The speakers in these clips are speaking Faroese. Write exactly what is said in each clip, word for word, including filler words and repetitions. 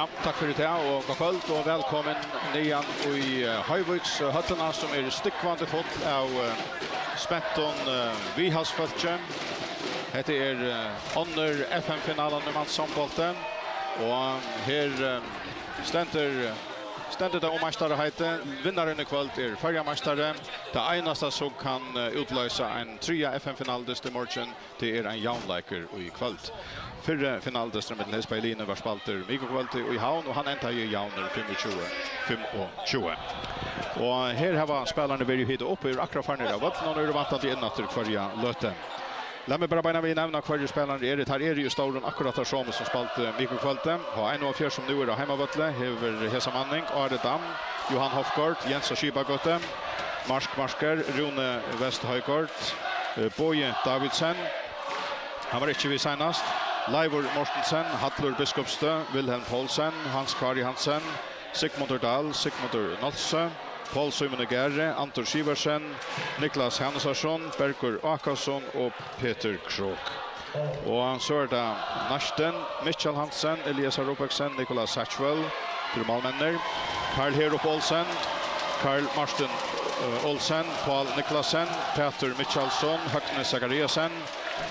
Takk fyri tað og gott kvøld og vælkomin niðan í, eh, Hoyvíkshøllina, sum er stúgvandi full av, eh, spentum, eh, viðhaldsfólki. Hetta er, eh, onnur F M-finalan í manssambolti, og her, eh, stendur, stendur tað um meistaraheitið. Vinnarin í kvøld er føroyameistari. Tað einasta sum kann, eh, útloysa ein triðja F M-finaludystin í morgin, tað er ein javnleikur í kvøld. Fyrri finaludysturin millum hesi bæði liðini var spældur mikukvøldið í Havn, og hann endaði javnur, fimmogtjúgu fimmogtjúgu. Og her hava spælararnir verið hitaðir upp og eru akkurát farnir av vøllinum og eru væntandi inn aftur hvørja løtu. Lat meg bara beinanvegin nevna, hvørjir spælararnir eru. Teir eru í stórum akkurát teir somu sum spældu mikukvøldið. H einoghálvfjerðs, sum nú er á heimavølli, hevur hesa manning: Ari Dam, Johan Hofgaard, Jens á Skipagøtu, Mark Marker, Rúni West Højgaard, eh, Bogi Davidsen, hann var ikki við seinast, Leivur Mortensen, Hallur Biskupsstøð, Wilhelm Poulsen, Hans Kári Hansen, Sigmundur Dahl, Sigmundur Nolsøe, Poul Símun Garði, Andur Sivertsen, Niklas Hanusarson, Bergur Ákason og Petur Krok. Og so er tað næstin Mikkjal Hansen, Eliasar Robertsen, Nicolas Satchwell, fyri málmenninir. Karl Herup Olsen, Karl Martin, eh, Olsen, Pál Niklasen, Pætur Mikkjalsson, Høgni Zachariasen,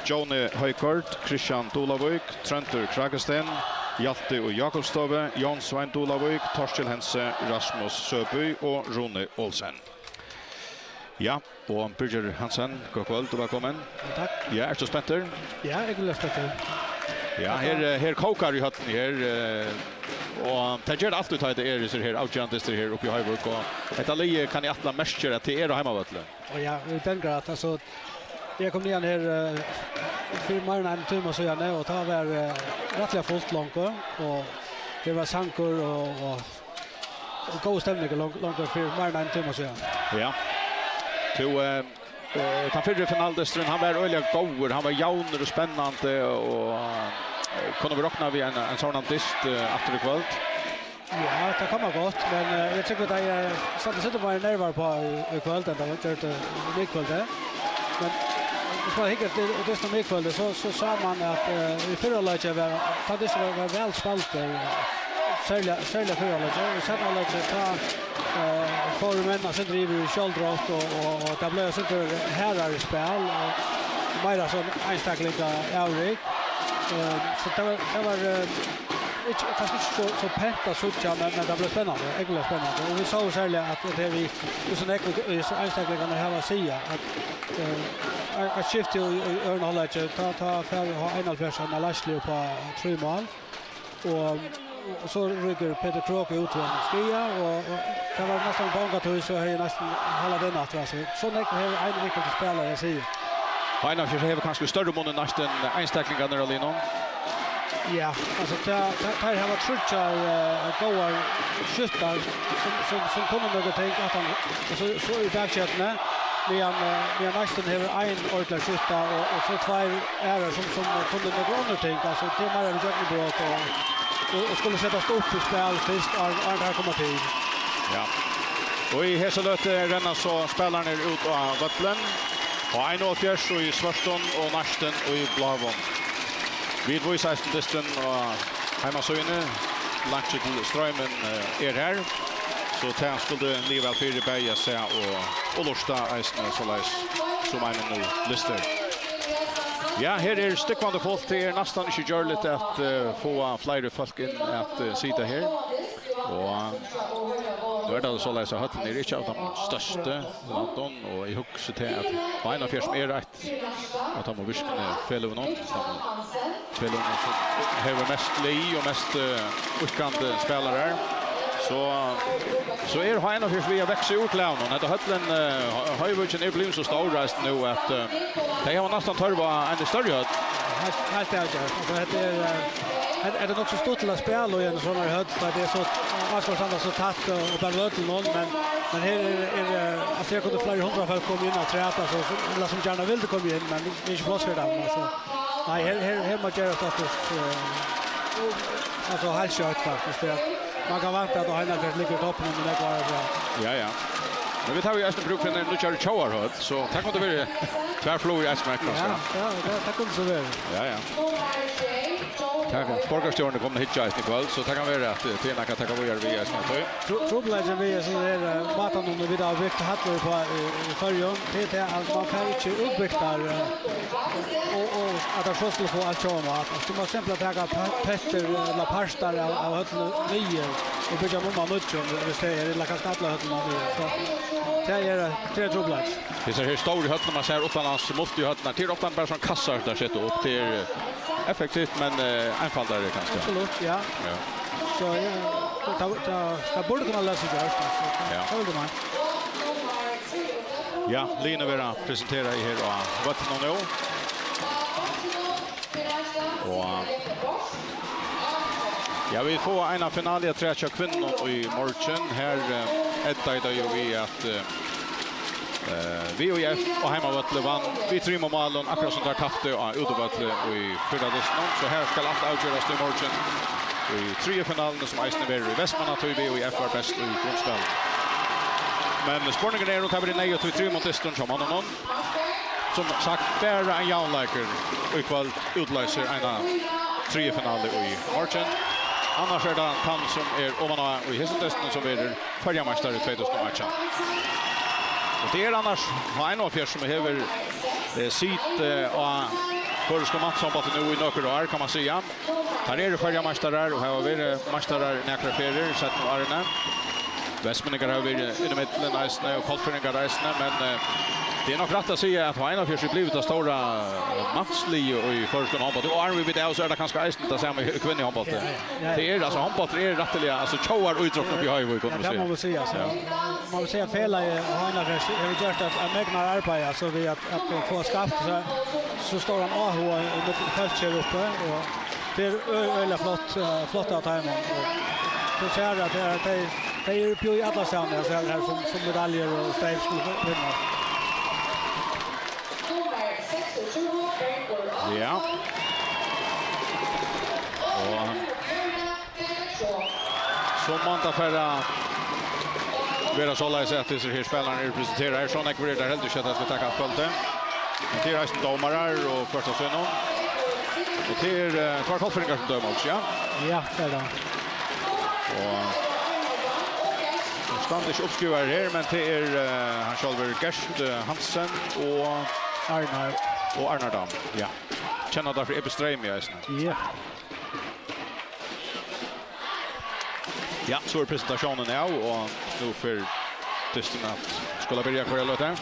Jóni Højgaard, Kristian Dulavík, Tróndur Krakesten, Hjalti í Jakobsstovu, Jón Svein Dulavík, Torkil Hense, Rasmus Søby og Rúni Olsen. Ja, og Birgir Hansen, gott kvøld og vælkomin. Ja, takk. Ja, ert tú spentur? Ja, eg er spentur. Ja, her, eh, her kókar í høllini her, eh, og tað ger tað altíð, tá tað er hesir her avgerandi dystir her uppi í Hoyvík, og hetta liðið, kann eg ætla, merkir, at tað er á heimavølli. Og ja, í den grad, altso, eg kom niðan her, eh, fyri meira enn ein tíma síðani, og tá var, eh, rættiliga fult longu, og tað var sangur og, og, og góð stemning long-, longu fyri meira enn ein tíma síðan. Ja. Tú, eh, eh, tann fyrri finaludysturin, hann var øgiliga góður, hann var javnur og spennandi, og, eh, kunnu vit rokna við ein, ein sovorðnan dyst, eh, aftur í kvøld? Ja, tað kann man gott, men, eh, eg trúgvi, at eg, eh, standi sittur meira nervar uppá í, í kvøld enn tað gjørdi í miðkvøldið. Men viss man hyggur eftir dystin í miðkvøldið, so, so sá man at, eh, í fyrra hálvleiki var, tann dystur var, var væl spældur, eh, serliga, serliga fyrra hálvleiki. Og í seinna hálvleiki, tá, eh, fóru menn eitt sindur yvir í sjálvdrátt, og, og, og tað bleiv eitt sindur harðari spæl, og meira sovorðið einstaklingaavrik. Eh, so tað var, tað var, eh, ikki, kanska ikki so, so pent at síggja, men, men tað bleiv spennandi, ógvuliga spennandi. Og vit sóu serliga at, at tað er við, hvussu nógv, eh, einstaklingarnir hava at siga, at, eh, eitt, eitt skifti í, í øðrum hálvleiki, tá, tá fær H einoghálvfjerðs eina leiðslu upp á trý mál. Og, og so rýkur Petur Krok út við einum skaða, og, og tað var næstan bangað, tí so hevði næstan halvað inn aftur, altso. So nógv hevur ein einkultur spælari at siga. H einoghálvfjerðs hevur kanska í størri mun enn næstan einstaklingarnir á liðnum. Ja, altso, tað, tað, teir hava tríggjar, eh, góðar skyttar sum, sum, sum kunnu nøkur ting, at hann, og so, so í baksetuni, meðan, eh, meðan næstin hevur ein ordiligan skytta og, og so tveir aðrar sum, sum kunnu nøkur onnur ting, altso, tað er meira við gjøgnumbrot og, og, og skulu setast upp í spæl fyrst, áðrenn, áðrenn teir koma til. Ja. Og í hesi løtu renna so spælararnir út á vøllin. H einoghálvfjerðs í svørtum og næstin í bláum. Vit vísa eisini dystin á heimasíðuni. Leinkið til Streymin, eh, er har. So tað skuldi ligið væl fyri bæði at sæð og, og lurta eisini, soleiðis sum einum nú lystir. Ja, her er stúgvandi fult. Tað er næstan ikki gjørligt at, eh, fáa fleiri fólk inn at, eh, sita her. Og nú er tað soleiðis, at høllin er ikki av teimum størstu í landinum, og eg hugsi til, at H einoghálvfjerðs, sum er eitt av teimum virknu feløgunum, teimum feløgunum, sum hevur mest lið og mest, eh, íðkandi spælarar, so, so er H einoghálvfjerðs við at vaksa úr klæðunum. Hetta høllin, eh, Hoyvíkin, er blivin so stór eisini nú, at, eh, tey hava næstan tørv á eini størri høll. Heilt, heilt avgjørt. Altso, hetta er, eh, hetta, hetta er nokk so stuttligt at spæla í eini sovorðnari høll, tá tað er so, áskoðararastanda so tætt og, og bara vøllin, men, men her er, er, eh, altso, her kundu fleiri hundrað fólk koma inn afturat, altso, sum, ella sum gjarna vildu koma inn, men tað er ikki pláss fyri teimum, altso. Nei, her, her, her má gerast okkurt, eh, altso, heilt skjótt, faktiskt. Tað er, man kann vænta, at H einoghálvfjerðs liggur í toppinum í nógv ár afturat. Ja, ja. Men vit hava jú eisini brúk fyri eini nýggjari tjóðarhøll, so tað kundi verið tvær flugur í ein smekk, kanska. Ja, ja, tað, tað kundi so verið. Ja, ja. Her er borgarstjórin komin at hyggja eisini í kvøld, so tað kann vera at, eh, tað er nakað at taka víðari við eisini, tað. Tru-, trupulleikin við hesum her, eh, mátanum, vit hava bygt hallir upp á, eh, í Føroyum, tað er tað at man fær ikki útbygt har, eh, og, og at tað so skulu fáa alt hjá honum. At tú mást simpelthen taka pa-, partar, eh, ella partar av, av høllini niður og byggja um á nýggjum, hvis tað er, ella kanska alla høllina niður. So tað er, eh, tað er trupulleikin. Hesar her stóru høllirnar, man sær uttanlands, multihøllirnar, tað er ofta bara sovorðnar kassar, teir seta upp. Tað er, eh, effektivt, men, eh, einfaldari kanska. Absolutt, ja. Ja. So, ja, tað, tað, tað burdi kunna lata seg gjørt, altso. Ja. Tað vildi man. Ja, liðini verða presenterað her á vøllinum nú. Og, ja, vit fáa eina finalu afturat hjá kvinnunum í morgin. Her, eh, endaði tað jú við at, eh, eh, V Í F á heimavølli vann við trimum málum, akkurát sum teir taptu á útivølli í fyrradystin. So her skal alt avgerast í morgin í triðju finaluni, sum eisini verður í Vestmanna, tí V Í F var best í grundspælinum. Men spurningurin er, um tað verður neyðugt í trimum dystum hjá monnunum. Sum sagt, bara ein javnleikur í kvøld útloysir eina triðju finalu í morgin. Annars er tað tann, sum er oman á í hesum dystinum, sum verður føroyameistari tvey túsund og átjan. Og tað er annars H einoghálvfjerðs, sum hevur, eh, sit, eh, á føroyskum manshandbólti nú í nøkur ár, kann man siga. Teir eru føroyameistarar og hava verið meistarar nakrar ferðir seinnu árini. Vestmenningar hava verið inn í millum eisini, og hvalfirðingar eisini, men, eh, tað er nokk rætt at siga, at H einoghálvfjerðs er blivið tað stóra, eh, mansliðið í føroyskum hondbólti, og áðrenn vit vita av, so er tað kanska eisini tað sama í kvinnuhondbólti. Ja, ja, ja. Tað er, altso, hondbóltur er rættiliga, altso, tjóðarídráttur uppi í Hoyvík, kunnu vit siga. Ja, tað má man siga, altso. Ja. Man vil siga, felagið H einoghálvfjerðs hevur gjørt eitt, eitt megnar arbeiði, altso, við at, at fáa skapt so, so stóran áhuga í millum fólk her uppi, og tað er ø-, øgiliga flott, eh, flott av teimum. Og tú sært at tey, tey, tey eru uppi í allastaðni, altso, her, her sum, sum medaljur og steip skulu finnast. Ja. Og so man tað fara vera soleiðis, at hesir her spælararnir eru presenteraðir. So nógvir eru teir heldur ikki, at teir skulu taka alt kvøldið. Men tað eru eisini dómarar og hvørt av sínum. Og tað eru, eh, tveir hvalfirðingar, sum døma, ja. Ja, tað eru tað. Og teir standa ikki uppskrivaðir her, men tað eru, eh, hann sjálvur, Gert, eh, Hansen og Arnar. Og Arnar Dam, ja. Kenna teir frá Ebbe Streymoy eisini. Ja. Ja, so er presentatiónin av, og nú fer dysturin at skula byrja hvørja løtu.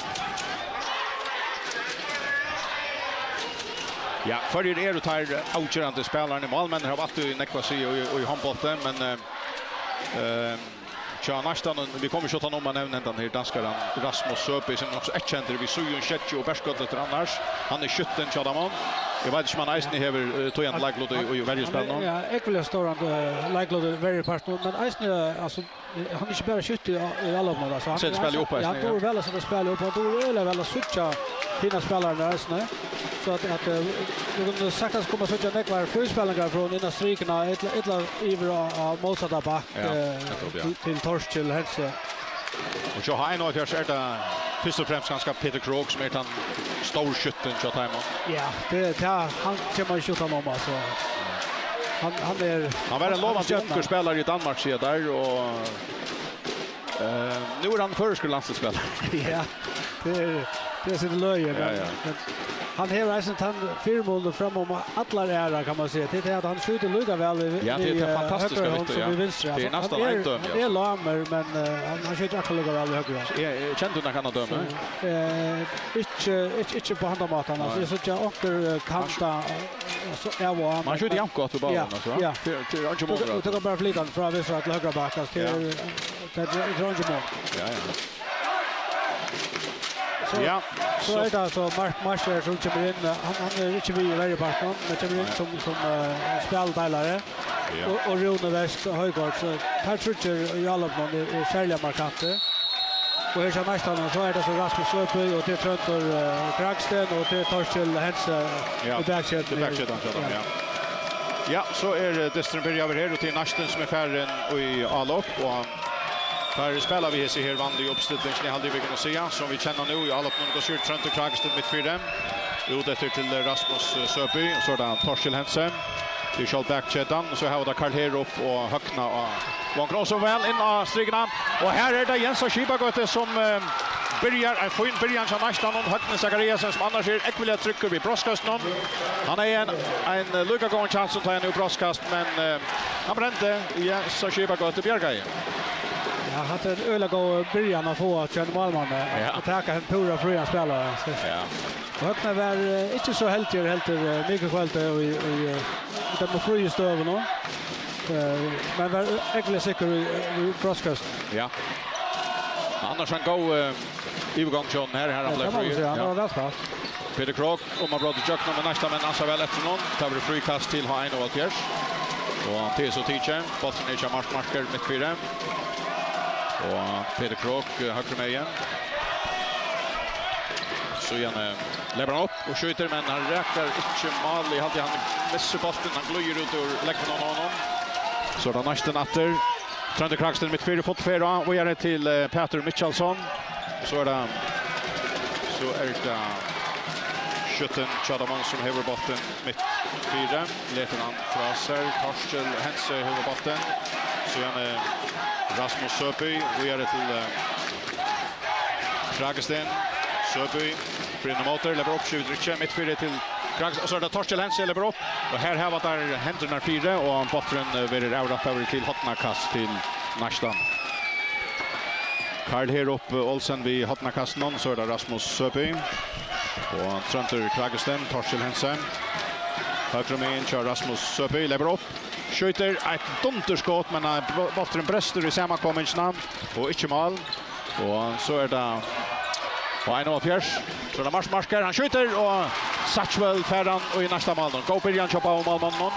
Ja, hvørjir eru teir avgerandi spælararnir? Málmenninir hava altíð nógv at siga í, í hondbólti, men, eh, eh, tja, næstan, vit koma ikki uttan um at nevna hendan her danskaran Rasmus Søby, sum er nokk so eyðkendur við síðum skeggi og berskjøldletur annars. Hann er skyttin hjá teimum. Eg veit ikki, um hann eisini hevur, eh, týðandi leiklut í, í verjuspælinum. Hann er, ja, ógvuliga stóran, eh, leiklut í verjupartinum, men eisini, eh, altso, eh, hann er ikki bara skyttur í, í álopinum, altso. Hann setir spælið upp eisini, ja. Hann dugir væl at seta spælið upp, hann dugir øgiliga væl at síggja hinar spælararnar eisini. So at, at, eh, vit kunnu saktans koma at síggja nógvar fríspælingar frá honum inn á strikuna, ella, ella yvir á, á mótsatta bakka. Ja, eh, nettupp, ja. Til, til Torkil Hentze. Og hjá H einoghálvfjerðs er tað fyrst og fremst kanska Petur Krogh, sum er tann stórskyttin hjá teimum. Ja, tað, tað, hann kemur ikki uttan um, altso. Hann, hann er, hann var ein lovandi ungur spælari í Danmark, siga teir, og, eh, nú er hann føroyskur landsliðsspælari. Ja, tað er, tað er eitt sindur løgið, ja, men, ja, men hann hevur eisini tann fyrimunin framum allar aðrar, kann man siga. Tað er tað, at hann skjýtur líka væl við, ja, tað er við, tað, eh, fantastiska høgru hond við tað, sum, ja, við vinstru. Tað er, altso, næstan ein dømi, hann er, altso, lágur, men, eh, hann, hann skjýtur akkurát líka væl við høgru hond. Eh, eh, kennir tú nakað annað dømi? So, eh, ikki, ikki, ikki upp á handan mátan, altso. Nei. Eg síggi onkur, eh, kanta, eh, so, av og á, men hann skjýtur javnt gott við báðum, ja, altso, ja. Tað er, tað er ikki munur, altso. Tú, tú kanst bara flyta hann frá vinstru til høgra bakka, altso, tað er, ja, tað er, tað er ikki munur. Ja, ja. So, ja, so, so er tað so Mark Marshall sum kemur inn. Hann, hann er ikki við í verjupartinum, men kemur inn, nei, sum, sum, eh, spældeilari. Ja. Og, og Rúni Westh Højgaard, so teir tríggir í álopinum eru, eru serliga markantir. Og her hjá neistanum, so er tað so Rasmus Søby, og tað er Tróndur, eh, Kragsten, og tað er Torkil Hentze, ja, í baksetið. Í baksetið, ja. Ja. Ja, so er, eh, dysturin byrjaður her, og tað er næstan sum er farin í álop, og teir spæla við hesi her vanligu uppstillingini, haldi eg vit kunnu siga, sum vit kenna nú í álopinum. Tá sær Tróndur Kragsten mitt fyri. Út eftir til Rasmus, eh, Søby, og so er tað Torkil Hentze. Tað er sjálv bakketan, so hava vit Karl Herup og Høgna og Vongr so væl inn á strikuna. Og her er tað Jens av Skipagøtu, sum, eh, byrjar ein fín byrjan hjá næstan, Høgni Zachariasen, sum annars er ógvuliga tryggur við brotskøstunum. Hann hevði ein, ein líka góðan kjans sum tá hann nú brotskast, men, eh, hann brendi, Jens av Skipagøtu bjargaði. Ja, hatta er ein øgiliga góð byrjan at fáa hjá einum málmanni. Ja. At taka ein púra frían spælara. Ja. Og Høgni var, eh, ikki so heldigur heldur, eh, mikukvøldið í, í, eh, í teimum fríu støðunum. Eh, men var ógvuliga sikkur í, í brotskøstum. Ja. Annars ein góð, eh, yvirgongd hjá honum her, her hann Ja, bleiv tað má man fríur. Siga, hann Ja. var væl spælt. Peter Krogh, um at brjóta ígjøgnum, men næsta menn ansa væl eftir honum. Tað verður fríkast til H einoghalvfjerðs. Og tað er so tikið. Bólturin er hjá Mark Marker, mitt fyri. Og Peter Krogh, eh, høgru megin. Síðan, eh, leypur hann upp og skjýtur, men hann rakar ikki mál. Eg haldi, hann missir bóltin. Hann glíður út úr legginum á honum. So er tað næstan aftur. Tróndur Kragsten mitt fyri, full ferð á. Víðari til, eh, Pætur Mikkjalsson. So er tað, so er tað skjúttin Kjartan Mons sum hevur bóltin mitt fyri. Letur hann frá sær. Torkil Hense hevur bóltin. Síðan, eh, Rasmus Søby. Víðari til, eh, Kragsten, Søby, fyri inn móti, leypur upp, skjýtur ikki, mitt fyri til Kragsten, og so er tað Torkil Hense, leypur upp, og her hava teir hendurnar fyri, og bólturin, eh, verður avrættaður til hornakast til næstan. Karl Herup Olsen við hornakastinum, so er tað Rasmus Søby, og Tróndur Kragsten, Torkil Hense, høgru megin hjá Rasmus Søby, leypur upp, skjýtur eitt dundurskot, men, eh, bó-, bólturin brestur í samankomingina, og ikki mál. Og so er tað H einoghalvfjerðs. So er tað Mark Marker. Hann skjýtur, og Satchwell fær hann í næsta mál. Góð byrjan hjá báðum málmonnunum.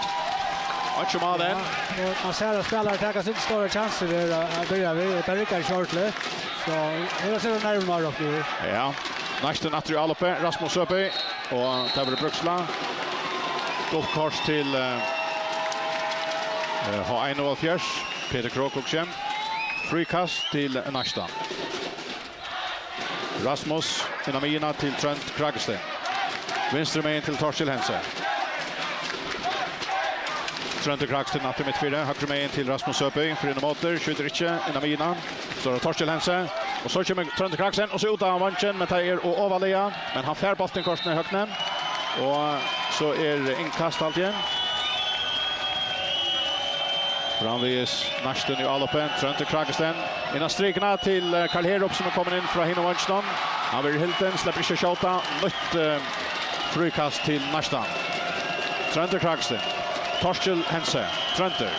Einki mál enn. Ja, og man sær at spælarar taka sær stórar kjansir her at, at byrja við, og tað riggar ikki ordiliga. So her er sikkurt nervur á okkum. Ja. Næstan aftur í álopið, Rasmus Søby. Og tað verður brúkslag. Gult kort til, eh, eh, H einoghalvfjerðs. Peter Krogh, hugsi eg. Fríkast til næstan. Rasmus inn á miðjuna til Trónd Kragsten. Vinstru megin til Torkil Hense. Tróndur Kragsten aftur mitt fyri, høgru megin til Rasmus Søby, fyri inn á móti, skjýtur ikki, inn á miðjuna. So er tað Torkil Hense, og so kemur Tróndur Kragsten, og so út á vangin, men tað er og ovarlaga, men hann fær bóltin kortini í høgni, og so er innkast, haldi eg. Framvegis næstan í álopið. Tróndur Kragsten. Inn á strikuna til, eh, Karl Herup, sum er komin inn frá hinum vanginum. Hann verður hildin, sleppur ikki at skjóta. Nýtt, eh, fríkast til næstan. Tróndur Kragsten. Torkil Hense. Tróndur.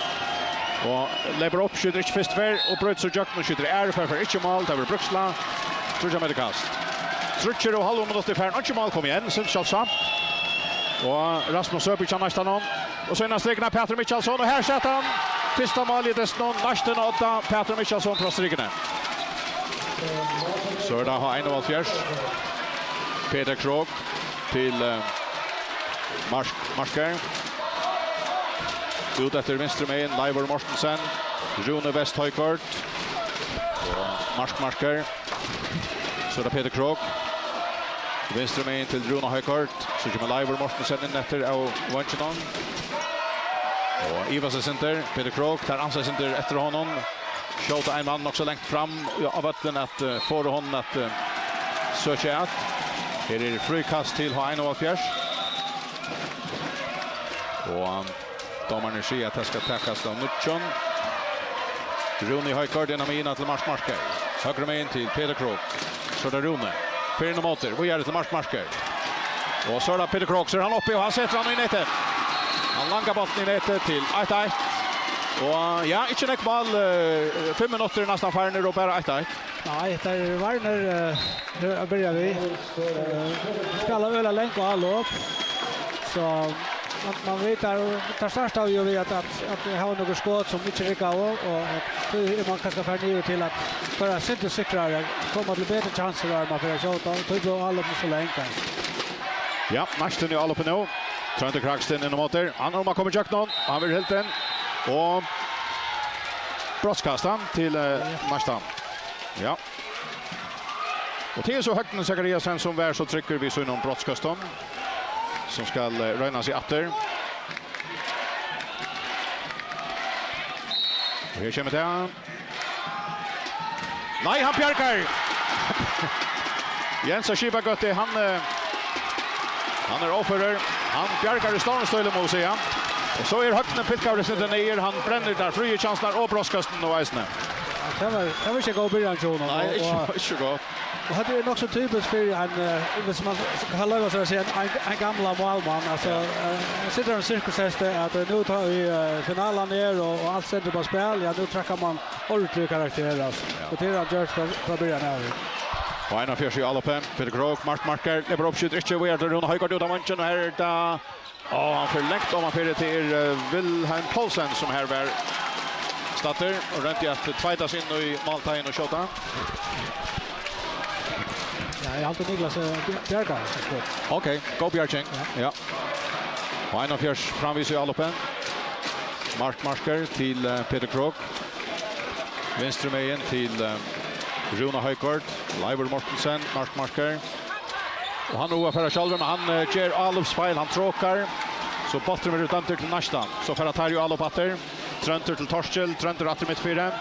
Og leypur upp, skjýtur ikki fyrstu ferð, og brýtur so gjøgnum, skjýtur aðru ferð, fær ikki mál, tað verður brúkslag. Tríggjar metur kast. Tríggir og hálvur minuttur, fær einki mál, kom igjen, syns sjálvsagt. Og Rasmus Søby kemur næstan á. Og so inn á strikuna Pætur Mikkjalsson, og her setur hann fyrsta mál í dystinum, næstan á odda, Pætur Mikkjalsson frá strikuni. So er tað H einoghalvfjerðs. Peter Krogh til, eh, Mark, Marker. Út eftir vinstru megin, Leivur Mortensen, Rúni West Højgaard og Mark Marker. So er tað Peter Krogh. Vinstru megin til Rúna Højgaard. So kemur Leivur Mortensen inn eftir av vanginum. Og ivast eitt sindur. Peter Krogh, tað er ansað eitt sindur eftir honum. Skjóta ein mann nokk so langt fram á vøllin at, eh, fáa honum at, eh, søkja at. Her er fríkast til H einoghalvfjerðs. Og dómararnir siga at tað skal takast av nýggjum. Rúni Højgaard inn á miðjuna til Mark Marker. Høgru megin til Peter Krogh. So er tað Rúni. Fer inn á móti. Víðari til Mark Marker. Og so er tað Peter Krogh. So er hann uppi, og hann setur hann í netið. Hann langar bóltin í netið til eitt eitt. Og ja, ikki nógv mál. Eh, fimm minuttir eru næstan farnir og bara eitt eitt. Nei, tað er varnir, eh, at byrja við. Eh, spæla øgiliga langt álop. So man, man veit, tað, tað startar jo við at, at, at hava nøkur skot sum ikki rigga, og, og at tí er man kanska farin yvir til at vera sindur sikrari, koma til betri kjansir, har man fer at skjóta, og tí blívur álopið so langt. Ja, næstan í álopið nú. Tróndur Kragsten inn á móti. Hann er um at koma í gjøgnum. Hann verður hildin. Og brotskast hann til, eh, næstan. Ja. Og tað er so Høgni Zachariasen, sum var so tryggur við sínum brotskøstum, sum skal, eh, royna seg aftur. Her kemur tað. Nei, hann bjargar! Jens á Skipagøtu, hann, eh, hann er óførur. Hann bjargar í stórum stíli, má eg siga. Og so er Høgni pilkaður eitt sindur niður. Hann brennir tær fríu kjansirnar og brotskastini nú eisini. Ja, tað var, tað var ikki ein góð byrjan hjá honum. Nei, og, ikki, og, ikki gott. Og hetta er nokk so typiskt fyri ein, eh, hvis man skal lova seg at siga, ein, ein gamla málmann. Altso, ja, eh, situr ein sirkushesti, at, eh, nú tá ið, eh, finalan er, og, og alt stendur á spæl, ja, nú traðkar man ordiliga karakter, altso. Ja. Og tað er hann gjørt frá, frá byrjan av. Og einogfýrs í álopið, Petur Krogh, markmarkar, lepur upp, skjýtur ikki, víðari til Rúna Højgaard út av vongin, og her er tað, og hann fer langt oman fyri, tað er, eh, Wilhelm Poulsen, sum her var staddur, og royndi at tveita seg inn í málteigin og skjóta. Ja, eg haldi Niklas, eh, bjargar, so skot. Ok, góð bjarging. Ja. Ja. Og einogfýrs framvegis í álopið. Markmarkar til, eh, Petur Krogh. Vinstru megin til, eh, Rúna Højgaard. Leivur Mortensen, markmarkar. Og hann er at fara sjálvur, men hann, eh, ger álopsfeil, hann tråkar. So bólturin verður dømdur til næstan. So fara teir í álop aftur. Tróndur til Torkil, Tróndur aftur mitt fyri.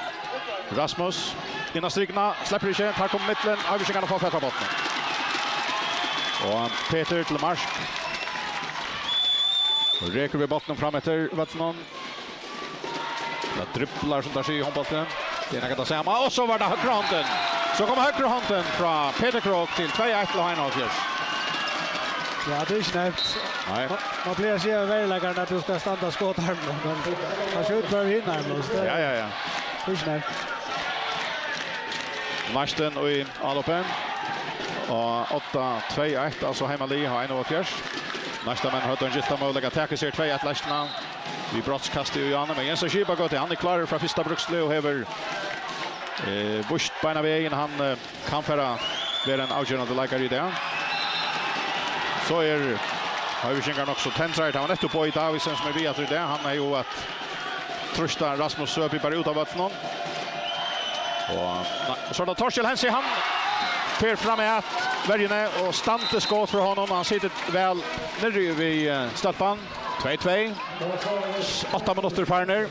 Rasmus, inn á strikuna, sleppur ikki, teir koma í millum, Hoyvíkingarnir fáa fatt á bóltinum. Og Petur til mark. Og rekur við bóltinum fram eftir vøllinum. Tað driblar, sum teir siga í hondbólti. Tað er nakað tað sama. Og so var tað høgra hondin. So kom høgra hondin frá Petur Krogh til tvey eitt til H einogfýrs. Ja, tað er ikki neyvt. Nei. Man, man plagar at siga við veruleikan at tú skalt standa skotarmin, men hann skjýtur bara við hinum arminum, so tað er, ja, ja, ja, tað er ikki neyvt. Næstan í álopið. Og átta tvey eitt, altso heimalið H einogfýrs. Neistamenn høvdu ein gyltan møguleika at taka sær tvey eitt leiðsluna. Við brotskasti í áðni, men Jens á Skipagøtu, hann er klárur frá fyrsta brúksli og hevur, eh, víst beinanvegin, hann, eh, kann fara vera ein avgerandi leikari í dag. So er Hoyvíkingar nokk so tendraðir. Tað var nettupp Bogi Davidsen, sum er við aftur í dag. Hann er jú at trýsta Rasmus Søby bara út av vøllinum. Og, nei, og so er tað Torkil Hentze, hann fer fram at verjuni og standiskot frá honum. Hann situr væl niðri við, eh, stólpan. Tvey tvey. Átta minuttir farnir.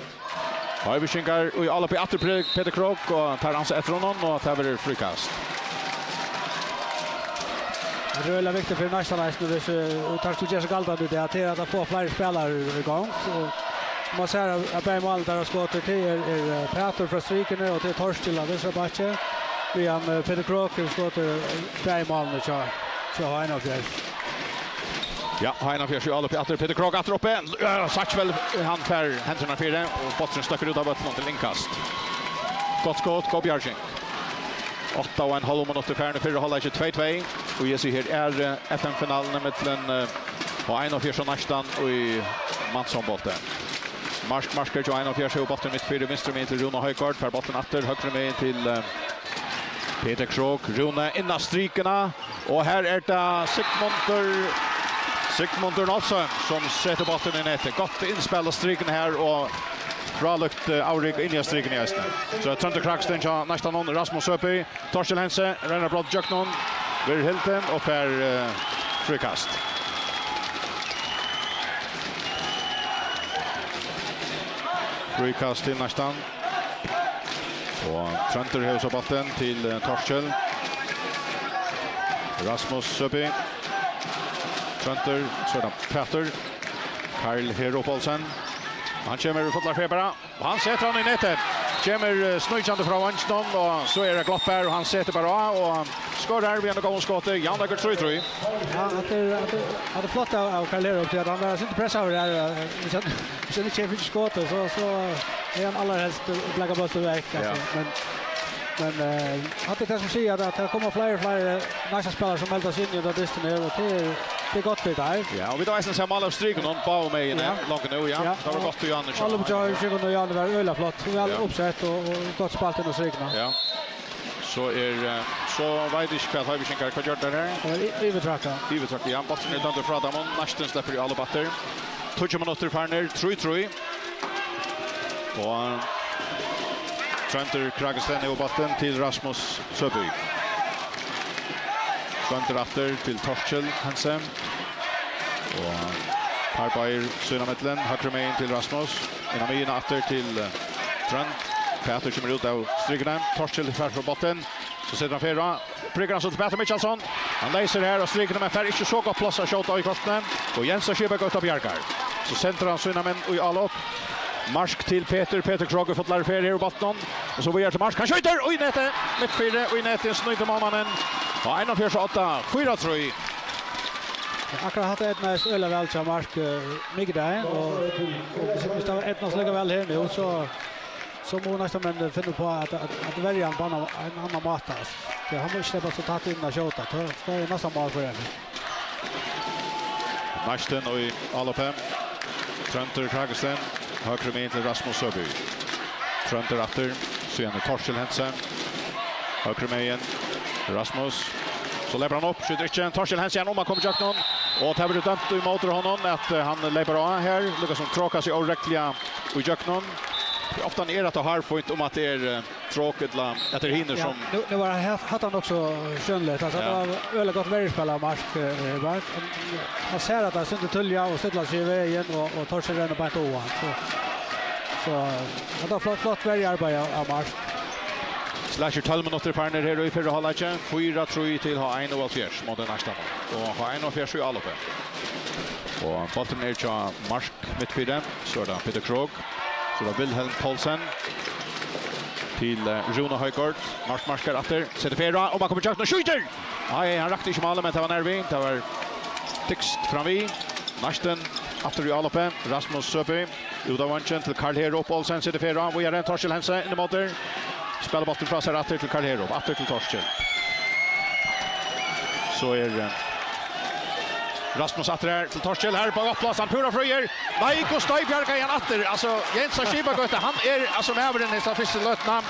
Hoyvíkingar í álopið aftur, Pe-, Petur Krogh, og teir ansa eftir honum, og tað verður fríkast. Tað er øgiliga viktigt fyri Neistan eisini, hvis, eh, og tað skal gera seg galdandi í dag, tað er at fáa fleiri spælarar í gongd. Og man sær at, at bæði málini teir hava skotið, tað er, er, eh, Pætur frá strikuni, og tað er Torkil á vinstra bakki. Meðan, eh, Petur Krogh hevur skotið, eh, bæði málini hjá, hjá H einogfýrs. Ja, H einogfýrs í álopið aftur. Petur Krogh aftur uppi. Ja, Satchwell, hann fær hendurnar fyri, og bólturin støkkur út av vøllinum til innkast. Gott skot, góð bjarging. Átta og ein hálv minuttir farin í fyrra hálvleiki, tvey tvey. Og eg sigi her er, eh, F M-finaluni millum, eh, H einogfýrs og Neistan í mannshondbólti. Mark, markar hjá H einogfýrs, hevur bóltin mitt fyri, vinstru megin til Rúna Højgaard, fær bóltin aftur, høgru megin til, eh, Petur Krogh, Rúni inn á strikuna, og her er tað Sigmundur, Sigmundur Nolsøe, sum setur bóltin í netið. Gott innspæl á strikuna her, og frálíkt, eh, avrik inn í strikuna eisini. So Tróndur Kraksten hjá Neistanum, Rasmus Søby, Torkil Hentze, roynir at bróta gjøgnum, verður hildin og fær, eh, fríkast. Fríkast til Neistan. Og Tróndur hevur so bóltin til, eh, Torkil. Rasmus Søby. Tróndur, so er tað Pætur. Karl Hero Poulsen. Hann kemur í fullar ferð bara. Og hann setur hann í netið. Kemur, eh, sníkjandi frá vanginum, og so er tað glopp her, og hann setur bara á, og skorar við einum góðum skoti. Javnleikur trý trý. Ja, tað er, tað er, tað er flott av, av Karl Hero, tí at hann er sindur pressaður her, eh, hvis hann, hvis hann ikki fær skotið, so, so er hann allarhelst, eh, blaka bóltin vekk, altso. Ja. Men, men, eh, tað er tað sum sigur at, at tað koma fleiri og fleiri Neistan-spælarar sum melda seg inn í henda dystin her, og tað er, tað er gott fyri teir. Ja, og vit hava eisini sæð mál av strikunum báðum megin, ja, longu nú, ja. Ja. Tað var gott, Johannes. Álopið hjá Sigurd og Johannes var øgiliga flott. Væl uppsett og, og gott spælt inn á strikuna. Ja. So er, eh, so veit eg ikki hvat Hoyvíkingar, hvat gjørdu teir her? Tað var y-, yvirtrakka. Yvirtrakka, ja. Bólturin er dømdur frá teimum. Neistin sleppur í álop aftur. Tíggju minuttir farnir, trý trý. Og Tróndur Kraksten hevur bóltin til Rasmus Søby. Tróndur aftur til Torkil Hentze. Og teir báðir sín á millum, høgru megin til Rasmus. Inn á miðjuna aftur til, eh, Trónd. Pætur kemur út av strikuni. Torkil fær so bóltin. So setur hann fyri. Brúkar hann so til Pætur Mikjelsson. Hann leysir her av strikuni, men fær ikki so gott pláss at skjóta í kortini. Og Jens á Skipagøta bjargar. So sendir hann sínar menn í álop. Mark til Petur. Petur Krogh í fullari ferð her úr botninum. Og so víðari til Mark. Hann skjýtur! Og í netið! Mitt fyri, og í netið. Snýtir málmannin. Og einogfjøruti átta. Fýra trý. Ja, akkurát hatta eydnaðist øgiliga væl hjá Mark, eh, mikudagin, og, og hvis, hvis det eydnaðist líka væl her nú, so, so mugu næstan menn finna upp á at, at, at verja hann á ein, ein annan máta, altso. Tí hann má ikki sleppa so tætt inn at skjóta, tá, tá er næstan mál fyri hann. Næstan í álopið. Tróndur Krakesteen, høgru megin til Rasmus Søby. Tróndur aftur, síðan er Torkil Hentze. Høgru megin, Rasmus. So leypur hann upp, skjýtur ikki. Torkil Hentze er um at koma ígjøgnum. Og tað verður dømt ímóti honum at, eh, hann leypur á her. Líka sum trókar seg óregluliga ígjøgnum. Ofta er tað hárfínt um at tað er, eh, trók ella at tað er hinir Ja, sum nú, nú var hann, hatt hann nokk so sjónligt. Altso, Ja. tað var øgiliga gott verjuspæl av Mark, eh, Mark. Hann sær at tað er synd tíðliga og stillar seg í vegin og, og Torkil rennur beint á hann. So, so, eh, tað var flott, flott verjuarbeiði av, av Mark. Slakkir tólv minuttir farnir her í fyrra hálvleiki. Fýra trý til H einoghalvfjerðs móti Neistan. Og H einoghalvfjerðs í álopið. Og bólturin er hjá Mark mitt fyri. So er tað Petur Krogh. So er tað Wilhelm Poulsen. Til, eh, Rúna Højgaard. Mark markar aftur. Setur fyri. Og man kemur ígjøgnum og skjýtur! Nei, hann rakti ikki málið, men tað var nær við. Tað var dygst framvið. Næstan aftur í álopið. Rasmus Søby. Út av vongin til Karl Herop. Olsen setur fyri. Víðari. Torkil Hentze inn ímóti. Spælir bóltin frá sær aftur til Karl Herop. Aftur til Torkil. So er, eh, Rasmus aftur her til Torkil. Her á pláss. Hann púra fríur. Nei, Gustav bjargar hann aftur. Altso, Jens á Skipagøta, hann er, altso, maðurin í hesa fyrstu løtuna.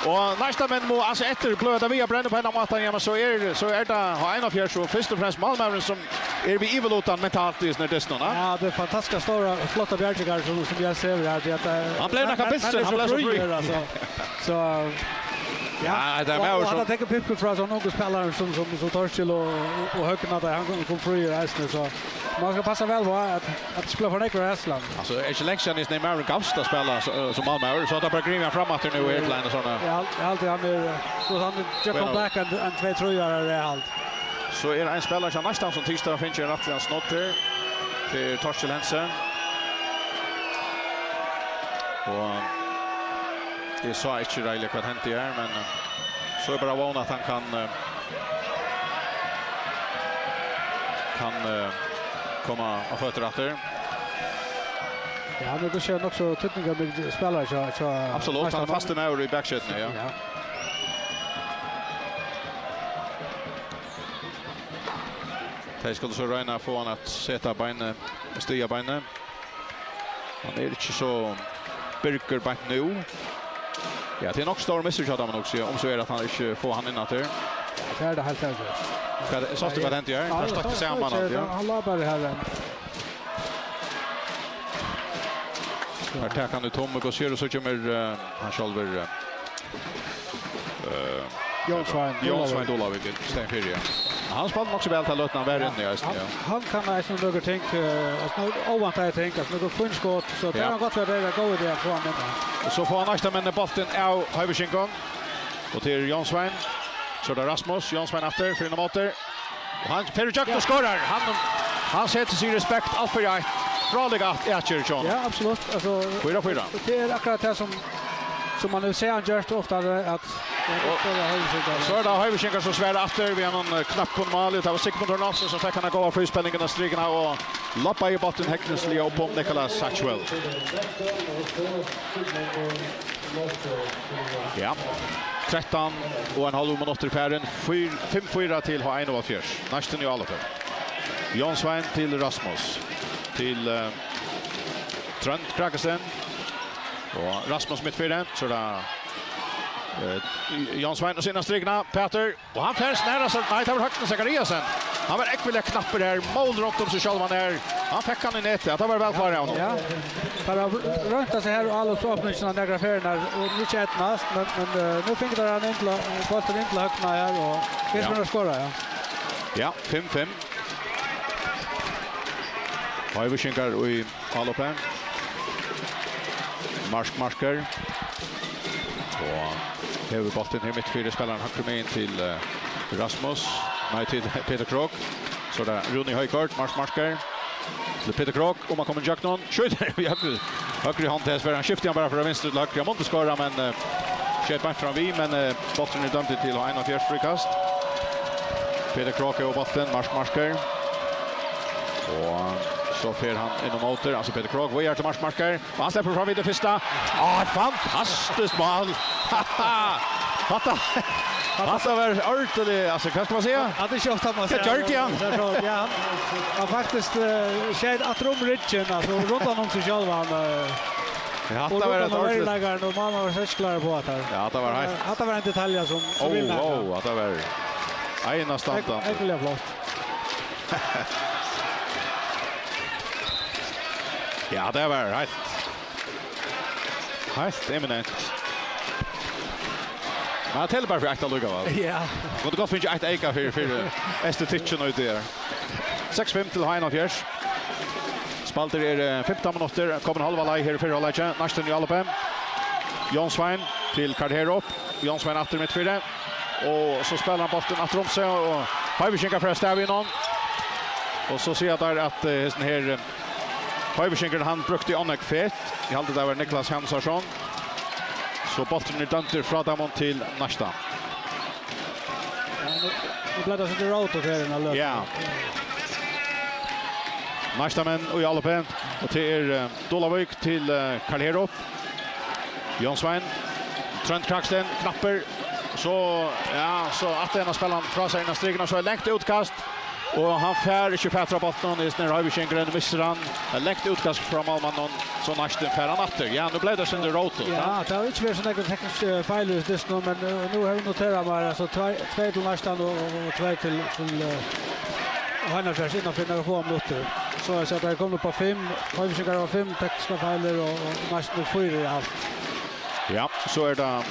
Og Neistamenn mugu, altso, eftir bløða við at brenna upp á ein máta, ja, men so er, so er tað H einoghalvfjerðs og fyrst og fremst málmaðurin sum er við yvirlutan mentalt í hesum dystinum, ha? Ja, tað er fantastiskt stórar, flottar bjargingar sum, sum eg sé her, at, eh, Hann bleiv nakað bilsin, hann bleiv so fríur, altso. So, ja, Ja, tað er og, maður og sum hann tekur pippu frá sovorðnum ungum spælarum sum, sum, sum Torkil og, og, og Høgna, tá hann kom, kom fríur eisini, so man skal passa væl uppá at, at spæla fyri nógvar í Eysturlandi. Altso, er ikki langt síðan, hesin maðurin gavst at spæla so, sum málmaður, so er tað bara grivið hann fram aftur nú í eitt ella annað sovorðið. Eg hal-, eg haldi, hann er, so hann ger Bueno. comeback ein, ein tvey, trý ár, er tað, eg haldi. So er ein spælari hjá Neistan sum tykist at hava fingið ein rættiligan snodd her. Tað er Torkil Hentze. Og eg sá ikki reiðiliga hvat hendi her, men, eh, so er bara at vóna at hann kann, eh, kann, eh, koma á føtur aftur. Ja, hann er kanska nokk so týdningarmikil spælari hjá, hjá Absolutt, hann er Neistan. fastur maður í baksetuni, ja. Ja. Tey skulu so royna at fáa hann at seta beinið, stiga beinið. Hann er ikki so byrgur beint nú. Ja, tað er nokk stór missur hjá teimum, hugsi eg, um so er at hann ikki fáa hann inn aftur. Tað er tað heilt sikkurt. Hvat, sást tú hvat hendi her? Ja, Teir eg stóðu sá, saman, sá, ja. hann lá bara her, ja. Her tekur hann í tummu, og so kemur, eh, hann sjálvur, eh, Eh, Jón Svein Jón Dúlavík. Svein Dúlavík, í staðin fyri, ja. Hann spældi nokk so væl ta løtuna hann var inni, ja, eisini, ja. Hann kann eisini nøkur ting, eh, altso, nøkur óvæntaði ting, altso, nøkur fín skot, so tað Ja. kann gott vera, tað er ein góð idé at fáa hann inn. Og so fáa Neistamenn bóltin av Hoyvíkingum. Og til Jón Svein. So er tað Rasmus, Jón Svein aftur, fyri inn á móti. Og hann fer í gjøgn og skorar. Hann, hann setir seg í respekt, alt fyri eitt. Frálíka at-, atgerð, John. Ja, absolutt. Altso, Fýra fýra. tað er akkurát tað sum, sum man vil sjá hann gjørt ofta, at, at Og, skora Hoyvíkingar. og so er tað Hoyvíkingar sum svara aftur við einum, eh, knappum máli. Tað var Sigmundur Olsen sum fekk hana góða fríspenningina á strikuna og labbaði bóltin hegnisliga upp um Nicolas Satchwell. Ja. Trettan og ein hálvur minuttur farin. Fyr-, fimm fýra til H einoghalvfjerðs. Neistin í álopið. Jón Svein til Rasmus. Til, eh, Trónd Krakesteen. Og Rasmus mitt fyri. So er tað, eh, Jón Svein og sína strikuna. Petur. Og hann fer snara seg, nei, tað var Høgni Zachariasen. Hann var ógvuliga knappur her, málrungt um seg sjálvan her. Hann fekk hann í netið, ja, tað var væl klárað av honum. Ja, bara roynt seg her og álopsopningina nakrar ferðir, og ikki eydnast, men, men, eh, nú fingu teir hann inn til, bóltin inn til Høgna her, og Ja. Ismael skorar, ja. Ja, fimm fimm. Hoyvíkingar í álopið. Mark markar. Og hevur bóltin her mitt fyri, spælir hann høgru megin til, eh, Rasmus. Nei, til Peter Krogh. So er tað Rúni Højgaard, markmarker. Til Peter Krogh, um at koma ígjøgnum. Skjýtur við høgru, høgru hond, her spælir hann, skifti hann bara frá vinstru til høgru. Hann mundi skora, men, eh, skeyt beint fram við, men, eh, bólturin er dømdur til H einogfýrs fríkast. Peter Krogh hevur bóltin, markmarker. Og so fer hann inn á móti, altso Peter Krogh, víðari til markmarker. Og hann sleppur fram við tað fyrsta. Á, eitt fantastiskt mál! Hatta, hatta var ordiliga, altso, hvat skal man siga? Ja, tað er ikki ofta man sær. Hvat gjørdi hann? Ja, hann, hann faktiskt, eh, skeyt aftur um ryggin, altso, rundan um seg sjálvan, eh, ja, og hatta var rundan um ordiligt. Veruleikan, og man var slett ikki klárur uppá hatta. Ja, hatta var heitt. Hatta var ein detalja sum, sum Ó, vil nevna. Ó, hatta var einastandandi. Ógvuliga flott. Ja, tað var heilt. Heilt eminent. Men hann telur bara fyri eitt allíkavæl. Ja. Kundi gott fingið eitt eyka fyri, fyri estetikken úti har. Seks fimm til H einogfýrs. Spældir eru, eh, fimtan minuttir, komin hálva leið her í fyrra hálvleiki. Næstan í álopið. Jón Svein til Karl Herop. Jón Svein aftur mitt fyri. Og so spælir hann bóltin aftur um seg, og Hoyvíkingar fara avstað við honum. Og so siga teir at, eh, hesin her, eh, Hoyvíkingurin, hann brúkti ov nógv fet. Eg haldi, tað var Niklas Hansarsson. So bólturin er dømdur frá teimum til næsta. Ja, nú, nú bleiv tað so rótut her, henda løtuna. Ja. Næsta menn í álopið, og tað er, eh, Dulavík til, eh, Karl Herop. Jón Svein. Tróndur Kragsten, knappur. So, ja, so aftur enn at spæla hann frá seg innan strikuna. So eitt langt útkast. Og hann fær ikki fatur á bóltinum. Hesin her Hoyvíkingurin, missir hann. Eitt langt útkast frá málmanninum. So næstan fær hann aftur. Ja, nú bleiv tað sindur rótut. Ja, tað hava ikki verið so nógvir tekniskir, eh, feilir í dystinum, men, eh, nú havi eg noterað mær, altso, tvey, tvey til næstan og, og, og tvey til, til, eh, H einogfýrs innan fyri nakrar fáar minuttir. So er tað, at teir eru komnir upp á fimm. Hoyvíkingar hava fimm tekniskar feilir og, og næstan fýra í alt. Ja, so er tað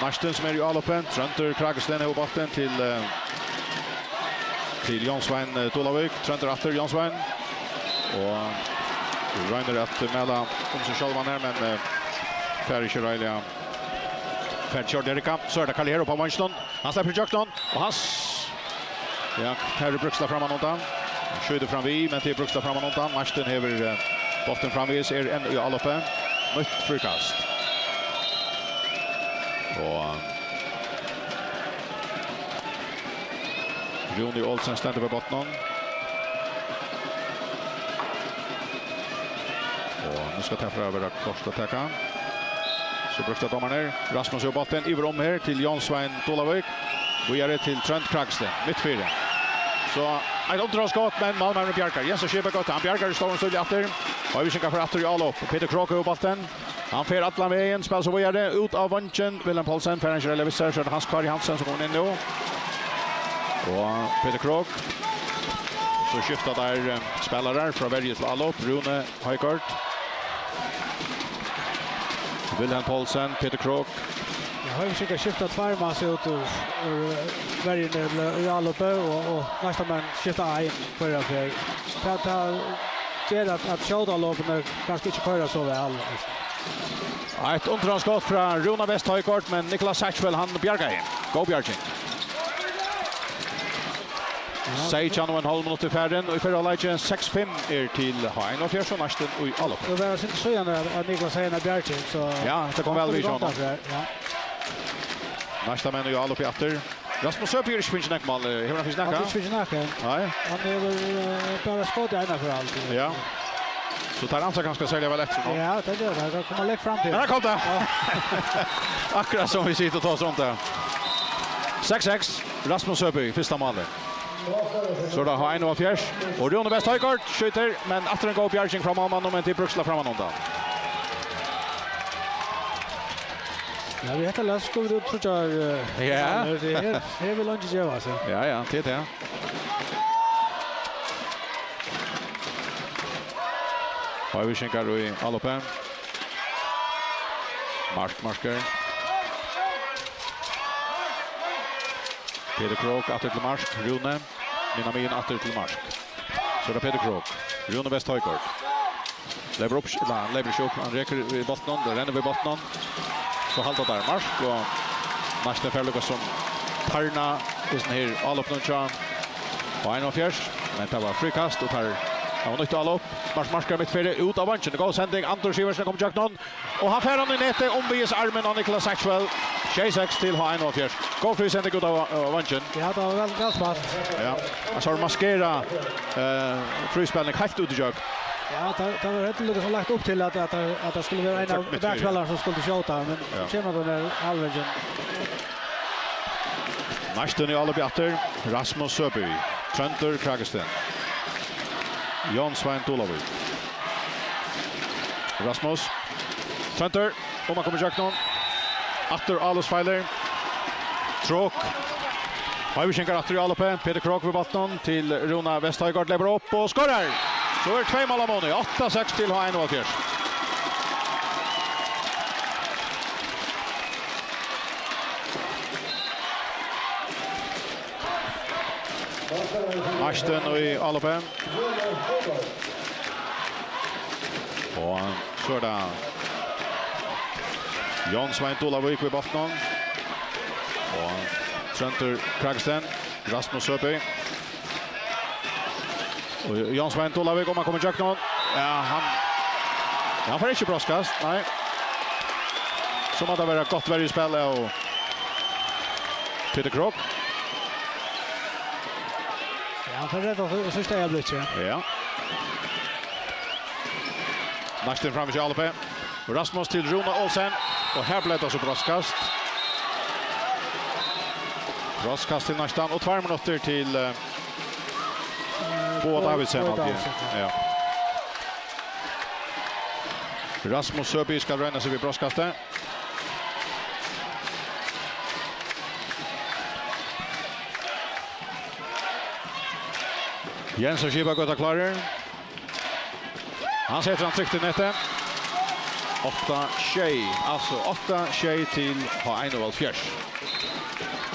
næstan sum er í álopið. Tróndur Kragsten hevur bóltin til, eh, til Jón Svein, eh, Dulavík. Tróndur aftur, Jón Svein. Og roynir at mala um seg sjálvan her, men, eh, fær ikki reiðiliga, fær ikki ordiliga rigga. So er tað Karl Herop á veinginum. Hann sleppur ígjøgnum, og hann s-, ja, her er Brugstad frammanundan. Hann skjýtur fram við, men tað er Brugstad frammanundan. Martin hevur, eh, bóltin framvegis, er enn í álopið. Nýtt fríkast. Og Rúni Olsen stendur við bóltinum. Og nú skal tað fara at vera klárt at taka. So Brugstad dómarin. Rasmus hevur bóltin yvir um her til Jón Svein Dulavík. Víðari til Trónd Kragsten. Mitt fyri. So eitt undraskot, men málmaðurin bjargar. Jens Skipagøta, hann bjargar í stórum stíli aftur. Og Hoyvíkingar fara aftur í álop. Peter Krogh hevur bóltin. Hann fer allan vegin, spælir so víðari, út á vongin. Wilhelm Poulsen fær hann ikki reiðiliga við sær, so er tað Hans Kári Hansen sum kemur inn nú. Og Peter Krogh. So skifta teir, eh, spælarar frá verju til álop. Rúni Højgaard. Wilhelm Poulsen, Peter Krogh. Ja, Hoyvíkingar skifta tveir manns út úr, úr, eh, verjuni til, eh, í álopið, og, og næsta mann skifta ein hvørja ferð. Tað, tað ger at, at skjótálopini kanska ikki koyra so væl. Eitt undraskot frá Rúna West Højgaard, men Nicolas Satchwell, hann bjargaði. Góð bjarging. Ja. Seytjan og ein hálv minutt er farin, og í fyrra leiki seks fimm er til H einogfýrs og næstan í álop. Tað var sindur síðan at, at Nicolas hevði eina bjarging, so Ja, tað kom væl við hjá honum. Ja. Næsta menn í álop aftur. Rasmus Søby hevur ikki fingið nakað mál, eh, hevur hann fingið nakað? Hann hevur ikki fingið nakað. Nei. Hann hevur, eh, bara skotið eina ferð alt. Ja. So teir ansa kanska serliga væl eftir nú. Ja, tað ger tað. Tað kemur langt fram til. Men har kom tað. Ja. Akkurát sum vit sita og tosa um tað. Seks seks, Rasmus Søby, fyrsta málið. So er tað H einogfýrs. Og Rúni West Højgaard skjýtur, men aftur ein góð bjarging frá málmanninum, men tað er Brugstad frammanundan. Ja, við hetta leyst skulu vit út tríggjar, eh, Ja. Her, her, her vil hann ikki geva seg. Ja, ja, tað er tað. Hoyvíkingar í álopið. Mark, marker. Peter Krogh aftur til mark. Rúni. Minna megin aftur til mark. So er tað Peter Krogh. Rúni West Højgaard. Leipur upp, nei, hann leipur ikki upp. Hann rekur við bóltinum. Tað rennur við bóltinum. So halda teir mark, og næstan fer lukka sum tarna, hesin her álopinum hjá H einogfýrs, men tað var fríkast, og teir hava nýtt álop. Mark, markar mitt fyri, út av vangin, góð sending, Andor Sivertsen kom í gjøgnum, og hann fer hann í netið, umvegis armin á Niklas Satchwell, sjey seks til H einogfýrs. Góð frísending út av, eh, vangin. Ja, tað var væl, væl spælt. Ja, hann sá maskera, eh, fríspæling heilt út í gjøgn. Ja, tað, tað var heilt lukka sum lagt upp til at, at, at tað skuldi vera ein av bakspælarunum sum skuldi skjóta, men so kemur hann við álvingin. Næstan í álopið aftur, Rasmus Søby, Tróndur Kragesten, Jón Svein Dulavík. Rasmus, Tróndur, um at koma í gjøgnum. Aftur álopsfeilur. Tråk. Hoyvíkingar aftur í álopið. Petur Krok við bóltin til Rúna Westhøjgaard, leypur upp og skorar. So er tvey mál á muni. Átta seks til H einogfýrs. Martin í álopið. Og so er tað Jón Svein Dulavík við bóltinum. Og Tróndur Kragesten, Rasmus Søby. Og Jón Svein Dulavík, um hann kemur í gjøgnum. Ja, hann, ja, hann fær ikki brotskast, nei. So má tað vera gott verjuspæl av Petur Krok. Ja, hann fær rætt á fyrsta øyeblikki. Ja. Næstan fram við álopið. Rasmus til Rúna Olsen. Og her bleiv tað so brotskast. Brotskast til næstan. Og tveir minuttir til, eh, Boga Davidsen, Boga haldi eg. Davidsen, ja. Ja. Rasmus Søby skal royna seg við brotskastið. Jens og Skipagøta klárir. Hann setir hann trygt í netið. Átta sjey, altso átta sjey til H einogfýrs.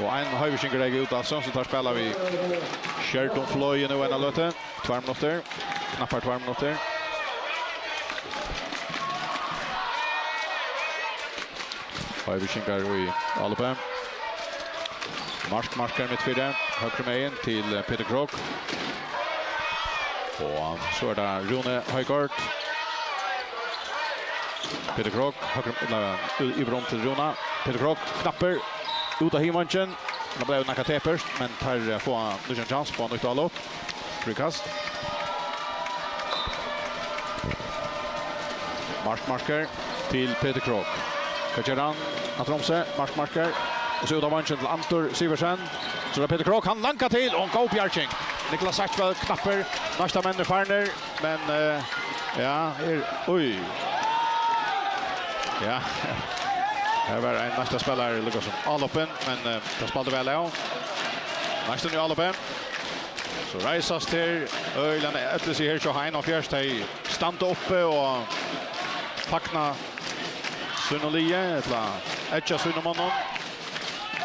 Og ein hoyvíkingur reyk út, altso, so teir spæla við skjótum fløgi nú eina løtu. Tveir minuttir, knappar tveir minuttir. Hoyvíkingar í álopið. Mark markar mitt fyri, høgru megin til Petur Krok. Og so er tað Rúni Højgaard. Petur Krok, høgru, nei, yvir um til Rúna. Petur Krok, knappur, út á hin vangin. Tað bleiv nakað tepurt, men teir, eh, fáa nýggjan kjans, fáa nýtt álop. Fríkast. Mark markar til Petur Krok. Hvat ger hann? Hann tromsar, mark markar. Og so út á vangin til Andor Sivertsen. So er tað Petur Krok, hann lankar til, og ein góð bjarging. Niklas Satchwell knappur, næsta menn eru farnir, men, eh, ja, er, oj. Ja, her var ein næsta spælari, lukka sum álopin, men, eh, tað spældi væl av. Næstan í álopið. So reisast her, øgiliga ellisig her hjá H einogfýrs, tey standa uppi og fagna sínum liði, ella eggja sínum monnum.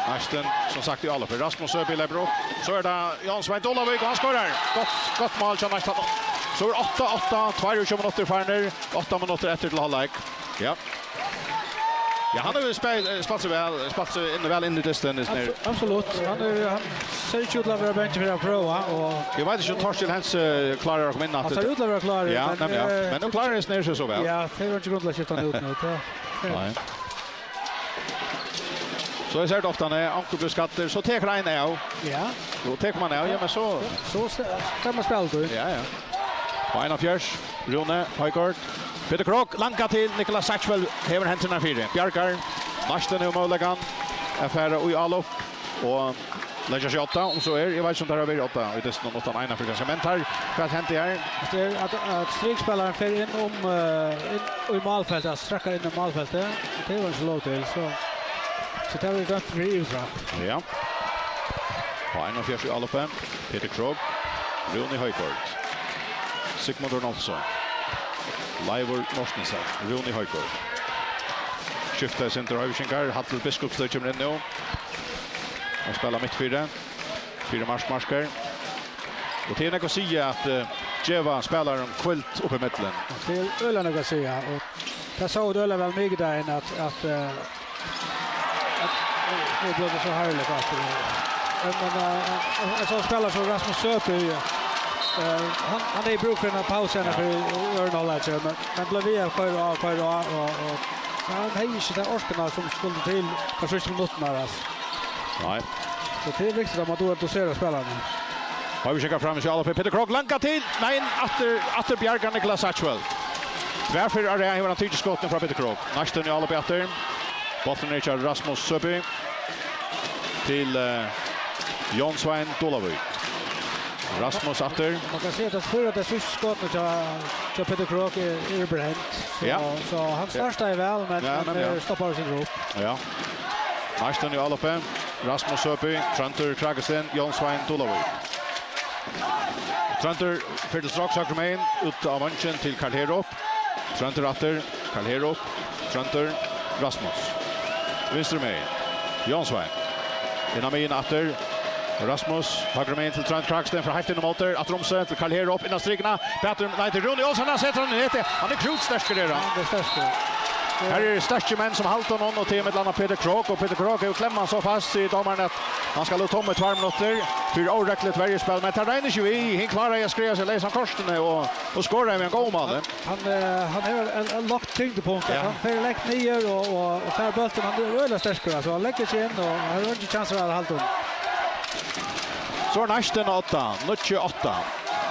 Næstan, sum sagt, í álopið. Rasmus Søby leypur upp. So er tað Jón Svein Dolavík, og hann skorar. Gott, gott mál hjá Næstan. So er átta átta, tveyogtjúgu minuttir farnir, átta minuttir eftir til hálvleik. Ja. Ja, hann hevur spe-, eh, spælt seg væl, spælt seg inn, væl inn í dystin, Isnir. Abso-, absolutt. Hann er, hann sær ikki út til at vera benkjaður fyri at prøva, og eg veit ikki um Torkil Hentze, eh, klárar at koma inn aftur. Hann sær út til at vera klárur, ja, men, nemliga, ja. Eh, men nú klárar Isnir seg so væl. Ja, tað er ikki grund til at skifta hann út nú, tað. Nei. So eg sær tað ofta, nei, onkur blívur skaddur, so tekur ein av. Ja. So tekur man av, ja, men so, so, so, so kann man spæla, tú. Ja, ja. Og einogfýrs, Rúni Højgaard. Petur Krok, langa til, Nicolas Satchwell hevur hendurnar fyri. Bjargar, Næstan hevur møguleikan at fara í álop og leggja seg átta, um so er. Eg veit ikki, um teir hava verið átta í dystinum uttan Einar fyri kanska. Men teir, hvat hendi her? Tað er at, at strikspælarin fer inn um, eh, inn í málfeltið, at strakkar inn í málfeltið. Tað hevur hann ikki lov til, so, so tað verður dømt fyri yvirtráð. Ja. Og einogfýrs í álopið. Petur Krok, Rúni Højgaard, Sigmundur Nolsøe, Leivur Mortensen, Rúni Højgaard. Skifti eitt sindur, Hoyvíkingar. Hallur Biskupstøð kemur inn nú. Hann spælir mitt fyri. Fyri mark markar. Og tað er nógv at siga at, eh, geva spælarum hvíld upp ímillum. Tað er øgiliga nógv at siga, og tað sá vit øgiliga væl mikudagin at, at, eh, Nú bleiv tað so herligt aftur. Men, men, eh, ein, ein sånn spelari sum Rasmus Søby, eh, hann, hann hevur brúk fyri eina pausu her fyri øðrum hálvleiki, men, men bleiv við at koyra á, koyra á, og, og, og hann hevði ikki ta orkuna sum skuldi til tær síðstu minuttirnar, altso. Nei. So tað er viktigt at man dugir at dosera spælararnar. Høvuðsskikkar fram við Álopi. Petur Krogh, langa til. Nei, aftur, aftur bjargar Nicolas Satchwell. Tvær ferðir á rað hevur hann tikið skotini frá Petur Krogh. Næstan í Álopi aftur. Bólturin er hjá Rasmus Søby. Til, eh, Jón Svein Dolavík. Rasmus aftur. Man kann siga at fýra av teimum síðstu skotunum hjá, hjá Petur Krogh er, er brend. So, ja, so hann startaði væl, men, ja, men, men, ja, eh, stoppaði seg upp. Ja. Næstan í Álopi. Rasmus Søby, Tróndur Krákusten, Jón Svein Dolavík. Tróndur fer til straks høgru megin, út á vongin til Karl Herup. Tróndur aftur, Karl Herup, Tróndur, Rasmus. Vinstru megin, Jón Svein. Inn á miðjuna aftur, Rasmus, høgru megin til Trónd Krákusten, fer heilt inn ímóti, aftur um seg til Karl Herup, inn á strikuna, Petur, nei, til Rúni Olsen, hann setir hann í netið, hann er krútsterkur, er hann. Hann er sterkur. Her eru sterkir menn sum halda honum, og til millum annað Petur Krogh, og Petur Krogh hevur klemman so fast, sigur dómarin, at hann skal út tóm í tveir minuttir fyri óregluligt verjuspæl, men tað roynist ikki við, hann klárar at skræða seg leys av kortini og, og skorar við einum góðum máli. Hann, eh, hann hevur ein, ein lágt tyngdipunkt, at, ja, hann fer langt niður og, og, og fær bóltin, hann er øgiliga sterkur, altso, hann leggur seg inn, og hann hevur ikki kjansir at halda honum. So er næstan átta, níggju átta.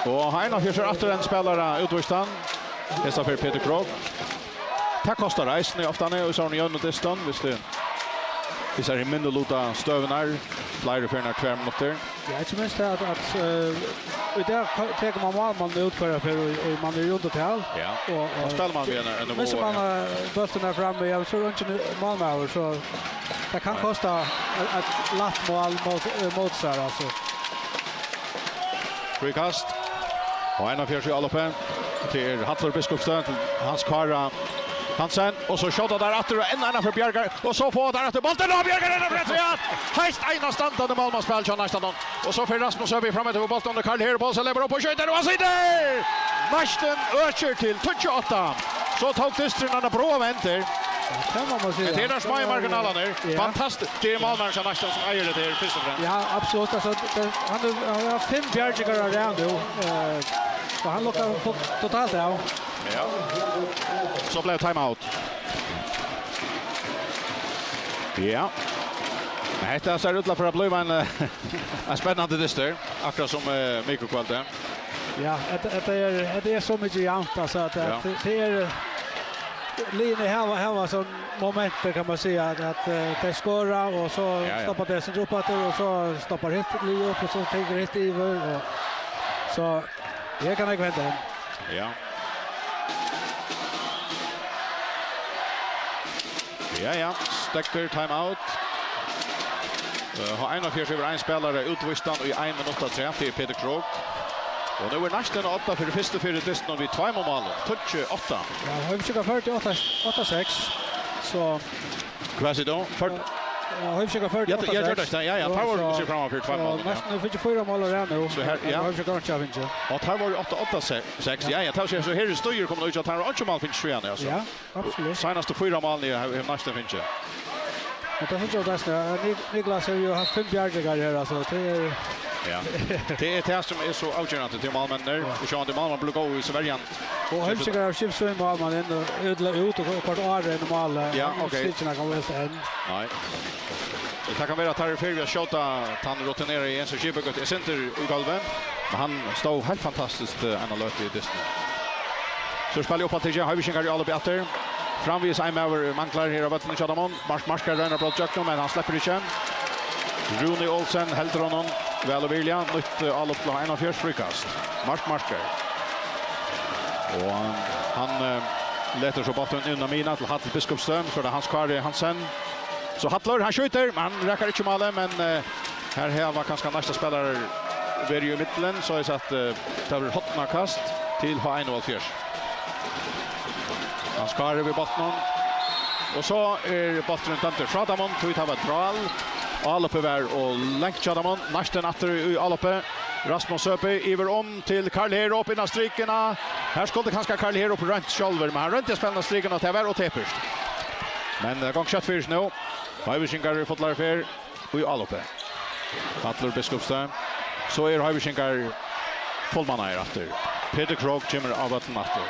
Og H einogfýrs hevur aftur ein spælara útvístan. Hesa ferð Petur Krogh. Tað kostar eisini ofta, og so er hann í øðrum dystin, viss tað, viss tað er í minniluta støðurnar, fleiri ferðir enn tvær minuttir. Ja, ikki minst tað at, at, eh, í dag ka-, tekur man málmannin út hvørja ferð, og, og man er í undirtal. Ja. Og, og spælir man við ein, ein missir man, eh, bóltin har frammi, ja, so er eingin málmaður, so tað kann, nei, kosta eitt, eitt lætt mál móti, eh, móti sær, altso. Fríkast. Og H einogfýrs í Álopi. Tað er Hallur Biskupstøð til Hans Kára Hansen. Og so skjóta teir aftur, og enn ein fyri Bjargar. Og so fáa teir aftur bóltin, og Bjargar er aftur, ja! Heilt einastandandi málmannsspæl hjá næstan. Og so fer Rasmus Søby fram eftir við bóltin, og Karl Herup, og so leypur upp og skjýtur, og hann situr! Næstan økir til tíggju átta. So tók dysturin eina bráða vendu. Ja, tað má man siga. Men tað eru smáir marginalir. Ja. Fantastiskt. Tað er málmaðurin hjá næstan sum eigur hetta her, fyrst og fremst. Ja, absolutt. Altso, tað, hann er, hann hevur fimm bjargingar á rað nú. Eh, so hann lukkar to-, totalt av. Ja. So bleiv timeout. Ja. Men hetta sær út til at fara at blíva ein, eh, ein spennandi dystur, akkurát sum, eh, mikukvøldið. Ja, hetta, hetta er, hetta er so mikið javnt, altso, at, ja, at tað, tað er, liðini hava, hava sovorðin moment, kann man siga, at, at, eh, tey skora, og so, ja, ja, stoppa tey seg upp aftur, og so stoppar hitt lið upp, og so tekur hitt yvir, og so, her kann nógv henda. Ja. Ja, ja, steðgar timeout. Eh, H einogfýrs hevur ein spælara útvístan í ein minutt afturat, tað er Petur Krogh. Og nú er næstan átta fyri fyrstu fyri dystin við tveimum málum. Tíggju átta. Ja, Hoyvíkingar føra átta, átta seks. So hvat sigur tú? Fyr- Ja, Hoyvíkingar føra átta seks. Ja, ja, ja, ja, teir vóru so, so framman fyri tveimum málum, ja. Næstan fýra mál á rað nú. So her, ja. Hoyvíkingar hava ikki fingið. Og teir vóru átta átta seks. Ja, ja, tað vil siga, so her er stígur komin út, at teir hava einki mál fingið síðan, altso. Ja. Absolutt. Seinastu fýra málini hevur, hevur næstan fingið. Men tað síggja vit eisini, ja, Nik-, Niklas hevur jú havt fimm bjargingar her, altso, tað er... Ja. Tað er tað sum er so avgerandi til málmenninir. Ja. Og sjálvandi málmenninir blíva góðir í svørjan. Og Hoyvíkingar hava skift sín málmann inn og, ella út og koyrt Ára inn í málið. Ja, ok. Stikini koma væl enn. Nei. Tað kann vera, at teir eru í ferð við at skjóta tann rutineraða Jens Skibø eitt sindur í gólvið, men hann stóð heilt fantastiskt, eh, eina løtu í dystinum. So er spælið uppaftur, Hoyvíkingar í álopi aftur. Framvegis ein maður manglar her á vøllinum hjá teimum. Mark Markar roynir at bróta ígjøgnum, men hann sleppur ikki. Rúni Olsen heldur honum væl og virðiliga. Nýtt, eh, álop til H einogfýrs, fríkast. Mark Markar. Og hann, eh, letur so bóltin inn á miðjuna til Hall Biskupstøð. So er tað Hans Kári Hansen. So Hallur, hann skjýtur, men hann rakar ikki málið, men, eh, her hava kanska næstu spælarar verið í miðjuni, so eg sá at, eh, tað verður hornakast til H einogfýrs. Hans Kári við bóltinum. Og so er bólturin dømdur frá teimum, tí tað var drál. Álopið var ov langt hjá teimum. Næstan aftur í, í álopið. Rasmus Søby yvir um til Karl Herup inn á strikuna. Her skuldi kanska Karl Herup roynt sjálvur, men hann royndi at spæla inn á strikuna, og tað var ov tepurt. Men, eh, gongur skjótt fyri seg nú. Hoyvíkingar í fullari ferð í álopið. Hallur Biskupstøð. So eru Hoyvíkingar fullmannaðir aftur. Petur Krogh kemur á vøllin aftur.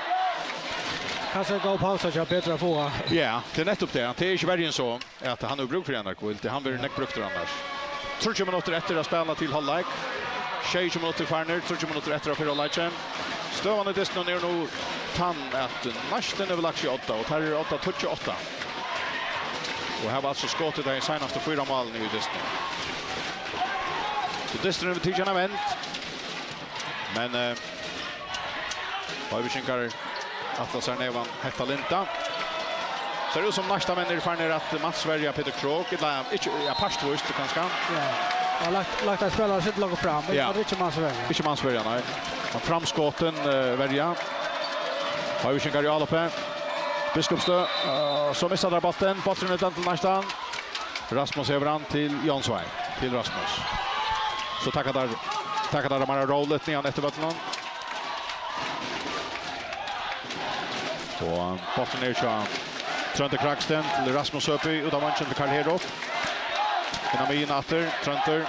Kanska ein góð pausa hjá Petri at fáa. Ja, tað er nettupp tað. Tað er ikki verri enn so, at hann hevur brúk fyri eina hvíld. Hann verður nógv brúktur annars. Tríggjar minuttir eftir at spæla til hálvleik. Sjeyogtjúgu minuttir farnir, tríggjar minuttir eftir av fyrra hálvleiki. Støðan í dystinum er nú tann, at Neistin hevur lagt seg í odda, og teir eru í odda tíggju átta. Og hava altso skotið tey seinastu fýra málini í dystinum. So dysturin hevur tikið eina vend. Men, eh, Hoyvíkingar ætla sær neyvan hetta lynda. Sær út sum Neistamenn eru farnir at mansverja Petur Krogh, ella ikki, ja, partvíst kanska. Ja. Hann hevur lagt, lagt ein spælara sindur longur fram, men, ja, hann er ikki mansverja. Ikki mansverja, nei. Hann framskotin, eh, verja. Hoyvíkingar í álopið. Biskupstøð, eh, so missa teir bóltin. Bólturin er dømdur til Neistan. Rasmus hevur hann til Jónsvein, til Rasmus. So taka teir, taka teir meira róligt niðan eftir vøllinum. Og bólturin er hjá Tróndi Kragsten til Rasmus Søby, út av vongin til Karl Herup. Inn á miðjuna aftur, Tróndur.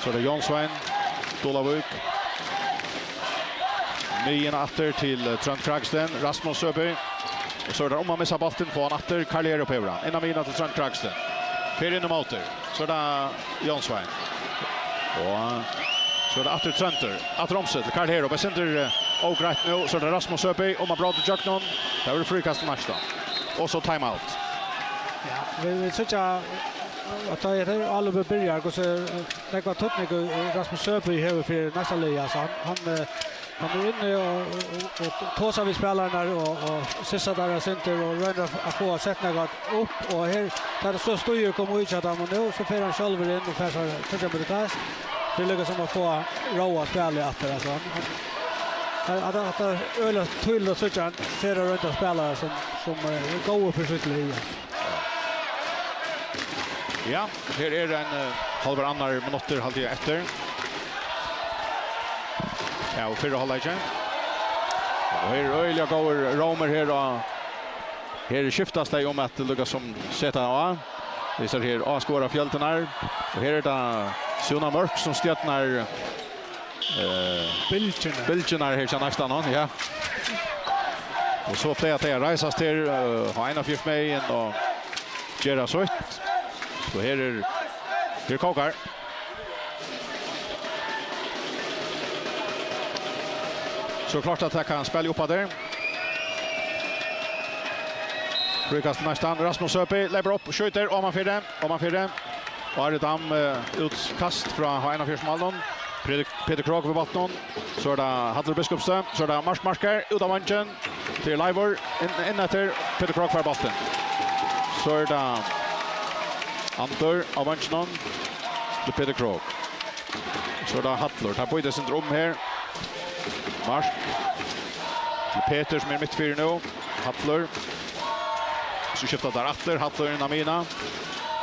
So er tað Jónsvein Dulavík. Miðjuna aftur til, eh, Trónd Kragsten, Rasmus Søby. Og so er tað um at missa bóltin, fáa hann aftur. Karl Herup hevur hann. Inn á miðjuna til Trónd Kragsten. Fer inn ímóti. So er tað Jónsvein. Og so er tað aftur Tróndur. Aftur um seg til Karl Herup. Eitt sindur, eh, ógreitt nú. So er tað Rasmus Søby. Um at bróta ígjøgnum. Tað verður fríkast til Neistan. Og so timeout. Ja, vit, vit síggja, at tá ið álopið byrjar, hvussu, eh, nógvan týdning, eh, Rasmus Søby hevur fyri Neistaliðið. Altso, hann, hann, eh, hann er inni og, og, og, og tosar við spælararnar og, og sissar teir eitt sindur og roynir at, at fáa sett nakað upp. Og her, tá tað so stígur koma í hjá teimum nú, so fer hann sjálvur inn og fær sær tríggjar minuttir. Tað er líka sum at fáa róað spælið aftur, altso. Hann, hann, at, at tað er øgiliga týðiligt at síggja ein sera royndan spælara sum, sum, eh, er góður fyri sítt lið, altso. Ja, her er ein, eh, hálvur annar minuttur, haldi eg, eftir. Ja, og fyrra hálvleiki. Og her er øgiliga góður rómur her, og her skiftast tey um at líka sum seta á. Vit síggja her áskoðarafjøldin her. Og her er tað Súna Mørk sum stjórnar, eh, bylgjurnar. Bylgjurnar her hjá Neistanum, ja. Og so plaga tey at reisast her, eh, á einaoghálvfjerðs megin og gera sítt. So her er, her kókar. So klárt at taka spælið upp eftir. Fríkast næstan. Rasmus Søby leypur upp, skjýtur omanfyri, omanfyri. Og Ari Dam, eh, útkast frá H einogfjøruti málinum. Petur, Petur Krogh við bóltinum. So er tað Hallur Biskupstøð. So er tað Mark Marker út á vangin. Til Leivur. Inn, inn eftir. Petur Krogh fær bóltin. So er tað Andur á vanginum. Til Petur Krogh. So er tað Hallur. Tað býtist sindur um her. Mark. Til Petur sum er mitt fyri nú. Hallur. So skifta teir aftur. Hallur inn á miðjuna.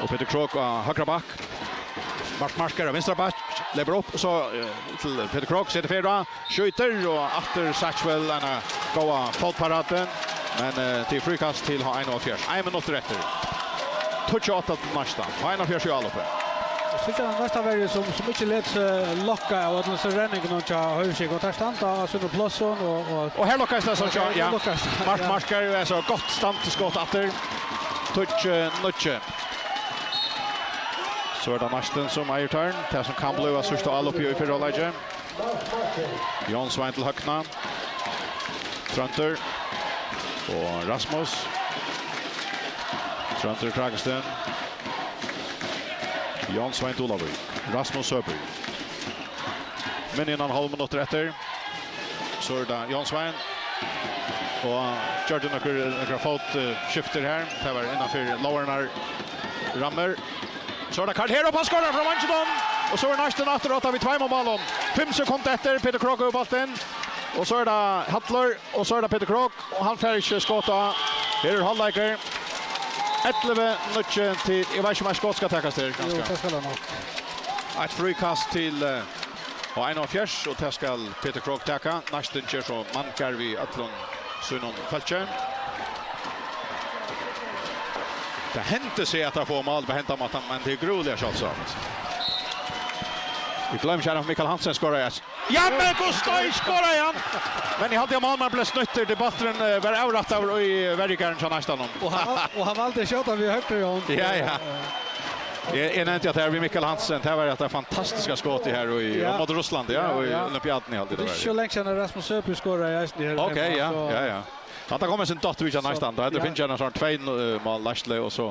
Og Petur Krogh á høgra bakk. Mark Marker á vinstra bakk. Leypur upp. So, eh, til Petur Krogh. Setur fyri. Skjýtur og aftur Satchwell eina góða fótparatu, men, eh, tað er fríkast til H einogfjøruti. Ein minuttur eftir. Tíggju átta til næsta. H einogfjøruti í álopið. Eg síggi hann næstan verið sum, sum ikki læt seg lokka av øllum hesum renningunum hjá Hoyvíkingum, og teir standa á sínum plássum og, og Og her lokkaðist tað so, ja, ja. Her lokkaðist tað, Mark ja. Marker, eh, so gott standskot aftur. Tíggju níggju. So er tað Neistin sum eigur teir. Tað sum kann blíva síðsta álopið í fyrra hálvleiki. Jónsvein til høgna. Tróndur. Og Rasmus. Tróndur Kragsten. Jónsvein Dulavík. Rasmus Søby. Minni enn ein hálv minuttur eftir. So er tað Jónsvein. Og gjørdi nøkur, nøkur fót, eh, skiftir her. Tað var innanfyri lógarnar rammur. So er tað Karl Herup, hann skorar frá vanginum. Og so er Neistin aftur á odda við tveimum málum. Fimm sekund eftir, Petur Krogh hevur bóltin. Og so er tað Hallur, og so er tað Petur Krogh, og hann fær ikki skot á. Her er hálvleikur. Ellivu níggju til, eg veit ikki um eitt skot skal takast her, Jú, kanska. Tað skal hann nokk. Eitt fríkast til, eh, H einogfjøruti, og tað skal Petur Krogh taka. Neistin ger so manngarv við øllum sínum fólki. Tað hendi seg, at teir fáa mál við henda mátan, men tað er grúiliga sjáldsamt. Vit gloyma ikki, at Mikael Hansen skorar, ja. Ja, men hvussu skorar hann? Men eg haldi, at málmaðurin bleiv snýttur, tí bólturin, eh, var avrættaður í verjugarðin hjá Neistanum. Og hann, og hann valdi at skjóta við høgru hond. Ja, ja. Eg, eg nevndi, at tað er við Mikael Hansen, tað var hetta fantastiska skotið her í, ja, móti Russlandi, ja, ja, í, ja, Olympiadini, eg haldi, tað er ikki so langt síðan, at Rasmus Søby skoraði eisini her. Ok, heima, ja, so ja, ja. Hann kom við sín dóttur við hjá Neistan, tá. Hetta er Finn Gerhardsson, tvey, eh, mál leiðslu, og so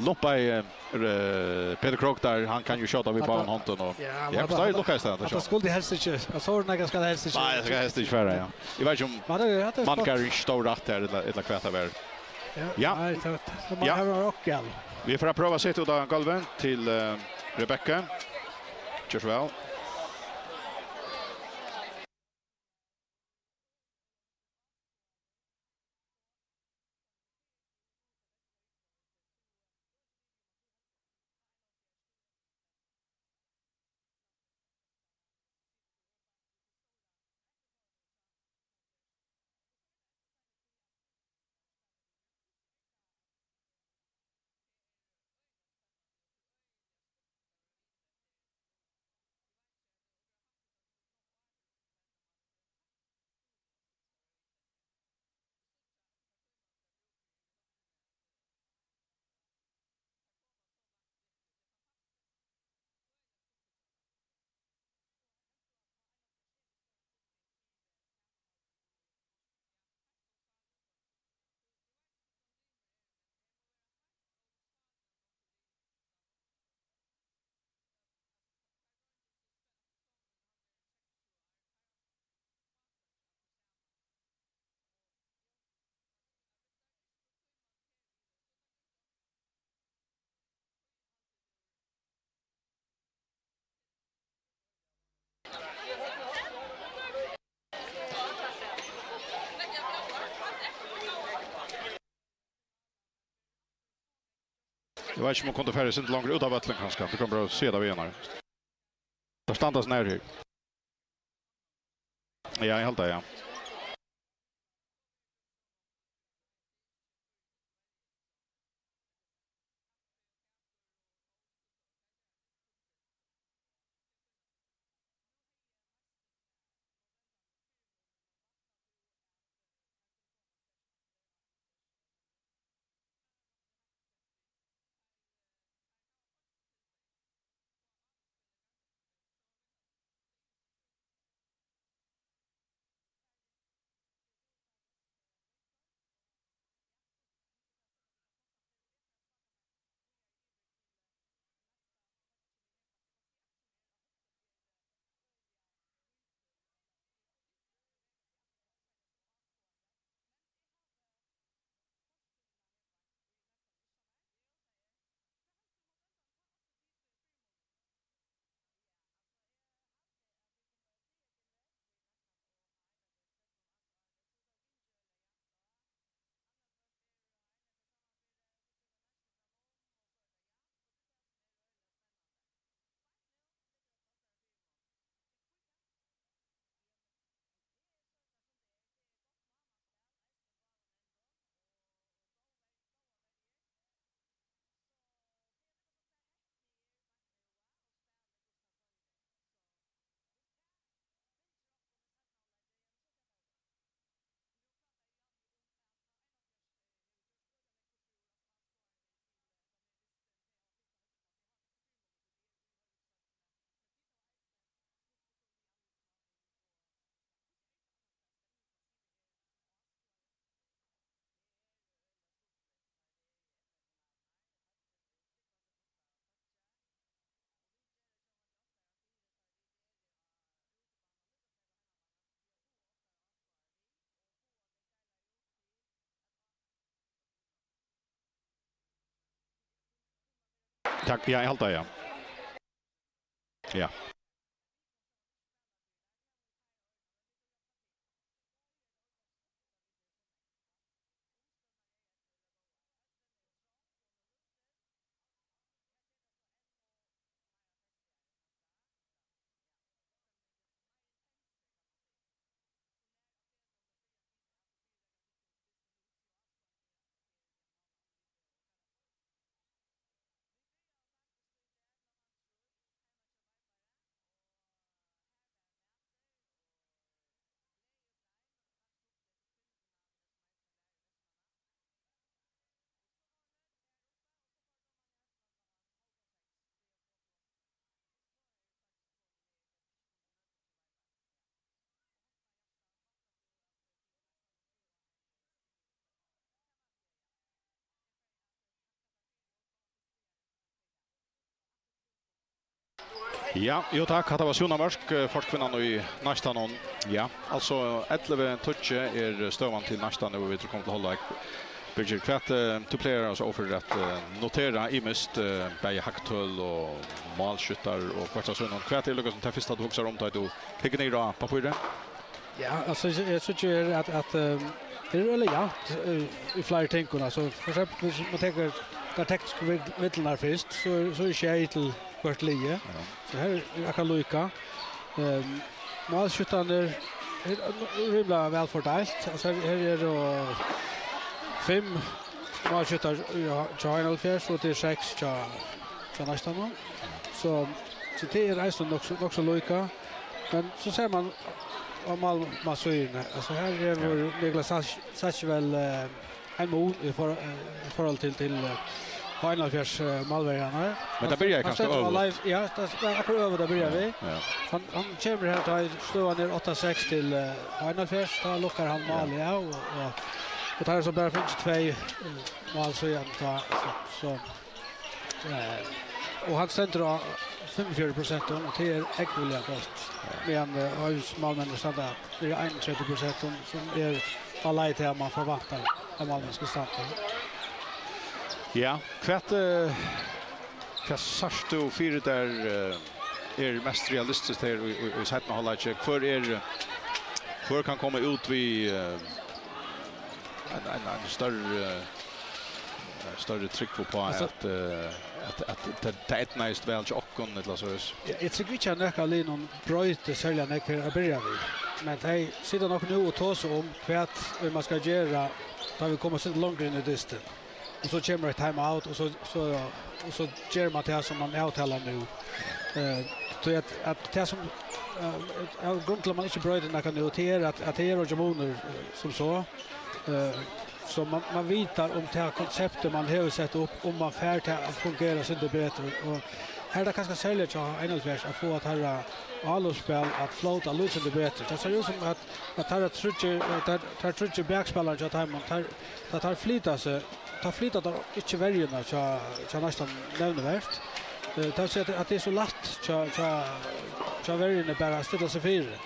lumpaði, eh, Petur Krogh har, hann kann jú skjóta við báðum hondum, og ja, ja, men hvussu lukkaðist tað, hatta skjálvt? Skuldi helst ikki, at so nógv skal helst ikki. Nei, tað skal helst ikki fara, ja. Eg veit ikki, um manngarðurin stóð rætt her, ella, ella hvat tað var. Ja, ja. Nei, tað, tað má hava verið galt. Vit fara at prøva at seta út á gólvið til, eh, Rebekku. Ger so væl. Eg veit ikki, um hon kundi farið eitt sindur longur út á vøllin, kanska. Tú kann bara siga tað við hana. Tað standa nær her. Ja, eg haldi tað, ja. Takk, ja, eg haldi tað, ja. Ja. Ja, jú takk, hatta var Súnamørk, eh, forkvinnan í Neistanum. Ja, altso ellivu tíggju er støðan til Neistan, nú er vit komin til hálvleik. Birgir, hvat, eh, tú plagar altso ofta at, eh, notera ymiskt, eh, bæði hagtøl og málskjúttar og hvørt av sovorðnum. Hvat er líkasum tað fyrsta, tú hugsar um, tá tú hyggur niður á pappírið? Ja, altso, eg, eg síggi her at, at, eh, tað er øgiliga javnt, eh, í fleiri tingum. Altso, fyri eksempel, viss man tekur tær teknisku vil-, villurnar fyrst, so, so er sjey til hvørt lið. Ja. So her er akkurát líka. Ehm, málskjúttarnir er rímiliga væl fordeilt. Altso, her, her eru fimm málskjúttar hjá, hjá einoghálvfjerðs, og tað er seks hjá, hjá Neistanum. So, so tað er eisini nokk so, nokk so líka. Men so sær man á málmannsíðuni, altso, her hevur Niklas Sach-, Sachswell, eh, ein mun í for-, eh, í forhold til, til, eh, H einoghálvfjerðs, eh, málverjarnar. Men tað byrjaði kanska øvugt. Ja, tað er akkurát øvugt at byrja við. Ja. Hann, hann kemur her, tá ið støðan er átta seks til, eh, H einoghálvfjerðs, tá lukkar hann málið av, og, og, og tá er so bara fingið tvey, eh, mál síðan, tá, so, so, eh, og hann stendur á fimmogfjøruti prosent, og tað er ógvuliga gott. Ja. Meðan, eh, Hoyvíkar málmenn standa við einogtretivu prosent, sum er á leið til, at man forvæntar, at málmenn skal standa. Ja, hvat, eh, hvat sært tú fyri tær, eh, er mest realistiskt her í, í, í seinna hálvleiki? Hvør er, hvør kann koma út við, eh, ein, ein, ein størri, eh, størri trúgv uppá, altso, at, eh, at, at tað, tað eydnaðist væl hjá okkum, ella soleiðis? Ja, eg trúgvi ikki, at nakar av liðunum broytir serliga nógv her at byrja við. Men tey sita nokk nú og tosa um, hvat man skal gera, tá vit koma eitt sindur longur inn í dystin. Og so kemur eitt time out, og so, so, og so ger man tað, sum man avtalar nú. Eh, tí at, at tað, sum, eh, av grund til, at man ikki broytir nakað nú, tað er, at, at tað er ikki munur, eh, sum so. Eh, so man, man vitar um tað konseptið, man hevur sett upp, um man fær tað at fungera eitt sindur betur. Og her er tað kanska serliga hjá einoghálvfjerðs at fáa teirra álopsspæl at flóta eitt sindur betur. Tað sær út sum at, at teirra tríggir, eh, teir, teir tríggir bakspælararnir hjá teimum, teir, tá teir flyta seg, tá flyta teir ikki verjuna hjá, hjá Neistan nevnivert. Eh, tað vil siga at, at tað er so lætt hjá, hjá, hjá verjuni bara at stilla seg fyri.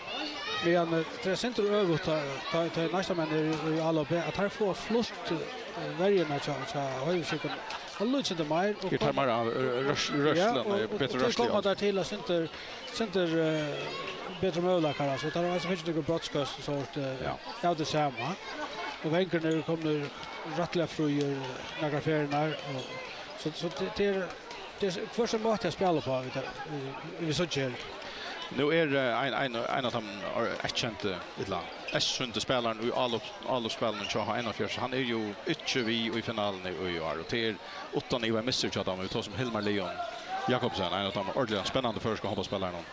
Meðan, eh, tað er sindur øvugt, tá, tá, tá Neistamenn eru í, í álop, at teir fáa flutt, eh, verjuna hjá, hjá Hoyvíkingum. Hann lýsir sindur meir. Og er tað meira, eh, rørs-, rørslan, ja, og, eh, og betur tey koma rørsla? Der til at sindur, sindur, eh, betri møguleikar, altso. Teir hava eisini fingið nøkur brotskast og sovorðið, eh, ja, av tí sama. Og vangirnir eru komnir rættiliga fríir, eh, nakrar ferðirnar, og so, so tað, tað er, tað er hvør sín máti at spæla uppá, vit, vit, vit síggja her. Nú er, eh, ein, ein, ein av teimum, eh, eyðkendu, ella eyðsýndu spælararnar í álop-, álopsspælinum hjá H einoghálvfjerðs, hann er jú ikki við í finaluni í ár, og tað er uttan iva missur hjá teimum. Vit tosa um Hilmar Leon Jakobsen, ein av teimum ordiliga spennandi føroysku hondbóltsspælarunum.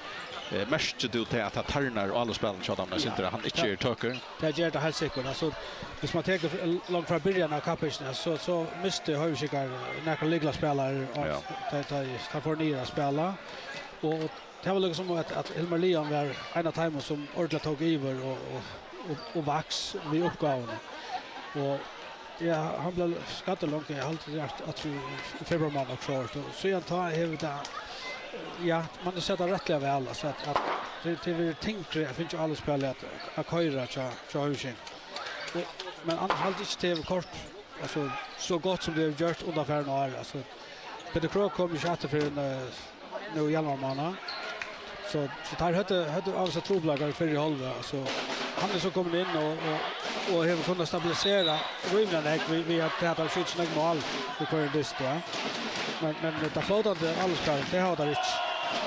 Eh, merkir tú tað, at tað tarnar álopsspælinum hjá teimum, ja, eitt sindur, at hann ikki er tøkur? Tað ger tað heilt sikkurt. Altso, viss man tekur f-, langt frá byrjan av kappingini, so, so mistu Hoyvíkingar nakrar lyklaspælarar, og, ja, tað, tað, tað fór niður at spæla. Og, og tað var líkasum at, at Hilmar Leon var ein av teimum, sum ordiliga tók yvir og, og, og, og vaks við uppgávuni. Og, ja, hann bleiv skaddur longu, eg haldi, tað er at, at í, í februar mánað, okkurt sovorðið. Og síðan tá hevur tað, ja, man hevur sæð tað rættiliga væl, altso, at, at tað, tað verður tyngri at fingið álopsspælið at, at koyra hjá, hjá Hoyvíkingum. Og, men annars haldi eg ikki, tað hevur koyrt, altso, so gott sum tað hevur gjørt undanfarin ár. Altso, Petur Krogh kom ikki aftur fyrr enn, eh, nú í januar mánað. So, so teir høvdu, høvdu av seg trupulleikar í fyrru hálvleik. Altso, hann er so komin inn og, og, og hevur kunnað stabilisera rímiliga nógv við, við at, at hann skjýtur so nógv mál í hvørjum dysti, ja. Men, men tað flótandi álopsspælið, tað hava teir ikki.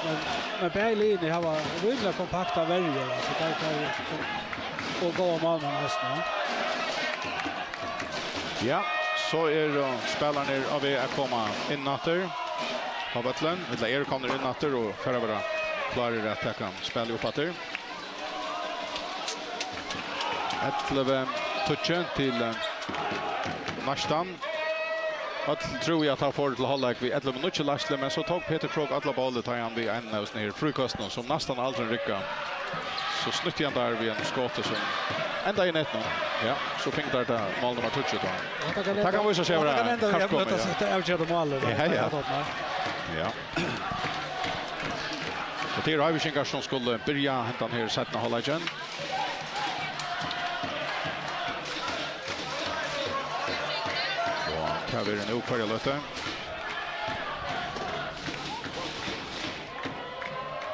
Men, men bæði liðini hava rímiliga kompaktar verjur, altso, teir, teir, og góðar málmenn eisini, ja. Ja, so eru spælararnir á veg at koma inn aftur á vøllin, ella eru komnir inn aftur og fara at vera klárir at taka spælið upp aftur. Ellivu tíggju til, eh, Neistan. Øll trúðu, at hann fór til hálvleik við ellivu minuttir leiðslu, men so tók Petur Krogh alla bólið, tá hann við einum av hesum her fríkøstunum, sum næstan aldrin rigga. So snýtti hann har við einum skoti, sum endaði í netinum. Ja, so fingu teir tað mál nummar tíggju tá. Ja, tað kann vísa seg at vera kærkomið, ja. Tað avgjørda málið, ja, ja. Ja. Tað eru Hoyvíkingar, sum skulu byrja hendan her seinna hálvleikin. Og tað verður nú hvørja løtu.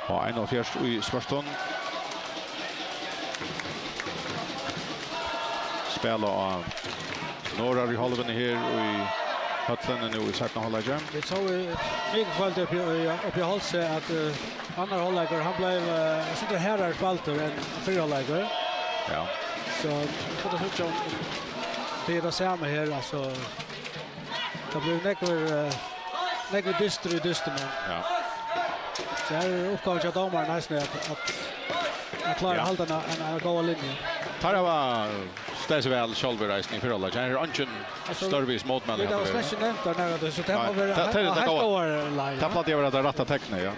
Og einoghálvfjerðs í svørtum. Spæla á norðari hálvuni her í høllini nú í seinna hálvleiki. Vit sóu í mikilkvøldið uppi í, uppi í Hálsi, at, eh, annar hálvleikur, hann bleiv, eh, eitt sindur harðari spældur enn fyrri hálvleikur. Ja. So, vit kunnu síggja um tað er tað sama her, altso, tað blívur nógvur, eh, nógvur dystur í dystinum. Ja. So her er uppgávan hjá dómaranum eisini at, at, at klára Ja. at halda eina, eina, eina góða linju. Teir hava staðið seg væl sjálvir eisini í fyrra hálvleiki. Her er eingin Altso, stórvís mótmæli vit hava hent slett ikki nevnt tað nakað, so tað Nei, má vera tað, heilt, tað, tað heilt góða. Óvarlag, Tað ja. plagdi at vera tað rætta teknið, ja.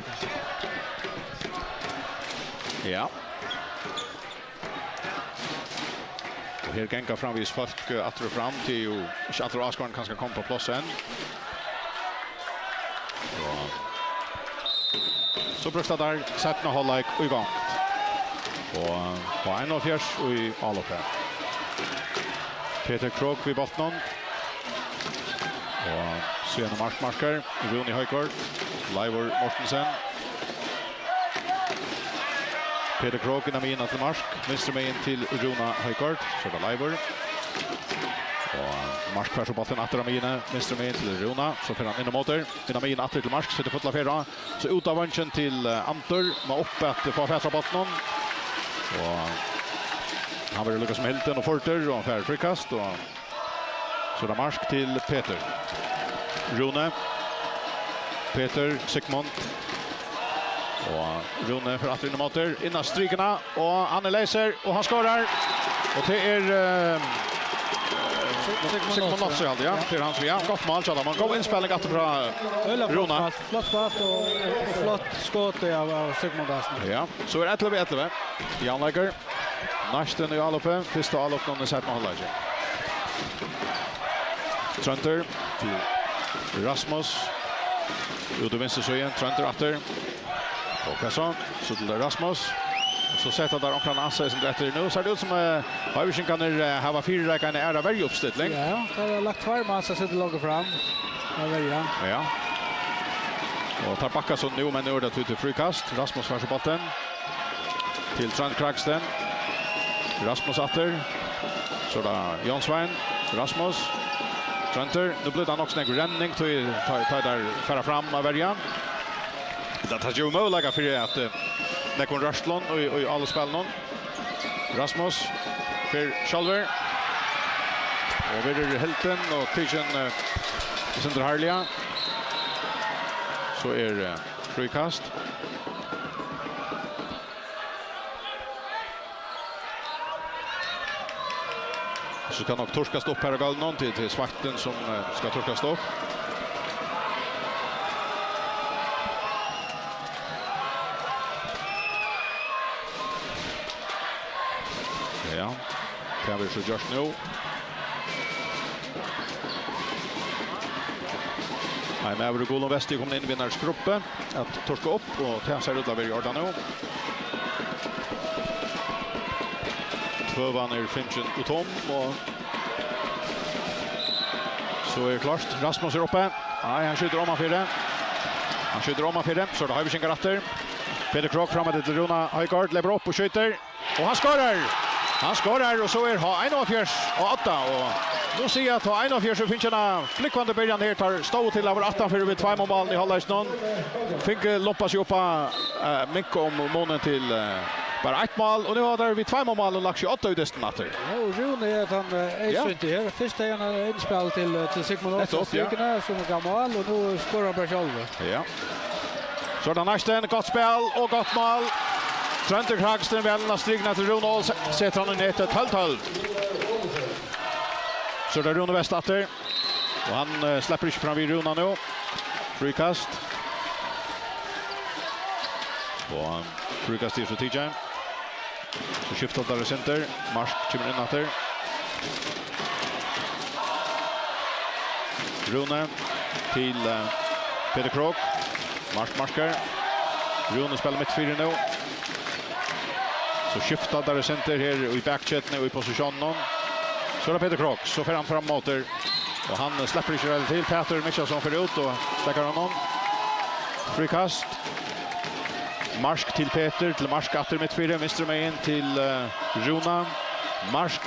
Ja. Og her ganga framvegis fólk, eh, aftur og fram, tí jú ikki allur áskoðarin kanska kom upp á pláss enn. Og so bróksa teir seinna hálvleik í gongd. Og, og einoghálvfjerðs í álopið. Peter Krogh við bóltinum. Og síðani markmarkar, Rúni Højgaard, Leivur Mortensen. Peter Krogh inn á miðjuna til mark, vinstru megin til Rúna Højgaard, so er tað Leivur. Og mark fær so bóltin aftur á miðjuni, vinstru megin til Rúna, so fer hann inn á móti, inn á miðjuna aftur til mark, setir fulla ferð á, so út á vongin til, eh, Andur, má upp at fáa fatur á bóltinum. Og hann verður líka sum hildin og førdur og fær fríkast, og so er tað mark til Peter. Rúni. Peter, Sigmund. Og Rúni fer aftur inn á móti, inn á strikuna, og hann er leysur, og hann skorar. Og tað er, eh, Sigmund Sigmund Nolsøe. Nolsøe, ja. Ja. Tað er hann sum, ja, gott mál, Kjartan. Men góð innspæling aftur frá Øgiliga flott Rúna. Spælt, flott spælt og, og flott skot av, av Sigmund Olsen. Ja, so er ellivu ellivu. Javnleikur. Næstan í álopið. Fyrsta álopinum í seinna hálvleiki. Tróndur til Rasmus. Út í vinstru síðu. Tróndur aftur. Og hvat so? So til Rasmus. Og so seta teir onkran ansa sum eftir nú. Sær tað út sum, eh, Hoyvíkingarnir, eh, hava fyrireikað eina aðra verjuuppstilling. Ja, teir hava lagt tveir mann seg longur fram. At verja. Ja. Og teir bakka so nú, men nú er tað tíð til fríkast. Rasmus fær so bóltin. Til Trónd Kragsten. Rasmus aftur. So er tað Jón Svein. Rasmus. Tróndur. Nú blívur tað nokk so nógv renning, tí tá, tá teir fara fram at verja. Tað, tað gevur møguleika fyri at, eh, nógvum rørslum í, í áloppsspælinum. Rasmus fer sjálvur. Og verður hildin og tikin, eh, eitt sindur harðliga. So er, eh, fríkast. So skal nokk turkast upp her á gólvinum, tí tað er sveittin sum, eh, skal turkast upp. Ja, tað verður so gjørt nú. Ein maður í gulum vesti er komin inn við eina skrubbu at turka upp, og tað sær út til at vera í ordan nú. Tøvan er fingin út um, og so er klárt. Rasmus er uppi. Nei, hann skjýtur omanfyri. Hann skjýtur omanfyri, so er tað Hoyvíkingar aftur. Peter Krogh fram til Rúna Højgaard, leypur upp og skjýtur. Og hann skorar! Hann skorar, og so er H einogfýrs og átta, og nú siga at H einogfýrs er fingin eina flúgvandi byrjan her, teir stóðu til at vera aftanfyri við tveimum málum í hálvleikinum. Fingu lumpað seg upp á, eh, minka um munin til, eh, bara eitt mál, og nú hava teir við tveimum málum lagt seg átta í dystin aftur. Ja, og Rúni er tann, eh, Ja. eyðsýndi her. Fyrst er hann, eh, innspæl til, eh, til Sigmund Olsen Nettopp, ja. Strikuna, sum er gamal, og nú skorar hann bara sjálvur. Ja. So er tað næstan gott spæl og gott mál. Tróndur Kragsten vel inn á strikuna til Rúna Olsen. Setir hann í netið, tólv tólv. So er tað Rúni West aftur. Og hann, eh, sleppur ikki fram við Rúna nú. Fríkast. Og fríkast er so tikið. So skifta teir eitt sindur. Mark kemur inn aftur. Rúni til, eh, Peter Krogh. Mark markar. Rúni spælir mitt fyri nú. So skifta teir eitt sindur her í bakketuni í posisjóninum. So er tað Petur Krok, so fer hann fram móti. Og hann sleppur ikki rættiliga til. Petur Mikkelsen fer út og steðgar honum. Fríkast. Mark til Petur, til Mark aftur mitt fyri, vinstru megin til, eh, Rúna. Mark.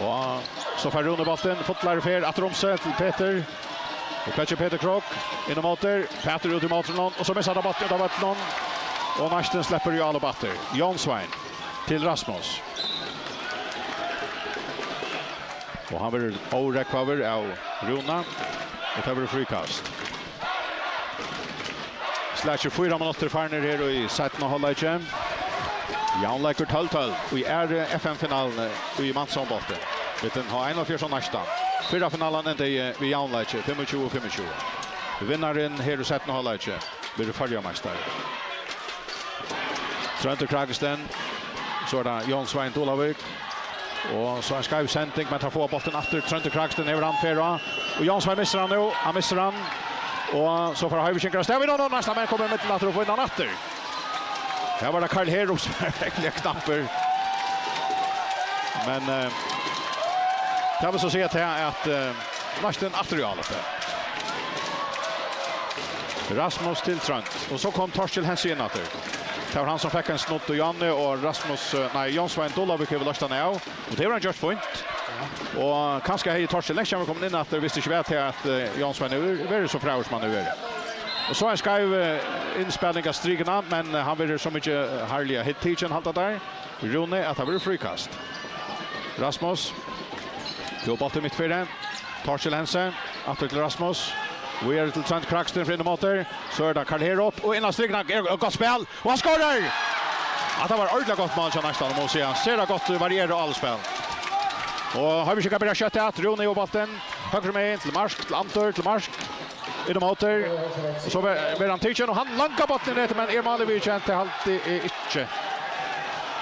Og so fær Rúni bóltin, fullari ferð, aftur um seg til Petur. Og catchar Petur Krok, inn á móti, Petur út í móti honum, og so missar hann bóltin út av vøllinum. Og næstan sleppur Jalop aftur. Jónsvein til Rasmus. Og hann verður órógvaður av Rúna. Og tað verður fríkast. Slags fýra minuttir farnir her í seinna hálvleiki. Javnleikur tólv tólv í aðru F M-finaluni í mannsondbólti. Millum H einogfýrs og Neistan. Fyrra finalan endaði við javnleiki, fimmogtjúgu fimmogtjúgu. Vinnarin her í seinna hálvleiki verður føroyameistari. Tróndur Krákusten. So er tað Jónsvein Dúlavík. Og so ein skeiv sending, men teir fáa bóltin aftur. Tróndur Krákusten hevur hann, fer á. Og Jónsvein missir hann nú. Hann missir hann. Og so fær Hoyvíkingar avstað við honum. Næstan, men kemur í millum aftur og fær hann aftur. Her var tað Karl Herup sum var veruliga knappur. Men, eh, tað vil so siga at, at, eh, næstan aftur í álopp. Rasmus til Trónd. Og so kom Torkil Hense inn aftur. Tað var hann sum fekk ein snudd í áðni, og Rasmus, eh, nei, Jónsvein Dúlavík hevur loyst hann av. Og tað hevur hann gjørt fínt. Og kanska hevði Torkil langt síðan verið komin inn aftur, hvis tað ikki var til at, eh, Jónsvein hevur verið so frægur sum hann hevur verið. Og so ein skeiv, eh, innspæling av strikuna, men, eh, hann verður so mikið harðliga hitt tikin, halda teir. Rúni, at tað verður fríkast. Rasmus. Jú, bóltin mitt fyri. Torkil Hense. Aftur til Rasmus. Víðari til Trónd Krákusten, fer inn á móti. So er tað Karl Herup. Og inn á strikuna. Er, er gott spæl. Og hann skorar! At tað var ordiliga gott mál hjá Neistan, má eg siga. Sera gott varierað áloppsspæl. Og Hoyvíkingar byrja skjótt at. Rúni og bóltin. Høgru megin til Mark, til Andur, til Mark. Inn á móti. Og so ver-, verður hann tikin, og hann langar bóltin í netið, men er málið viðurkent? Tað haldi eg ikki.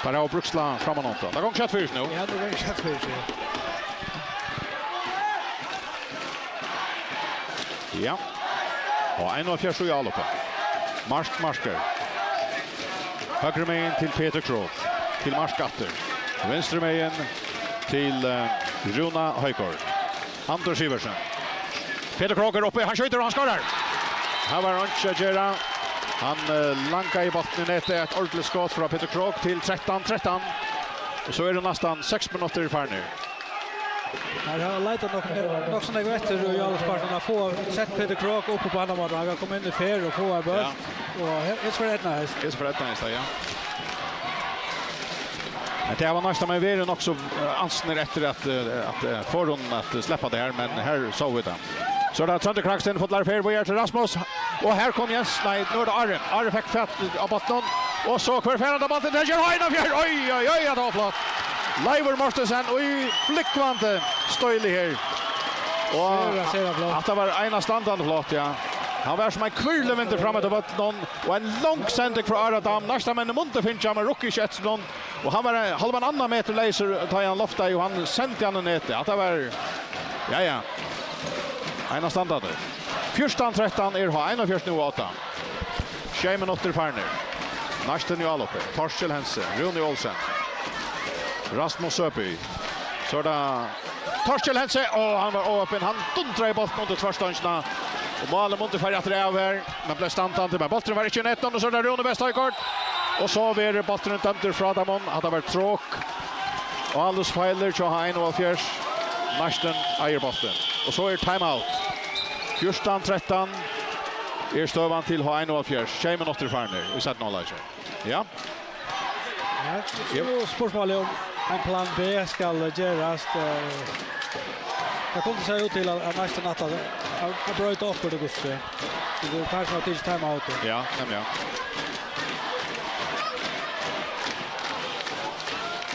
Teir hava Bruksla frammanundan. Tað gongur skjótt fyri seg nú. Ja, tað gongur skjótt fyri seg. Ja. Og einogfýrs í áloppi. Mark Marker. Høgru megin til Petur Krok. Til Mark aftur. Vinstru megin til, eh, Rúna Højgaard. Anders Iversen. Petur Krok er uppi, hann skjýtur og hann skorar. Her var einki at gera. Hann, eh, langaði bóltin í netið, eitt ordiligt skot frá Petur Krok til trettan trettan. Og so eru næstan seks minuttir farnir. Her hava leitað nokk, nokk so nógv eftir í áloppspartinum at fáa sett Petur Krok upp á henda mátan. Hann kann koma inn í ferð og fáa ein bólt. Ja. Og her, her skal eydna hest. Her skal eydna hest, ja. Men tað var næstan, men vit eru nokk so, eh, ansnir eftir at, eh, at, eh, fáa honum at sleppa tað her, men her sá vit tað. So er tað Tróndur Krákusten, fullari ferð, víðari til Rasmus. Og her kom Jens, nei, nú er tað Ari. Ari fekk fatt á bóltinum. Og so hvør fær hann á bóltin? Tað er H einogfýrs. Oj, oj, oj, ja, tað var flott. Leivur Mortensen og í flúgvandi stíli her. Og sera, sera flott. At tað var einastandandi flott, ja. Hann var sum ein hvirlivindur fram eftir vøllinum. Og ein long sending frá Ara Dam. Næsta menn mundi fingið hann, men rukk ikki eftir honum. Og hann var, eh, hálvan annan metur leysur, tá hann loftaði, og hann sendi hann í netið. At tað var, ja, ja. Einastandandi. Fjúrtan trettan er H einogfýrs nú á odda. Sjey minuttir farnir. Næstan í áloppi. Torkil Hense, Rúni Olsen. Rasmus Søby. So er tað Torkil Hense. Ó, hann var opin. Hann dundraði bóltin undir tvørstongina. Og málið mundi farið aftur av her. Men bleiv standandi. Men bólturin var ikki í netinum. Og so er tað Rúni West Højgaard. Og so verður bólturin dømdur frá teimum. At tað var tråk. Og alles feilir hjá H einogfýrs. Næstan eigur bóltin. Og so er timeout. Fjúrtan trettan er støðan til H einogfýrs. Sjey minuttir farnir í seinna hálvleiki. Ja. Ja, so er jú spurningur um ein plan B skal gerast, eh, tað kundi sæð út til at, at næstan at, at, at broyta upp, er tað gott, so. So tað er tað sum at taka timeout. Ja, nemliga.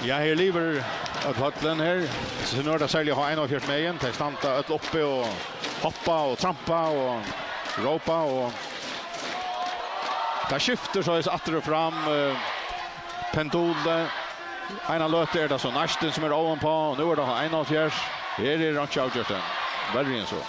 Ja, her livir øll høllin her. So nú er tað serliga H einogfýrs megin. Tey standa øll uppi og hoppa og trampa og rópa og tað skiftir soleiðis aftur og fram, eh, pendulið. Eina løtu er tað so Neistin sum er omanpá, og nú er tað H einogfýrs. Her er einki avgjørt enn. Verri enn so.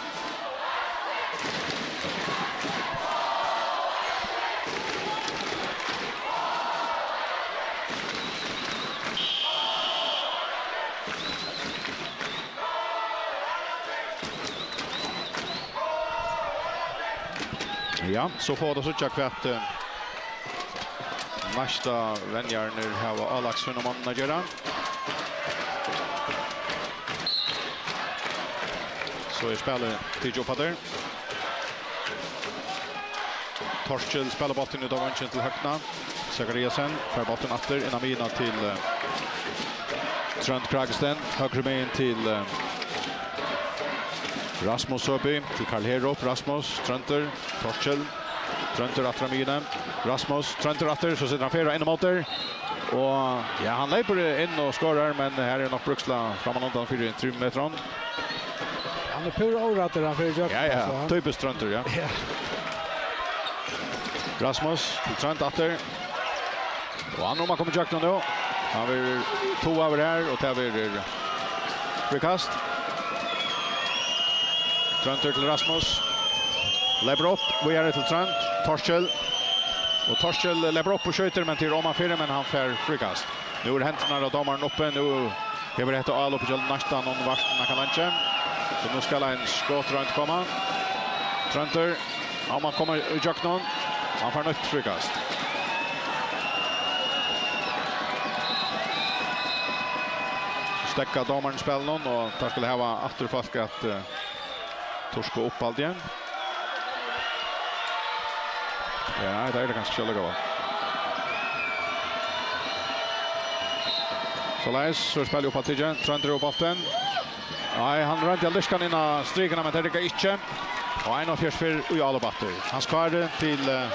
Ja, so fáa vit at síggja, hvat, eh, næsta venjarar hava álagt sínum monnum at gera. So er spælið tikið upp aftur. Torkil spælir bóltin út á vangin til høgna. Zachariasen fær bóltin aftur inn á miðjuna til, eh, Trónd Kragesten. Høgru megin til, eh, Rasmus Søby, til Karl Herup. Rasmus, Tróndur, Torkil. Tróndur aftur á miðjuni. Rasmus, Tróndur aftur, so setur hann fyri inn á móti. Og, ja, hann leypur inn og skorar, men her er nokk brúkslag frammanundan fyri trimum metrum. Hann er púra óræddur, hann fer ígjøgnum, ja, ja, altso, hann typiskt Tróndur, ja. Ja. Rasmus til Trónd aftur. Og hann er um at koma ígjøgnum nú. Hann verður togaður her, og tað verður fríkast. Tróndur til Rasmus. Leypur upp, víðari til Trónd. Torkil. Og Torkil leypur upp og skjýtur, men til oman fyri, men hann fær fríkast. Nú eru hendurnar á dómaranum uppi. Nú hevur hetta álopið hjá næstan um vart nakað leingi. So nú skal ein skotroynd koma. Tróndur, hann má koma ígjøgnum. Hann fær nýtt fríkast. So steðgar dómarin spælinum, og teir skulu hava aftur fólk at, eh, turka upp, haldi eg. Ja, tað er tað kanska ikki allíkavæl. Soleiðis, so er spælið uppaftur tikið. Tróndur hevur bóltin. Nei, hann royndi at lirka hann inn á strikuna, men tað riggaði ikki. Og einoghálvfjerðs fer í álop aftur. Hans Kári til, eh,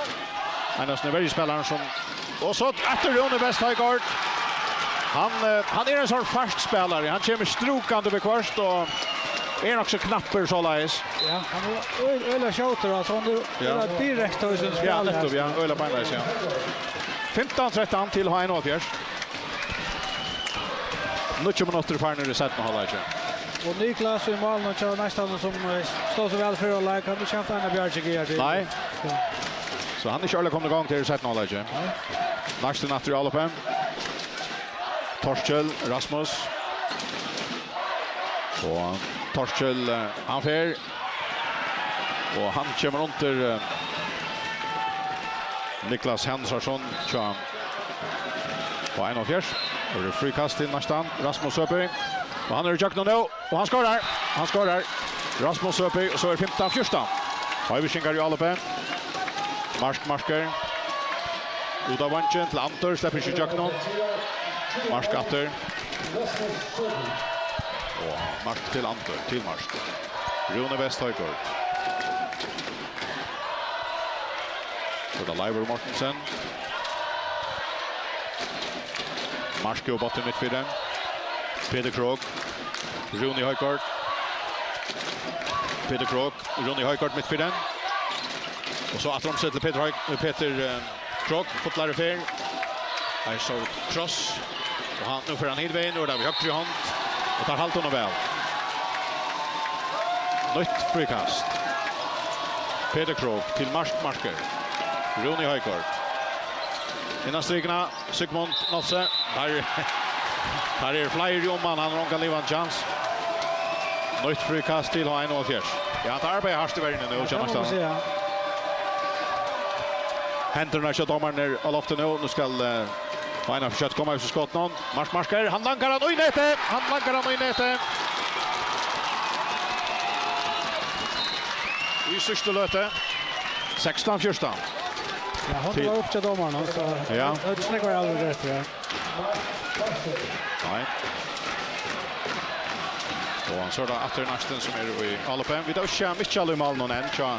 ein av sínum verjuspælarunum sum, og so aftur Rúni West Højgaard. Hann, eh, hann er ein sånn fartspælari. Hann kemur strúkandi viðhvørt og er nokk so knappur soleiðis. Ja, hann er ø-, øgiliga skjótur, altso, hann er, ja, øgiliga direkta í sínum spæli, ja, nettupp, altso. Ja, øgiliga beinleiðis, ja. Fimtan trettan til H einoghálvfjerðs. Níggju minuttir farnir í seinna hálvleiki. Og Niklas í málinum hjá Neistanum, sum, eh, stóð seg væl fyrra hálvleik, hann hevur ikki havt eina bjarging í her til. Nei. Ja. So hann er ikki ordiliga komin í gongd her í seinna hálvleiki. Nei. Næstan aftur í álopið. Torkil Rasmus. Og Torkil, eh, hann fer. Og hann kemur undir, eh, Niklas Hansarsson hjá H einoghálvfjerðs. Og tað er fríkast til næstan Rasmus Søby. Og hann er ígjøgnum nú. Og hann skorar. Hann skorar. Rasmus Søby, og so er fimtan fjúrtan. Hoyvíkingar í álopið. Mark Marker. Út á vangin til Andur, sleppur ikki ígjøgnum. Mark aftur. Og Mark til Andur, til Mark. Rúni West Højgaard. So er tað Leivur Mortensen. Mark og bóltin mitt fyri. Petur Krogh. Rúni Højgaard. Petur Krogh. Rúni Højgaard mitt fyri. Og so aftur um seg til Petur Høy-, Petur, eh, Krogh, fullari ferð. Her so kross. Og hann, nú fer hann hin vegin, nú er tað við høgru hond. Og teir halda honum væl. Nýtt fríkast. Petur Krogh til Mark Marker. Rúni Højgaard. Innan strikuna, Sigmund Nolsøe. Her, her eru fleiri um hann, hann hevur ongan livandi kjans. Nýtt fríkast til H einoghálvfjerðs. Ja, tað arbeiðir hart í verjuni nú, ja, tað má man siga. Hendurnar hjá dómaranum eru á lofti nú. Nú skal, eh, H einoghálvfjerðs koma við skotinum. Mark Marker, hann langar hann í netið. Hann langar hann í netið. Í síðstu løtu. Sekstan fjúrtan. Ja, hon til var uppi hjá dómaranum, so, ja, tað er ikki nógv at avlevera eftir, ja. Nei. Og so er tað aftur Neistanum sum er í álopið. Vit hava ikki Mikkjal í málinum enn, hjá,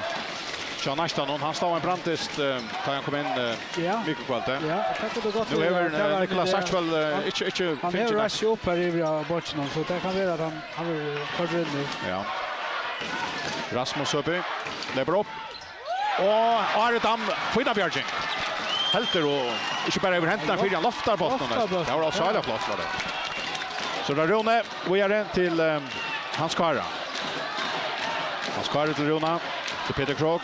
hjá Neistanum. Hann stóð og brandist, eh, tá hann kom inn, eh, ja, mikukvøldið. Ja, tað kundi gott verið. Nú hevur, ja, eh, Niklas Hartwell, eh, hann, ikki, ikki hann hevur fingið reist seg upp her yvir á beinkinum, so tað kann vera at hann, hann er koyrdur inn í. Ja. Rasmus Søby, leypur upp. Og Ari Dam, fína bjarging. Heldur og ikki bara yvir hendurnar, fyri hann loftar bóltin. Loftar bóltin, tað var so, ja, flott, var tað. So er tað Rúni, víðari til, eh, Hans Kára. Hans Kári til Rúna, til Petur Krogh.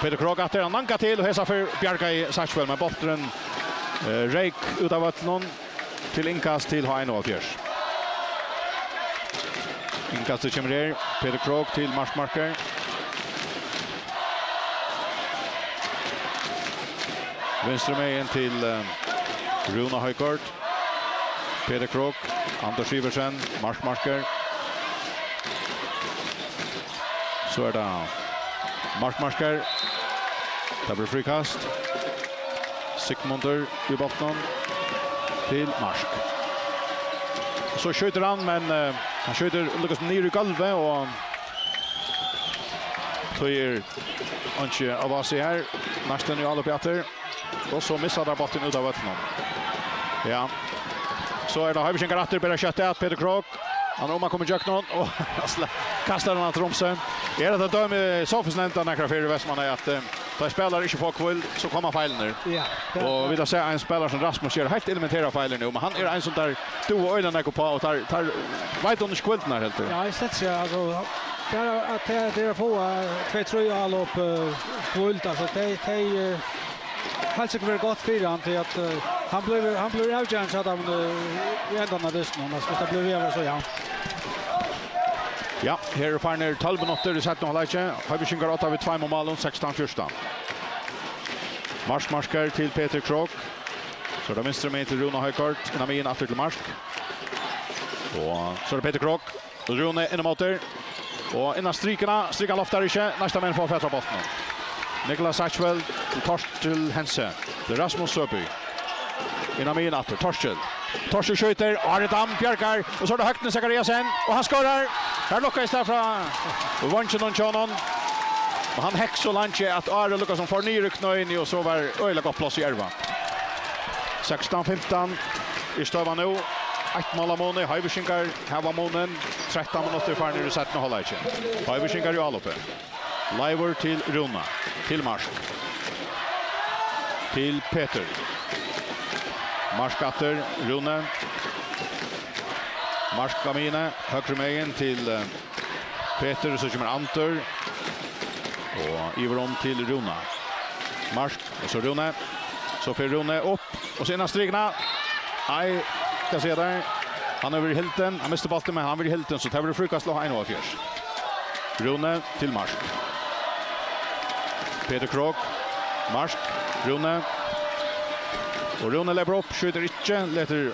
Petur Krogh aftur, hann langar til, og hesa ferð bjargaði Satchwell, men bólturin, eh, reyk út av vøllinum. Til innkast til H einoghálvfjerðs. Innkastið kemur her. Petur Krogh til Mark Marker. Vinstru megin til, eh, Rúna Højgaard. Peter Krogh, Anders Iversen, markmarker. So er tað markmarker. Tað verður fríkast. Sigmundur í botninum til mark. So skjýtur hann, men, eh, hann skjýtur líkasum niður í gólvið, og so er einki av seg her. Næstan í álop aftur. Og so missa teir bóltin út av vøllinum. Ja. So er tað Hoyvíkingar aftur, bera skjótt at Peter Krogh. Hann er um at koma ígjøgnum, og sle-, kastar hann aftur um seg. Er tað dømi Sofus nevndi nakrar ferðir í Vestmanna, at, eh, tá spælarar ikki fáa hvíld, so koma feilirnir. Ja, tað er Og vit hava sæð ein spælara sum Rasmus ger heilt elementera feilir nú, men hann er ein sum teir duga øgiliga nógv uppá, og teir, teir veita honum ikki hvíldirnar heldur. Ja, eg seti seg, altso, bara at tey, tey fáa tvey, trý álop, eh, hvíld, altso, tey, tey, eh, helt seg vera gott fyri hann, tí at, eh, hann blívur, hann blívur avgerandi hjá teimum, eh, í endan av dystinum, altso, viss tað blívur við at vera so, ja. Ja, her eru farnir tólv minuttir í setna hálvleiki. Hoyvíkingar átta við tveimum málum, sekstan fjúrtan. Mark, markar til Peter Krogh. So er tað vinstru megin til Rúna Højgaard. Inn á miðjuna aftur til mark. Og so er tað Peter Krogh. Og Rúni inn á móti. Og inn á strikuna. Strikan loftar ikki. Næsta menn fáa fatur á bóltinum. Nicolas Satchwell til Torkil Hentze. Til Rasmus Søby. Inn á miðjuna aftur. Torkil. Torkil skjýtur. Ari Dam bjargar. Og so er tað Høgni Zachariasen. Og hann skorar. Her lukkaðist tað frá veinginum hjá honum. Og hann hekk so leingi at Ari Lukassen fór niður í knøini, og so var øgiliga gott pláss í erva. Sekstan fimtan í støðan nú. Eitt mál av muni. Hoyvíkingar hava munin. Trettan minuttir farnir í seinna hálvleiki. Hoyvíkingar í álopi. Leivur til Rúna. Til Mark. Til Petur. Mark aftur. Rúni. Mark á miðjuni. Høgru megin til, eh, Petur, so kemur Andur. Og yvir um til Rúna. Mark, og so Rúni. So fer Rúni upp, og so inn á strikuna. Ei, hvat siga teir? Hann hevur verið hildin, hann misti bóltin, men hann hevur verið hildin, so tað verður fríkast til H einoghalvfjerðs. Rúni til Mark. Petur Krogh, Mark, Rúni. Og Rúni letur upp, skjýtur ikki, letur,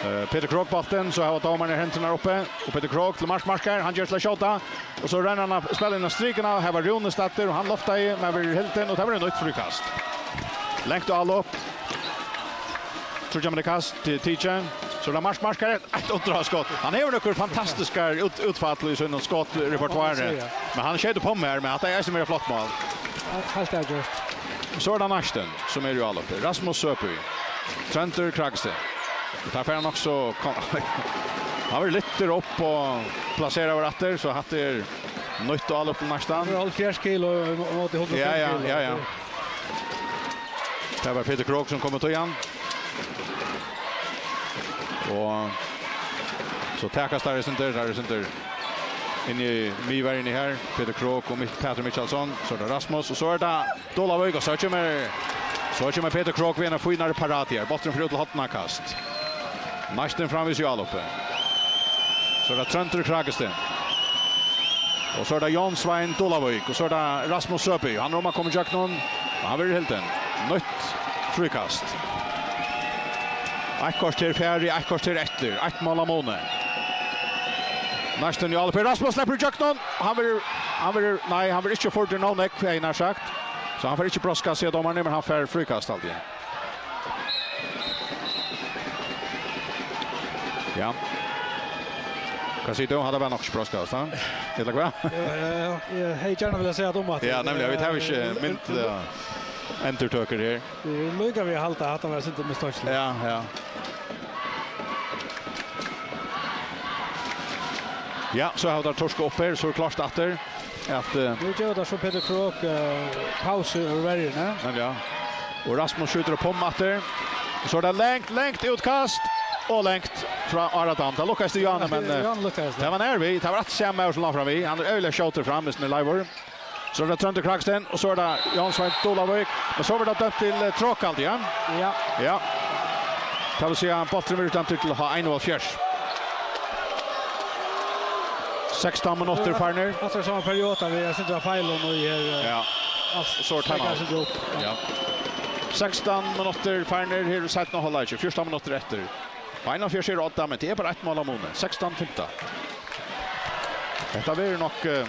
eh, Petur Krogh bóltin, so hava dómararnir hendurnar uppi. Og Petur Krogh til Mark, markar, hann ger til at skjóta. Og so rennur hann at spæla inn á strikuna, og her var Rúni staddur, og hann loftaði, men verður hildin, og tað verður nýtt fríkast. Langt álop. Tríggjar metra kast til Tiki. So er tað Mark, markar, eitt undirhald skot. Hann hevur nøkur fantastiskar út-, útfall í sínum skotrepertoari. Ja, ja. Men hann skeyt upp um her, men hatta er eisini meira flott mál. Heilt avgjørt. So er tað Næstin, sum er í álopi. Rasmus Søby. Tróndur Kragsted. Tað fer hann nokk so kom-, hann verður lyftur upp og plaseraður aftur, so hatta er nýtt álop til Næstan. Hann er hálvfjerðs kilo í móti hundrað og fimm kilo. Ja, ja, ja, ja. Tað var Petur Krogh sum kom út í hann. Og so takast teir eitt sindur, teir eru eitt sindur inni í miðverjuni her. Petur Krogh og Mik-, Pætur Mikkjalsson. So er tað Rasmus, og so er tað Dolavík, og so kemur, so kemur Petur Krogh við einari fínari parati her. Bólturin fer út til hornakast. Næstin framvegis í álopi. So er tað Tróndur Kragsted. Og so er tað Jón Svein Dolavík. Og so er tað Rasmus Søby. Hann er um at koma ígjøgnum. Og hann verður hildin. Nýtt fríkast. Eitt korter farið, eitt korter eftir. Eitt mál av muni. Næstin í álopi. Rasmus sleppur ígjøgnum. Hann verður, hann verður, nei, hann verður ikki førdur nóg nógv, hevði eg nær sagt. So hann fær ikki broytt, siga dómararnir, men hann fær fríkast, haldi eg. Ja. Hvat sigur tú? Hatta var nokk ikki broytt, ha? Ella hvat? Ja, ja, ja. Eg hevði gjarna viljað siga at um at Ja, nemliga, vit hava ikki mynd, ja, endurtøkur her. Vit líka við at halda at hatta var eitt sindur mistókst. Ja, ja. Ja, so hava teir turkað upp her, so er klárt aftur. At, eh, Nú geva teir so Petur Krogh, eh, pausu úr verjuni. Men ja. Og Rasmus skjýtur upp um aftur. Og so er tað langt, langt útkast. Og langt frá Ara Dam. Tað lukkaðist í Jane, men, eh, Jane lukkaðist, ja. Tað var nær við. Tað var akkurát sami maður sum lá fram við. Hann er øgiliga skjótur fram, viss hann er leivur. So er tað Tróndur Kragsted, og so er tað Jón Svein Dolavík. Men so verður tað dømt til, eh, trákast, ja. Ja. Ja. Tað vil siga, bólturin verður dømdur til H einoghalvfjerðs. Sekstan minuttir farnir. Aftur sama period, har vit, eg syntes det var feil, og nå gjør, eh, Ja. alt Og so er timeout. Strekker seg opp. Ja. Sekstan minuttir farnir her í seinna hálvleiki. Fjúrtan minuttir eftir. Og einoghálvfjerðs eru á odda, men tað er bara eitt mál av muni. Sekstan fimtan. Hetta verður nokk, eh,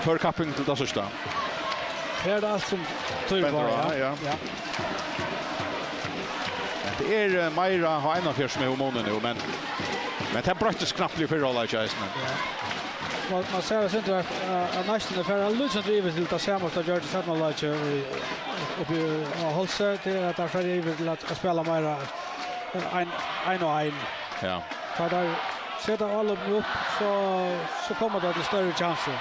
hørð kapping til tað síðsta. Her er tað alt sum týðir á, Bendur, ja. Ja. Ja. Hetta er, eh, meira H einogfjerðs sum hevur munin nú, men, men tað broyttist knappliga í fyrra hálvleiki eisini. Ja. Man, man sær, eg synist, at, at, at næstan er farið lítið yvir til tað sama sum tað gjørdi í seinna hálvleiki í, uppi á Hálsi, til at tað fer yvir til at, at spæla meira ein, ein og ein. Ja. Tá teir seta álopini upp, so, so koma teir til størri kjansir.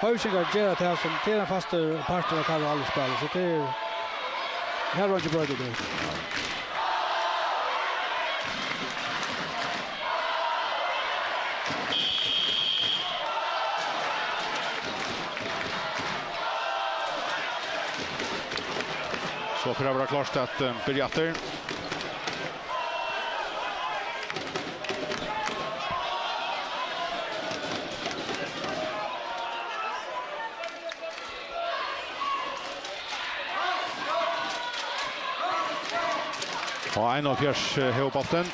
Hoyvíkingar gera tað sum, tað er ein fastur partur av teirra álopsspæli, so tað er, her er einki broyting. So fer at vera klárt at, eh, byrja aftur. Og einoghálvfjerðs, eh, hevur bóltin.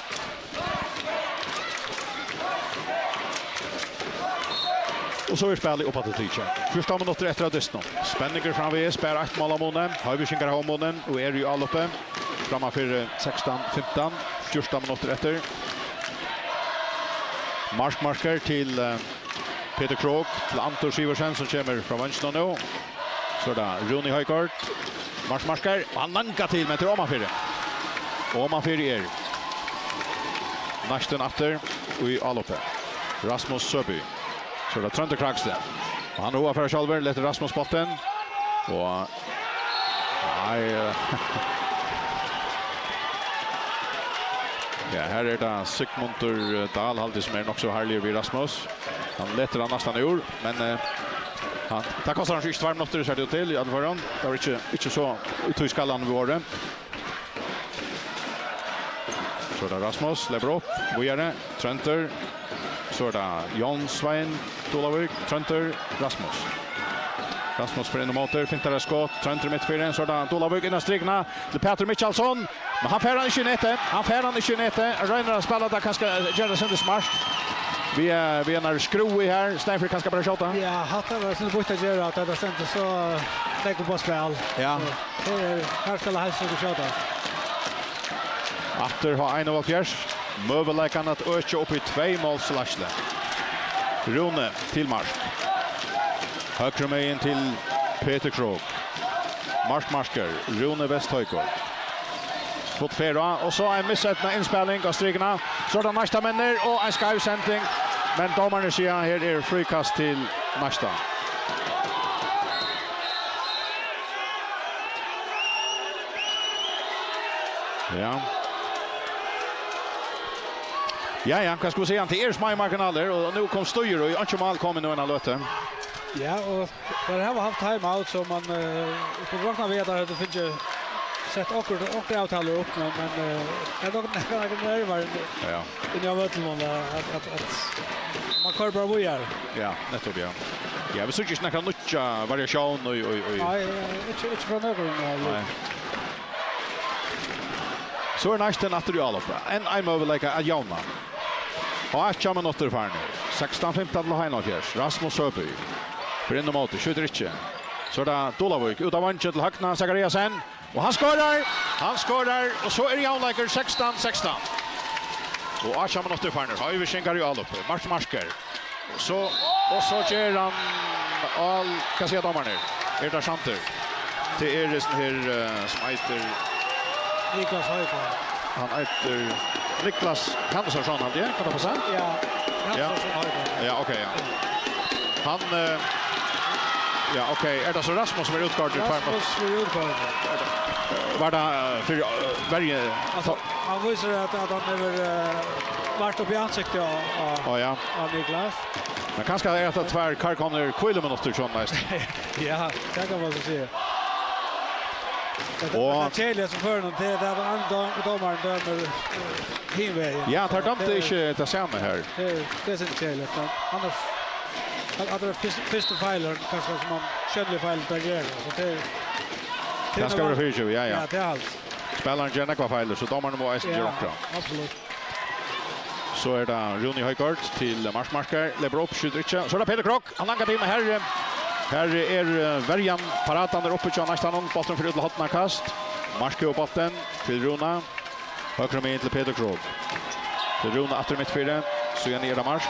Og so er spælið upp aftur tikið. Fjúrtan minuttir eftir av dystinum. Spenningur framvegis, bara eitt mál av muni. Hoyvíkingar hava munin og eru í áloppi. Framman fyri sekstan fimtan, fjúrtan minuttir eftir. Mark Marker til, eh, Peter Krogh, til Anton Sivertsen, sum kemur frá veinginum nú. So er tað Rúni Højgaard. Mark Marker, og hann langar til, men tað er omanfyri. Omanfyri er næstan aftur í áloppi. Rasmus Søby. So er tað Tróndur Kragstad. Og hann er á at fara sjálvur, letur Rasmus bóltin. Og, nei, eh, ja, her er tað Sigmundur Dahl, haldi eg, sum er nokk so harðligur við Rasmus. Hann letur hann næstan úr, men, eh, hann, tað kostar hann ikki tveir minuttir, sær tað út til, í øllum førum. Tað var ikki, ikki so í tí skallan við orðið. So er tað Rasmus, lepur upp, víðari, Tróndur. So er tað Jón Svein Dulavík, Tróndur, Rasmus. Rasmus fer inn ímóti, fintar eitt skot, Tróndur í miðjuni, so er tað Dulavík inn á strikuna til Pætur Mikkjalsson, men hann fær hann ikki í netið, hann fær hann ikki í netið, roynir at spæla tað, kanska gera tað sindur smart. Við, eh, við einari skrúvu her, í staðin fyri kanska bara at skjóta. Ja, hatta var sindur býtt at gera, at tað stendur so, eh, nógv upp á spæl. Ja. So, her er, her skal helst ikki skjóta. Aftur H einogfjerðs møguleikan at økja upp í tvey málsleiðslu. Rúni til mark. Høgru megin til Peter Krogh. Mark Marker, Rúni Westhøjgaard. Fót fer á, og so ein miseydnað innspæling á strikuna. So er tað næsta menn, og ein skeiv sending. Men dómararnir siga, her er fríkast til næsta. Ja. Ja, ja, hvat skal vit siga? Tað eru smáir marginalir, og nú kom Stígur, og ikki mál komið nú eina løtu. Ja, og teir hava havt timeout, so man, eh, kundi rokna við, at teir høvdu fingið sett okkurt, okkurt avtalu upp, men, men, eh, tað er nokk, nakrar nervar inni, ja, inni á vøllinum, at, at, at man koyrir bara víðari. Ja, nettupp, ja. Ja, vit síggja ikki nakra nýggja variatión í, í, í. Nei, eh, ikki, ikki frá nøkrum, eh, nei. So er næstan aftur í áloppi. Enn ein møguleiki at javna. Og átjan minuttir farnir. Sekstan fimtan til H einogfjerðs. Rasmus Søby. Fer inn ímóti, skjýtur ikki. So er tað Dulavík. Út av veingi til høgna, Zachariasen. Og hann skorar! Hann skorar, og so er javnleikur sekstan sekstan. Og átjan minuttir farnir. Hoyvíkingar í áloppi. Mark Marker. Og so, og so ger hann alt, hvat siga dómararnir? Er tað Sandur? Tað er hesin her, eh, sum eitur Niklas Højgaard. Hann eitur Niklas Hannesson, haldi eg, kann tað passa? Ja, ja, Hannesson Højgaard. Ja, ok, ja. Hann, eh, ja, ok, er tað so Rasmus sum er útgongdur í tveir minuttir? Rasmus er útgongdur. Var tað, eh, fyri, eh, verju? Altso, hann vísir at, at hann hevur, eh, vart uppi í ansiktið á, á, á, ja, á Niklas. Men kanska er tað tveir kærkomnir hvíluminuttir hjá honum eisini. Ja, tað kann man so siga. Og tað keðiliga sum førir honum til, tað er at dóm-, dómarin dømir, eh, hin vegin. Ja, teir dømdu ikki tað sama her. Tað er, tað er sindur keðiligt, men annars, at, at tað er fyrst-, fyrstu feilur, kanska sum man skellir feil, tað ger, so tað er Tað skal vera fýraogtjúgu, ja, ja. Ja, tað er alt. Spælarin ger nógvar feilir, so dómarin má eisini gera okkurt. Ja, absolutt. So er tað Rúni Højgaard til markmarkar, leipur upp, skjýtur ikki. So er tað Petur Krogh, hann langar til, men her, eh, her er, eh, verjan parat, hann er uppi hjá næstan, bólturin fer út til hornakast. Mark hevur bóltin til Rúna. Høgru megin til Petur Krogh. Til Rúna aftur mitt fyri. So er tað Mark.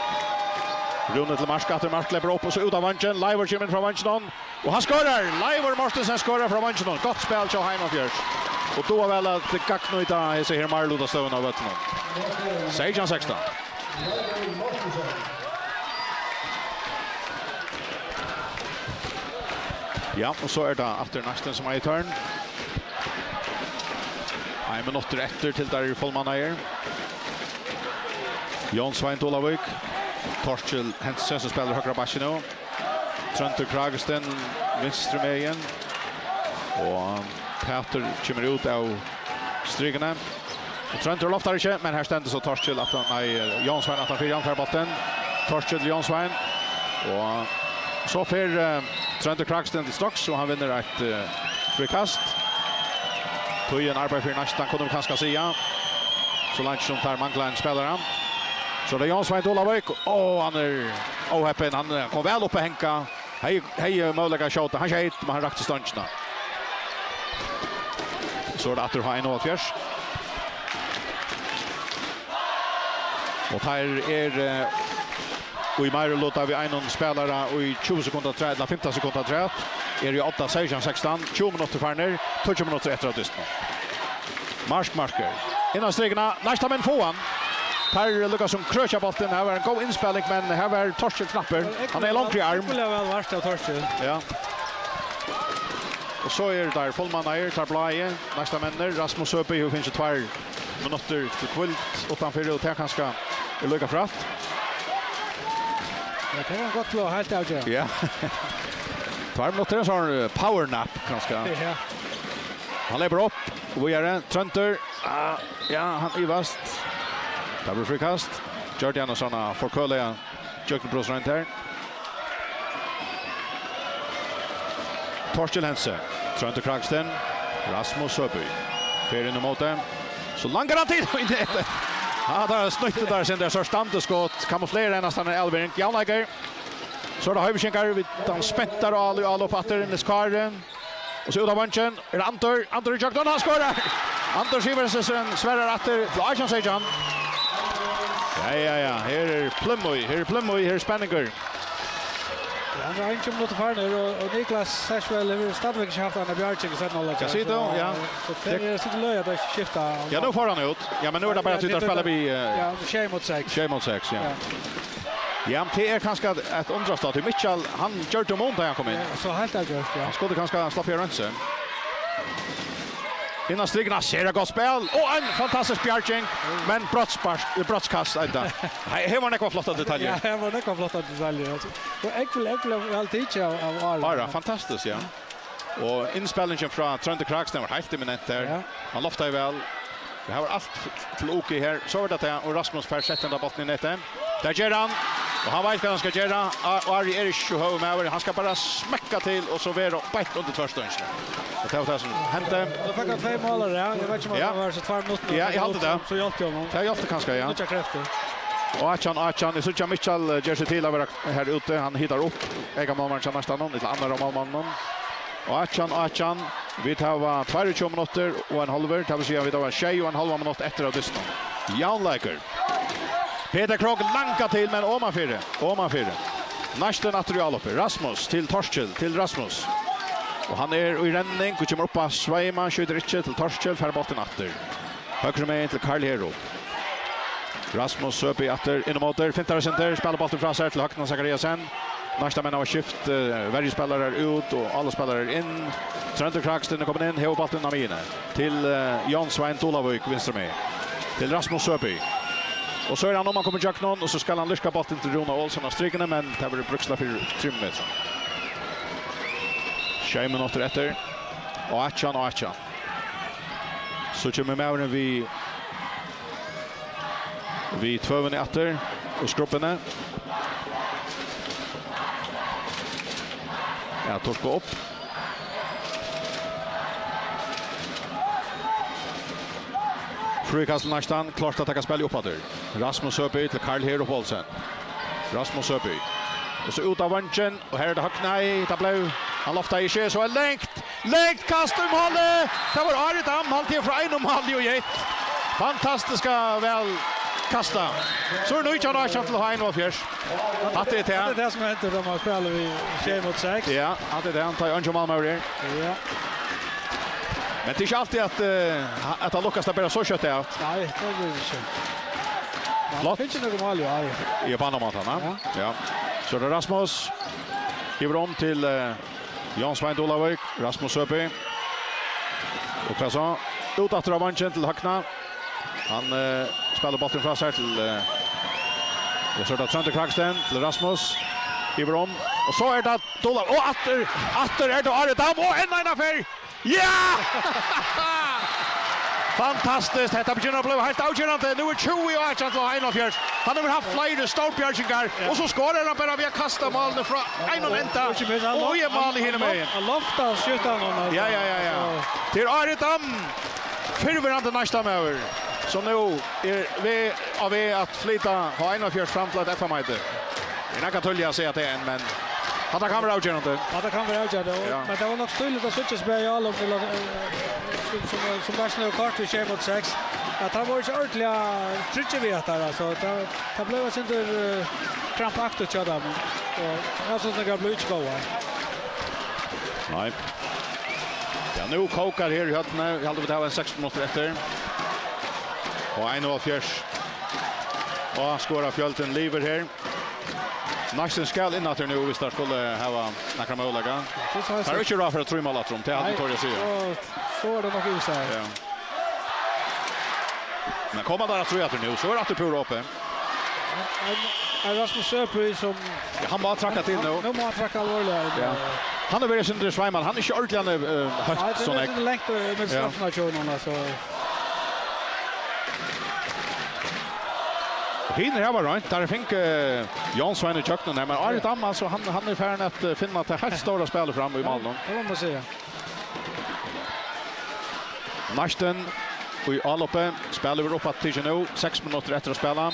Rúni til Mark, aftur Mark, leipur upp og so út av vangin. Leivur kemur inn frá vanginum. Og hann skorar! Leivur Mortensen skorar frá vanginum. Gott spæl hjá Heimafjørð. Og duga væl at gagnnýta hesa her meirilutasstøðuna á vøllinum. Seytjan sekstan. Ja, og so er tað aftur næstan sum eitt tørn. Ein minuttur eftir til teir eru fullmannaðir. Jón Svein Dolavík, Torkil Hentze, sum spælir høgra bakki nú. Tróndur Kragesten, vinstru megin. Og Pætur kemur út av strikuni. Og Tróndur loftar ikki, men her stendur so Torkil aftan, nei, Jón Svein aftan fyri, hann fær bóltin. Torkil til Jón Svein. Og so fer, eh, Tróndur Kragesten til stokks, og hann vinnur eitt, eh, fríkast. Tíðin arbeiðir fyri næstan, kunnu vit kanska siga. So leingi sum teir mangla ein spælara. So er tað Jón Svein Dolavík. Ó, hann er óheppin. Hann, eh, kom væl upp at hanga. Hevði, hevði møguleika at skjóta. Hann skeyt, men hann rakti stongina. So er tað aftur H einoghálvfjerðs. Og teir eru, eh, í meiriluta við einum spælara í tjúgu sekund afturat, ella fimtan sekund afturat. Eru í odda seytjan sekstan, tjúgu minuttir farnir, tíggju minuttir eftir av dystinum. Mark, mark. Inn á strikuna, næsta menn fáa hann. Teir lukka sum krøkja bóltin. Her var ein góð innspæling, men her var Torkil knappur. Hann er longri í arm. Ógvuliga væl vart av Torkil. Ja. Og so eru teir fullmannaðir, teir bláu. Næsta menn, Rasmus Søby, hevur fingið tveir minuttir til hvíld uttanfyri, og tað kanska er líka frægt. Ja, tað er gott blá, heilt avgerandi. Ja. Tveir minuttir, ein sånn, eh, power nap, kanska. Ja. Hann leipur upp, og víðari. Tróndur. Ah, ja, hann ivast. Tað bleiv fríkast. Gjørdi hann eina sånn forkøliga gjøgnumbrotssroynd her. Torkil Hentze. Tróndur Kragesten. Rasmus Søby. Fer inn í móti. So langar hann til. Í netið. Ja, tað snýtti tað, sum tað er so standuskot. Kamuflera næstan ein avlevering. Javnleikur. So er tað Hoyvíkingar. Vit, hann spentar og Áli, Áli upp aftur. Niels Kári. Og so út av vangin. Er Andur. Andur í gjøgnum. Hann skorar. Andur Sivertsen svarar aftur til átjan seytjan. Ja, ja, ja. Her er Plymouth. Her er Plymouth. Her er spenningur. Ja, hann er einogtjúgu minuttir farnir, og, og Niklas Seskvel hevur stadigvæk ikki havt eina bjarging í seinna hálvleiki. Ja, sigur tú, ja. So tað er sikkurt løgið at teir skifta. Ja, nú fer hann út. Ja, men nú er tað bara, ja, tí teir spæla við, eh, ja, sjey móti seks. Sjey móti seks, ja. Ja. Ja, men tað er kanska eitt, eitt undrastað, tí Mitchell, hann gjørdi um, tá hann kom inn. Ja, so heilt avgjørt, ja. Hann skuldi kanska sloppið at reinsa. Inn á strikuna, sera gott spæl, og ein fantastisk bjarging, men brotsspark, brottskast, enda. Her, her var nógvar flottar detaljer. Ja, her var nógvar flottar detaljer, altso. Og ógvuliga, ógvuliga væl tikið av, av Ara. Ara, fantastiskt, ja. Og innspælingin frá Tróndi Kragesten var heilt eminent her. Ja. Hann loftaði væl. Her var alt til U G her. So var tað tað, og Rasmus fær sett henda bóltin í netið. Tað ger hann. Og hann veit hvat hann skal gera. A-, Ari er ikki so høgur maður. Hann skal bara smekka til, og so vera beint undir tvørstongini. Og tað var tað sum hendi. Nú fekk hann tvey mál, ja. Eg veit ikki um, ja, tað var so tveir minuttir. Ja, eg haldi tað. So hjálpti honum. Tað hjálpti kanska, ja. Nýggjar kreftir. Og átjan, átjan. Eg síggi Mitchell, eh, ger seg til at vera her úti. Hann hitar upp. Eykamálmaðurin hjá næstan, ella annar av málmonnunum. Átjan, átjan. Vit hava tveyogtjúgu minuttir og ein hálvur, tað vil siga, vit hava sjey og ein hálvan minutt eftir av dystinum. Javnleikur. Peter Krogh langar til, men omanfyri, omanfyri. Næstan aftur í áloppi. Rasmus til Torkil, til Rasmus. Og hann er í renning og kemur upp at sveima, skjýtur ikki, til Torkil, fær bóltin aftur. Høgru megin til Karl Hero. Rasmus Søby aftur inn á móti. Fintar eitt sindur, spælir bóltin frá sær til Høgna Zachariasen. Næsta menn hava skift, eh, verjuspælarar út og álagsspælarar inn. Tróndur Kragesten er komin inn, hevur bóltin á miðjuni. Til, eh, Jón Svein Dolavík, vinstru megin. Til Rasmus Søby. Og so er hann um, hann kemur ígjøgnum, og so skal hann lurka bóltin til Rúna Olsen á strikuni, men tað verður brúkst fyri trimum metrum. Sjey minuttir eftir. Og átjan, og átjan. So kemur maðurin við, við tvøvuni aftur og skrubbuni. Ja, turka upp. Fríkast til næstan, klárt at taka spælið upp aftur. Rasmus Søby til Karl Herup Olsen. Rasmus Søby. Og so út á vangin, og her er tað høgt, nei, tað bleiv, hann loftaði ikki, so er langt, langt kast í málið. Tað var Ari Dam, haldi eg, frá einum máli og eitt. Fantastiska væl kasta. So er nítjan átjan til H einoghalvfjerðs. Hatta er tað. Hatta er tað sum hendir, tá man spælir við sjey móti seks. Ja, hatta er tað. Hann tar jo eingin málmaður her. Ja. Men tað er ikki altíð at, eh, at tað lukkast at bera so skjótt av. Nei, tað er ikki. Flott. Finnst ikki nøkur mál, ja. Ja, á annan máta, ne? Ja. Ja. So er tað Rasmus. Gevur um til, eh, Jón Svein Dolavík. Rasmus Søby. Og hvat so? Út aftur á vangin til Høgna. Hann, eh, spælir bóltin frá sær til, eh, og so er tað Tróndur Kragsten til Rasmus. Gevur um. Og so er tað Dola-, og aftur, aftur er tað Ari Dam. Og enn eina ferð. Ja! Fantastiskt, hetta byrjar at blíva heilt avgerandi. Nú er tjúgu átjan til einoghalvfjerðs. Hann hevur havt fleiri stórbjargingar, ja, og so skorar hann bara við at kasta málið frá einum enda. Og ikki minst, hann og lof-, í málið hann, hinum hann lof-, megin. Hann loftar skjúttan, hann, ja, ja, ja, ja. Altso. Til Ari Dam, fyrrverandi næstamaður, sum nú er við, á veg at flyta H einoghalvfjerðs fram til eitt F M-heiti. Eg nakað tíðliga at siga tað enn, men hatta kann vera avgerandi. Hatta kann vera avgerandi, og, ja, men tað var nokk týðiligt at síggja seg í álop, eh, sum, sum, sum veitst nú kort við sjey móti seks, at teir vóru ikki ordiliga tryggir við hetta, altso. Tað, tað bleiv eitt sindur, eh, krampaktigt hjá teimum, og avslutningar blivu ikki góðar. Nei. Ja, nú kókar her í høllini. Eg haldi, vit hava ein seks minuttir eftir. Og einoghalvfjerðs. Og skorafjøldin livir her. Næstan skal inn aftur nú, viss teir skulu hava nakran møguleika. Tað er ikki ráð fyri at trýma aftur um, tað er alt, eg tori at siga. Nei, so, so er tað nokk í seg. Ja. Men koma teir at trýa aftur nú, so er aftur púra opið. Ein, ein Rasmus Søby sum, ja, hann má trakka til nú. Nú má hann trakka alvorliga. Ja. Hann hevur verið eitt sindur sveimmandi. Hann er ikki ordiliga, eh, høgt. Nei, tað er so nógv. Langt, eh, millum, ja, straffirnar hjá honum, altso. Hinir hava roynt, teir fingu, eh, Jón Svein í køknum her, men Ari Dam, altso, hann, hann er farin at, eh, finna tað heilt stóra spælið fram í málinum. Ja, tað má man siga. Næstan í álopið. Spælið verður uppaftur tikið nú. Seks minuttir eftir at spæla.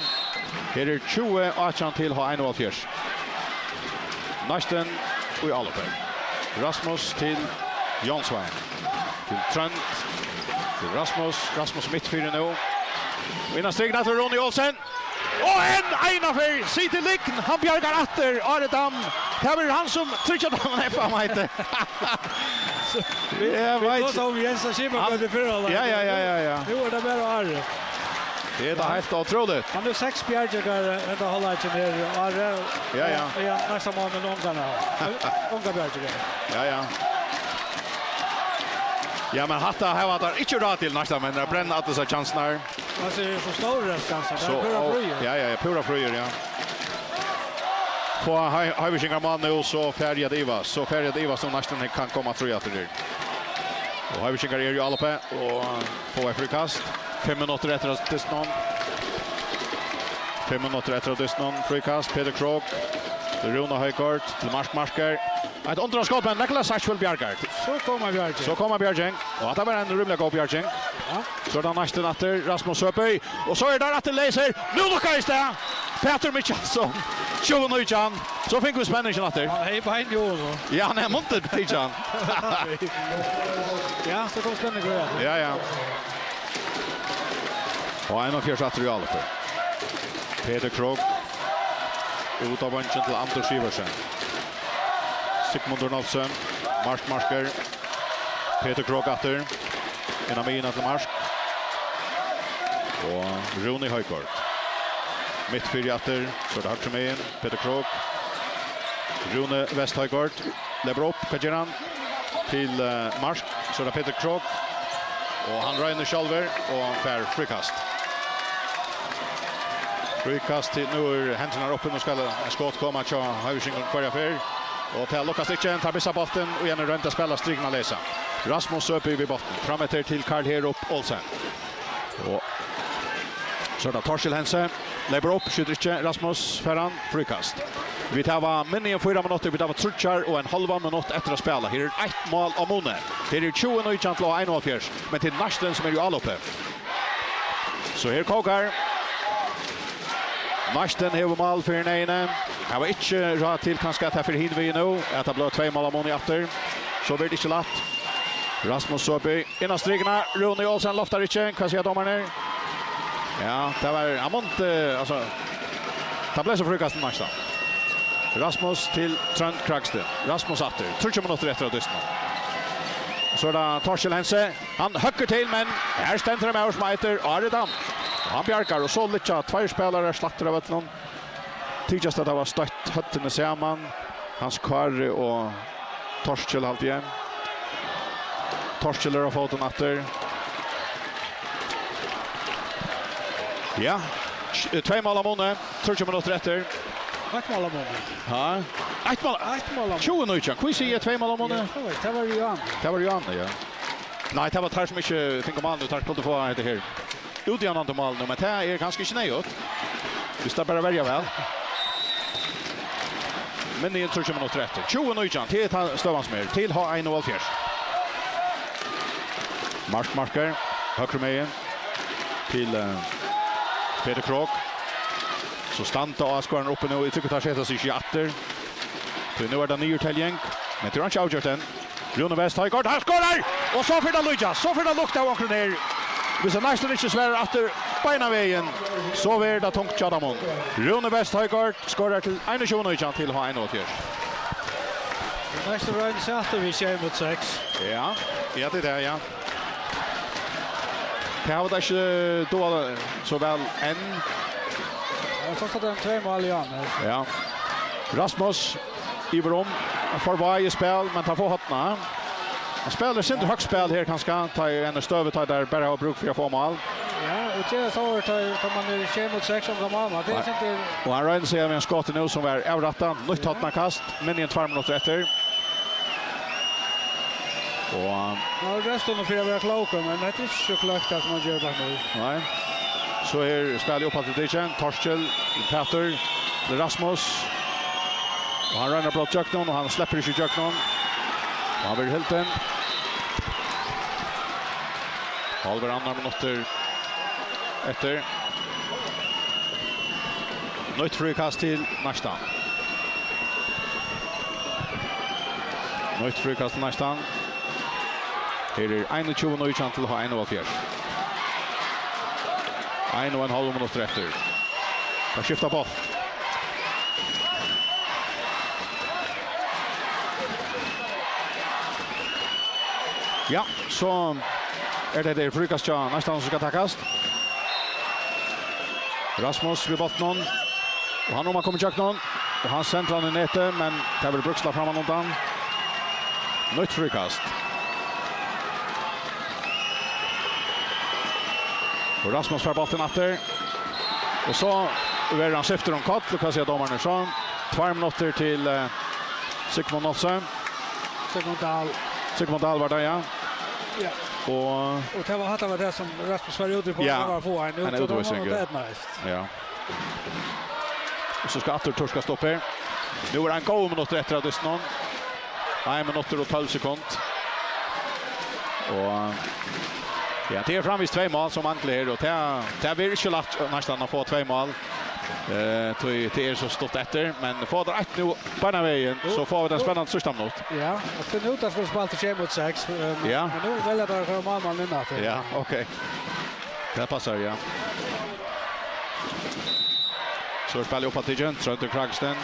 Her er tjúgu átjan til H einoghalvfjerðs. Næstan í álopið. Rasmus til Jón Svein. Til Trónd. Til Rasmus. Rasmus mitt fyri nú. Og innan strikuna til Rúni Olsen. Og enn eina ferð, sig til lygn, hann bjargar aftur, Ari Dam. Tað verður hann sum tryggir teimum F M-heitið. Eg veit. Vit tosaðu um Jens at skipa, hann, betur fyrr, ja, ja, ja, ja, ja. Nú er tað bara Ari. Tað er heilt ótrúligt. Hann hevur seks bjargingar, eh, henda hálvleikin her, Ari. Ja, ja. Og, ja, næsta mál, men ongan har. Ongar bjargingar. Ja, ja. Ja, men hatta her var tað ikki ráð til næsta, men tað brenna allir seg kjansirnar. Altso, so stórar sjansir, tað er púra fríir. Ja, ja, ja, púra fríir, ja. Fáa Hoi-, Hoyvíkingar mál nú, so fari eg at ivast. So fari eg at ivast um næstan kann koma trý aftur her. Og Hoyvíkingar eru í álopið og fáa eitt fríkast. Fimm minuttir eftir av dystinum. Fimm minuttir eftir av dystinum. Fríkast, Petur Krogh. Rúna Højgaard til Mark Marker. Eitt undraskot, men Nicolas Sachswell bjargar. So koma bjarging. So koma bjarging. Og hatta var ein rímiliga góð bjarging. Ja. So er tað næstan aftur, Rasmus Søby. Og so er tað aftur leysur. Nú lukkast tað. Petur Mikkjalsson. Tjúgu nítjan. So fingu vit spenningin aftur. Ja, hei, bein, jo, no. Ja, hann er muntur, Tijan. Ja, so kom spenningurin, ja. Ja, ja. Og einoghalvfjerðs aftur í álopið. Petur Krogh. Út á vangin til Anders Iversen. Sigmundur Nolsen. Mark Marker. Petur Krogh aftur. Inn á miðjuna til Mark. Og Rúni Højgaard. Mitt fyri aftur, so er tað høgru megin. Petur Krogh. Rúni West Højgaard. Lepur upp, hvat ger hann? Til, eh, Mark, so er tað Petur Krogh. Og hann roynir sjálvur, og hann fær fríkast. Fríkast til, nú eru hendurnar uppi, nú skal skot koma hjá Hoyvíkingum hvørja ferð. Og tað lukkast ikki, teir missa bóltin, og enn ein roynd at spæla strikuna leysa. Rasmus Søby við bóltin, fram eftir til Karl Herup Olsen. Og so er tað Torsil Hense, lepur upp, skjýtur ikki, Rasmus fær hann, fríkast. Vit hava minni enn fýra minuttir, vit hava tríggjar og ein hálvan minutt eftir at spæla. Her er eitt mál á muni. Her er tjúgu nítjan til einoghalvfjerðs, men tað er næstan sum er í álopið. So her kókar. Martin hevur mál fyri neyðini. Her var ikki ráð til kanska at tað fer hin vegin nú, at tað blívur tvey mál á muni aftur. So verður tað ikki lætt. Rasmus Søby inn á strikuna. Rúni Olsen loftar ikki. Hvat siga dómararnir? Ja, tað var, hann mundi, altso, tað bleiv so fríkast næstan. Rasmus til Trónd Kragsten. Rasmus aftur. Tríggjar minuttir eftir av dystinum. So er tað Torkil Hentze. Hann høggur til, men her stendur ein maður sum eitur Ari Dam. Og hann bjargar, og so liggja tveir spælarar slættir av vøllinum. Tykjast at hava støtt høvdini saman. Hans Kári og Torkil, haldi eg. Torkil er á fótum aftur. Ja, tvey mál á muni, tríggjar minuttir eftir. Eitt mál á muni. Ha? Eitt mál. Eitt mál á muni. Tjúgu nítjan. Hví sigi eg tvey mál á muni? Ja, tað var, tað var Jan. Tað var Jan, ja. Nei, tað var teir sum ikki fingu mál nú, teir skuldu fáa hetta her. Útjavnandi mál nú, men tað er kanska ikki neyðugt. Vit skulu bara verja væl. Men tað eru tríggjar minuttir eftir. Tjúgu nítjan, tað er tann støðan sum er. Til H einoghálvfjerðs. Mark Marker, høgru megin. Til, eh, Peter Krogh. So standa áskorararnir uppi nú. Eg trúgvi, teir seta seg ikki aftur. Tí nú er tað niðurteljing. Men tað er ikki avgjørt enn. Rúni West Højgaard, hann skorar! Og so fer tað at líkjast, so fer tað at lukta av onkrum her. Hvis hann næstan ikki svarar aftur beinanvegin, so verður tað tungt hjá teimum. Rúni West Højgaard skorar til einogtjúgu nítjan til H einoghálvfjerðs. Næstu roynd sat við sjey móti seks. Ja, ja, tað er tað, ja. Tað hava teir ikki dugað so væl enn. Tað kostar teir tvey mál í ár, ja. Ja. Rasmus yvir um. Hann fær vág í spæl, men teir fáa hornað. Hann spælir sindur høgt spæl her kanska. Tá er ein støða, tá teir bara hava brúk fyri at fáa mál. Ja, og tað er so, tá, tá man er sjey móti seks, um man, tað er sindur. Og hann roynir seg við ein skot nú sum var avrættað. Nýtt hornakast, minni enn tveir minuttir eftir. Og, um, ja, restin er fyri at vera klókur, men tað er ikki so klókt, tað sum hann ger bara nú. Nei. So er spælið upp til Dikjan. Torkil, Pætur, Rasmus. Og hann roynir at bróta gjøgnum, og hann sleppur ikki gjøgnum. Og hann verður hildin. Hálvur annar minuttur eftir. Nýtt fríkast til næstan. Nýtt fríkast til næstan. Her er einogtjúgu nítjan til H einoghálvfjerðs. Ein og ein hálv minuttur eftir. Teir skifta bólt. Ja, so er tað her fríkast hjá næstan sum skal takast. Rasmus við bóltinum. Og hann um at koma í gjøgnum. Og hann sendar hann í netið, men tað verður brúkslag frammanundan. Nýtt fríkast. Og Rasmus fær bóltin aftur. Og so verður hann skiftur um koll, og hvat siga dómararnir so? Tveir minuttir til, eh, Sigmund Olsen. Sigmund Dahl. Sigmund Dahl var tað, ja. Ja. Og og tað var, hatta var tað sum Rasmus var úti á, ja, tað var at fáa ein, ein útvísing, og tað eydnaðist. Ja. Og so skal aftur turkast upp her. Nú er ein góður minuttur eftir av dystinum. Ein minuttur og tólv sekund. Og, ja, tað er framvegis tvey mál sum mangla her, og tað, tað verður ikki lætt næstan at fáa tvey mál. Eh, tí tað er so stutt eftir, men fáa teir eitt nú beinanvegin, so fáa vit ein spennandi síðsta minutt. Ja, og finn út at skulu spæla til sjey móti seks, eh, men, ja, men nú velja teir at koyra málmannin inn aftur. Ja, ok. Tað passar, ja. So er spælið uppaftur, Tróndur Kragsten,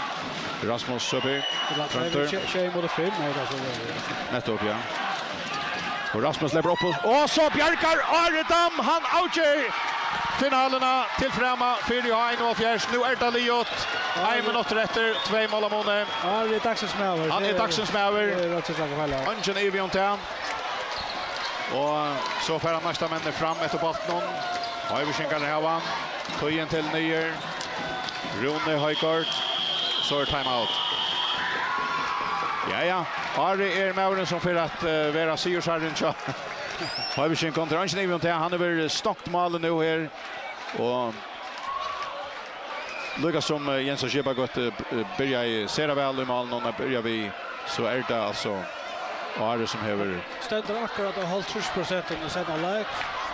Rasmus Søby, ella Tróndur. Sjey, sjey móti fimm, nei, tað er so. Nettopp, ja. Og Rasmus lepur upp og, og so bjargar Ari Dam, hann avger finaluna til frama fyri H einoghálvfjerðs. Nú er tað liðugt. Ein minuttur eftir, tvey mál á muni. Ari er dagsins maður. Hann er dagsins maður. Tað er rætt og slætt. Eingin ivi um tað. Og so fær hann næsta menn fram eftir bóltinum. Hoyvíkingarnir hava hann. Tíðin til niður. Rúni Højgaard. So er timeout. Ja, ja. Ari er maðurin sum fer at, eh, vera sigursharrin hjá Hoyvíkingum. Tað er eingin ivi um tað. Hann hevur stongt málið nú her. Og líka sum, eh, Jens á Skipagøtu, eh, byrjaði sera væl í málinum, og byrja við, so er tað altso Ari sum hevur Stendur akkurát á hálvtrýss prosent í seinna hálvleik.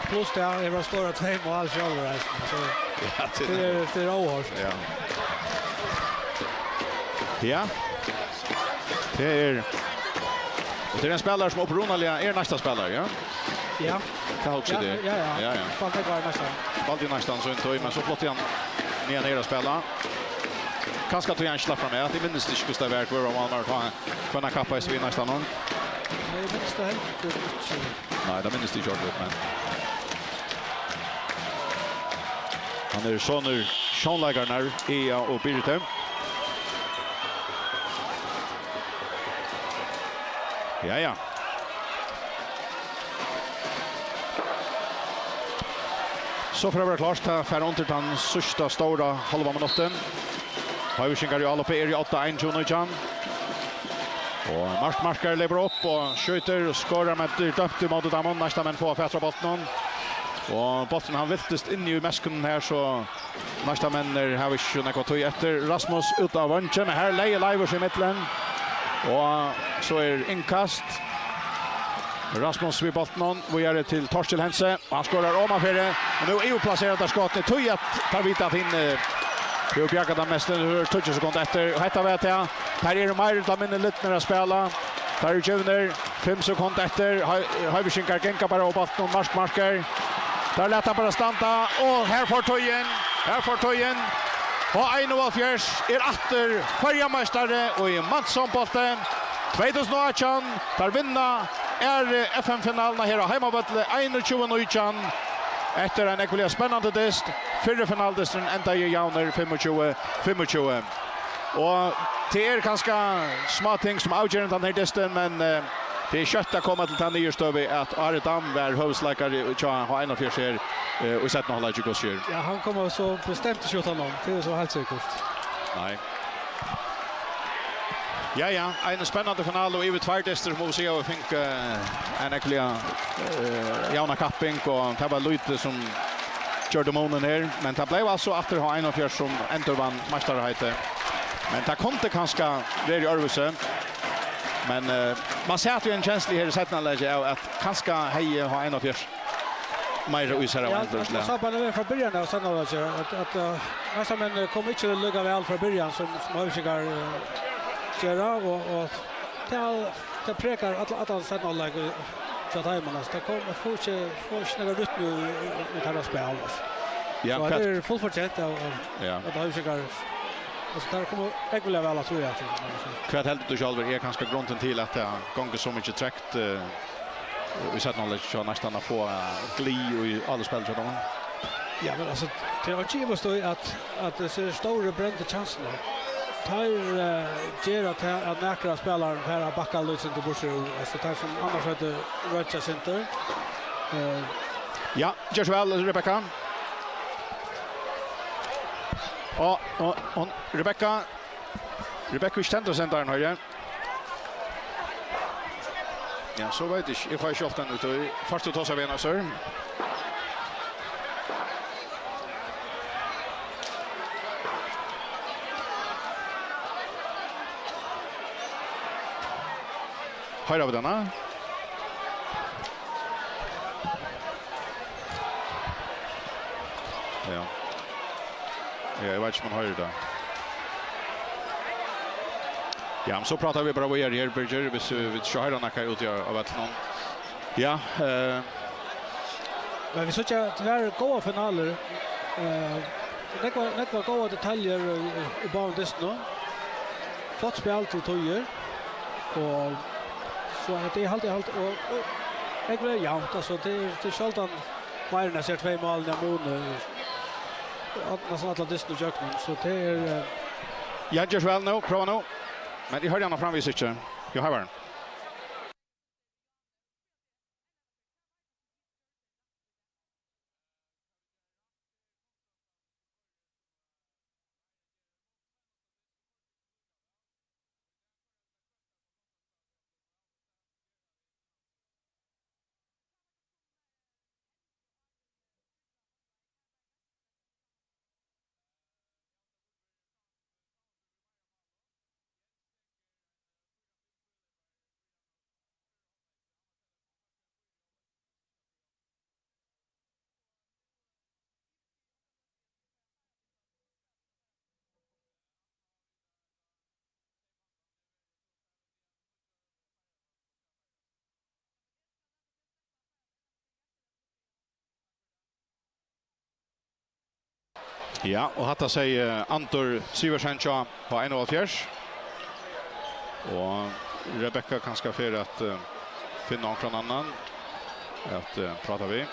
Pluss tað, hann hevur skorað tvey mál sjálvur, eisini. So Ja, tað tað er, tað er óhoyrt. Ja. Ja. Tað er, og tað er ein spælari sum upprunaliga er næsta spælari, ja? Ja. Tað hugsi Ja, eg. ja, ja. Ja, ja. Spældi bara næsta. Spældi næstan so ein tíð, men so flutti hann niðan her at spæla. Kanska tí hann slapp fram, ja. Eg minnist ikki, hvussu tað var, hvør var málmaður, tá hann, hvønn hann kappaðist við næstan um. Nei, eg minnist tað heldur ikki. Nei, tað minnist eg ikki ordiliga, men hann er sonur sjónleikarannar, Ea og Birgithe. Ja, ja. So fer at vera klárt at fara undir tann síðsta stóra hálva minuttin. Hoyvíkingar í áloppi eru í odda, einogtjúgu nítjan. Og Mark Markar leypur upp og skjýtur og skorar, men er dømt ímóti teimum. Næsta menn fáa fatur á bóltinum. Og bólturin, hann viltist inni í meskunum her, so næsta menn er, hava ikki nógva tíð eftir. Rasmus út á vongin, men her legði Leivur seg í millum. Og so er innkast. Rasmus við bóltinum, víðari til Torkil Hentze. Og hann skorar omanfyri. Og nú yvirplasserar tað skotið. Tí at teir vita at hini, eh, hevur bjargað tað mest. Nú er tíggju sekund eftir. Og hetta var tað. Teir eru meir ella minni lidnir at spæla. Teir eru givnir. Fimm sekund eftir. Hoi-, Hoyvíkingar ganga bara á bóltin og Mark Markar. Teir lata bara standa. Og her fór tíðin. Her fór tíðin. Og einoghálvfjerðs er aftur føroyameistari og í mannsondbólti. Tvey túsund og átjan, teir vinna aðru F M-finaluna her á heimavølli, einogtjúgu nítjan, eftir ein ógvuliga spennandi dyst. Fyrri finaldysturin endaði javnur, fimmogtjúgu fimmogtjúgu. Og tað er kanska smáting sum avgera tann her dystin, men, eh, tað er skjótt at koma til ta niðurstøðu, at Ari Dam var høvuðsleikari hjá H einogfjøruti her, eh, í seinna hálvleiki í Gásadalsskógi. Ja, hann kom so bestemt ikki uttanum, tað er so heilt sikkurt. Nei. Ja, ja, ein spennandi finala og yvir tveir dystir, má vit siga, og fingu, eh, ein ógvuliga, eh, javna kapping, og tað var lítið sum gjørdi munin her, men tað bleiv altso aftur H einogfjøruti sum endurvann meistaraheitið. Men tað kundi kanska verið øðrvísi, men, eh, man sat við ein kenslu her í seinna hálvleiki av at kanska hevði H einogfjøruti meira í sær av Ja, einum at man sá bara við frá byrjan av seinna hálvleiki, at, at, eh, næsta menn, eh, kom ikki líka væl frá byrjan sum, sum Hoyvíkingar, eh, gera, og, og tað, tað prægar alla, allan seinna hálvleik, eh, hjá teimum, altso, tað kom, fáa ikki, fáa ikki nakra rytmu í, í, í teirra spæl, altso. Ja, So hvat tað er fullfortjent av, av, Ja. av Hoyvíkingar, altso, teir koma ógvuliga væl afturat, altso. Hvat heldur tú sjálvur er kanska grundin til at tað gongur so mikið tregt, eh, í seinna hálvleiki, so næstan at fáa glið í áloppsspæl hjá teimum. Ja, men altso, tað er ikki ivast í at, at hesi stóru brendu kjansirnar, teir, eh, gera tað at nakrir av spælarunum fara at bakka lítið sindur burtur úr, altso, teir sum annars høvdu roynt seg sindur. Eh, Ja, ger so væl, Rebekka. Og, og, og Rebekka, Rebekka, ikki tendra sendaran, hoyri eg. Ja, so veit eg ikki. Eg fái ikki alt enn út í. Fært tú tosa við hana, sir? Hoyra vit hana? Ja. Ja, eg veit ikki, um man hoyrir tað. Ja, men so práta vit bara víðari her, Birgir, hvis, eh, vit ikki hoyra nakað úti á, á vøllinum. Ja, eh. Men vit síggja tvær góðar finalur. Eh, nógvar, nógvar góðar detaljur í, í, í báðum dystunum. Flott spæl til tíðir. Og so at eg haldi, eg haldi, og, og, eg vil javnt, altso, tað er, tað er sjáldan meir enn at sær tvey mál í mun, eh, næstan allan dystin ígjøgnum, so tað er, eh, Ja, ger so væl nú, prøva nú. Men eg hoyri hana framvegis ikki. Jú, her var hon. Ja, og hatta segði Andur Sivertsen hjá H einoghálvfjerðs. Og Rebekka kanska fer at, eh, finna onkran annan at, eh, práta við.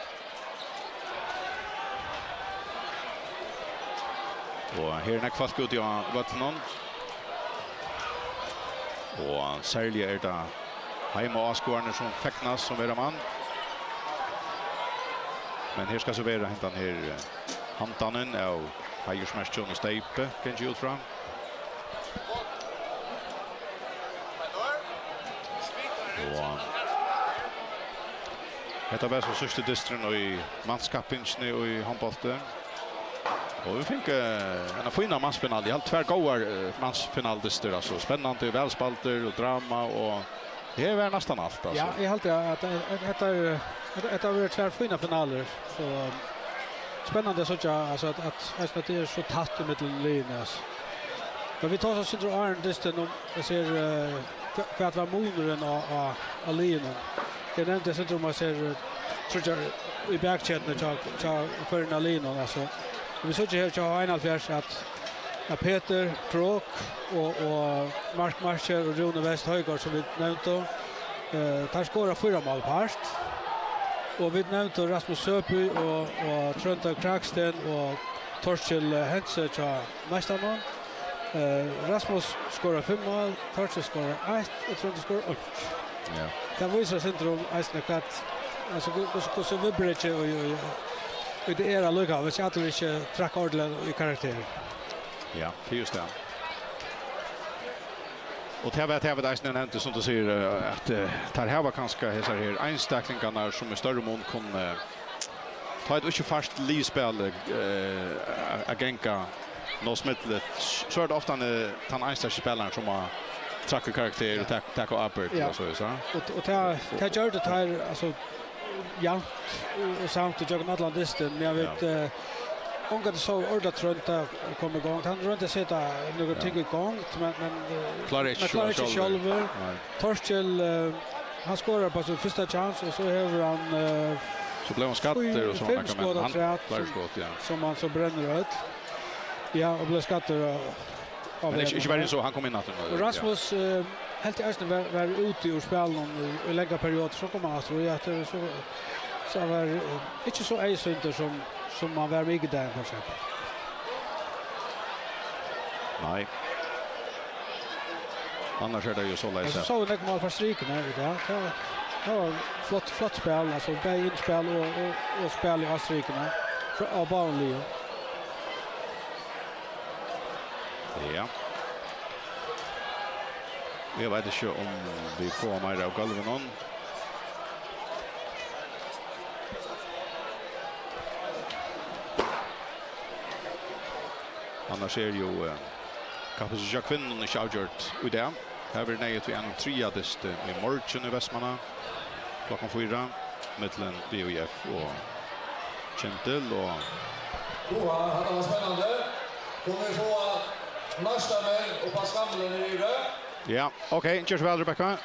Og her er nógv fólk úti á vøllinum. Og serliga er tað heimaáskoðararnir sum fegnast sum vera mann. Men her skal so vera hendan her, eh, handanin av heiðursmerkjum og steypi, gangi út frá. Og hetta var so síðsti dysturin í mannskappingini í hondbólti. Og vit fingu, eh, eina fína mansfinalu. Eg helt tvær góðar, eh, mansfinaludystir, altso spennandi, vælspældir og drama og her var næstan alt, altso. Ja, eg helt at, at, at hetta er, at hetta var tvær fínar finalur. So, um, spennandi at síggja, altso, at, at, at, at tað er so tætt ímillum liðini, altso. Men vit tosa eitt sindur áðrenn dystin um, eg sigi, eh, hva, hvat var munurin á, á, á liðunum? Eg nevndi eitt sindur um, eg sigi, eh, tríggjar í bakketuni hjá, hjá hvørjum av liðunum, altso. Vit síggja her hjá einoghálvfjerðs at, at Petur Krok og, og Mark Marker og Rúni Westh Højgaard, sum vit nevndu, eh, teir skora fýra mál í part. Og vit nevndu Rasmus Søby og, og Tróndur Kraksten og Torkil Hentze hjá Neistanum. Eh, Rasmus skorar fimm mál, Torkil skorar eitt og Tróndur skorar einki. Ja. Tað vísir eitt sindur um eisini hvat, altso, hvussu, hvussu viðbrekið og, og, og tað er allíkavæl, hvis allir ikki trakka ordiliga í karakter. Ja, tað er júst tað. Og tað var, tað var eisini nevnt, sum tú sigur, eh, at, eh, teir hava kanska hesar her einstaklingarnar, sum í størri mun kunnu, eh, tá er tað ikki fast liðspæl, eh, at, at ganga nóg smitligt, so er tað ofta, eh, tann einstaki spælarin, sum má trakka karakter og taka, taka ábyrgd, ja, og so, so. Og, og tað, tað gjørdu teir, altso, javnt og, og samt ígjøgnum allan dystin, men eg veit, ja, eh, ongantíð so orðið Tróndur kom í gongd. Hann royndi at seta nøkur, ja, ting í gongd, men, men, eh, klárar ikki, men klárar ikki sjálvur. Nei. Torkil, eh, hann skorar á sín fyrsta chance, og so hevur hann, eh, so bleiv hann skaddur fý-, og so fimm nakað, men skot hann afturat, klárar sum, skot, ja, sum hann so brennir øll. Ja, og bleiv skaddur á, á vegnum. Men ikki, ikki verri enn so, hann kom inn aftur. Og Rasmus, eh, helt eg eisini var, var úti úr spælinum í, í langa periodar, so kom hann aftur, og ja, tað er so, so hann var, eh, ikki so eyðsýndur sum, sum hann var mikudagin, for eksempel. Nei. Annars er tað jú soleiðis, men so at sóu vit nógv mál frá strikuni í dag. Tað var, tað var flott, flott spæl, altso bæði innspæl og, og, og spæl á strikuni frá, á báðum liðum. Ja. Eg veit ikki um vit fáa meira av gólvinum. Annars er jú, eh, kappingin hjá kvinnunum ikki avgjørd í dag. Her verður neyðugt við einum triðja dysti í morgin í Vestmanna klokkan fýra millum V U I F og Kyndil og Uha, hatta var spennandi. Kunnu vit fáa Neistarmenn upp á skamlin her yviri? Ja, ok, ger so væl, Rebekka.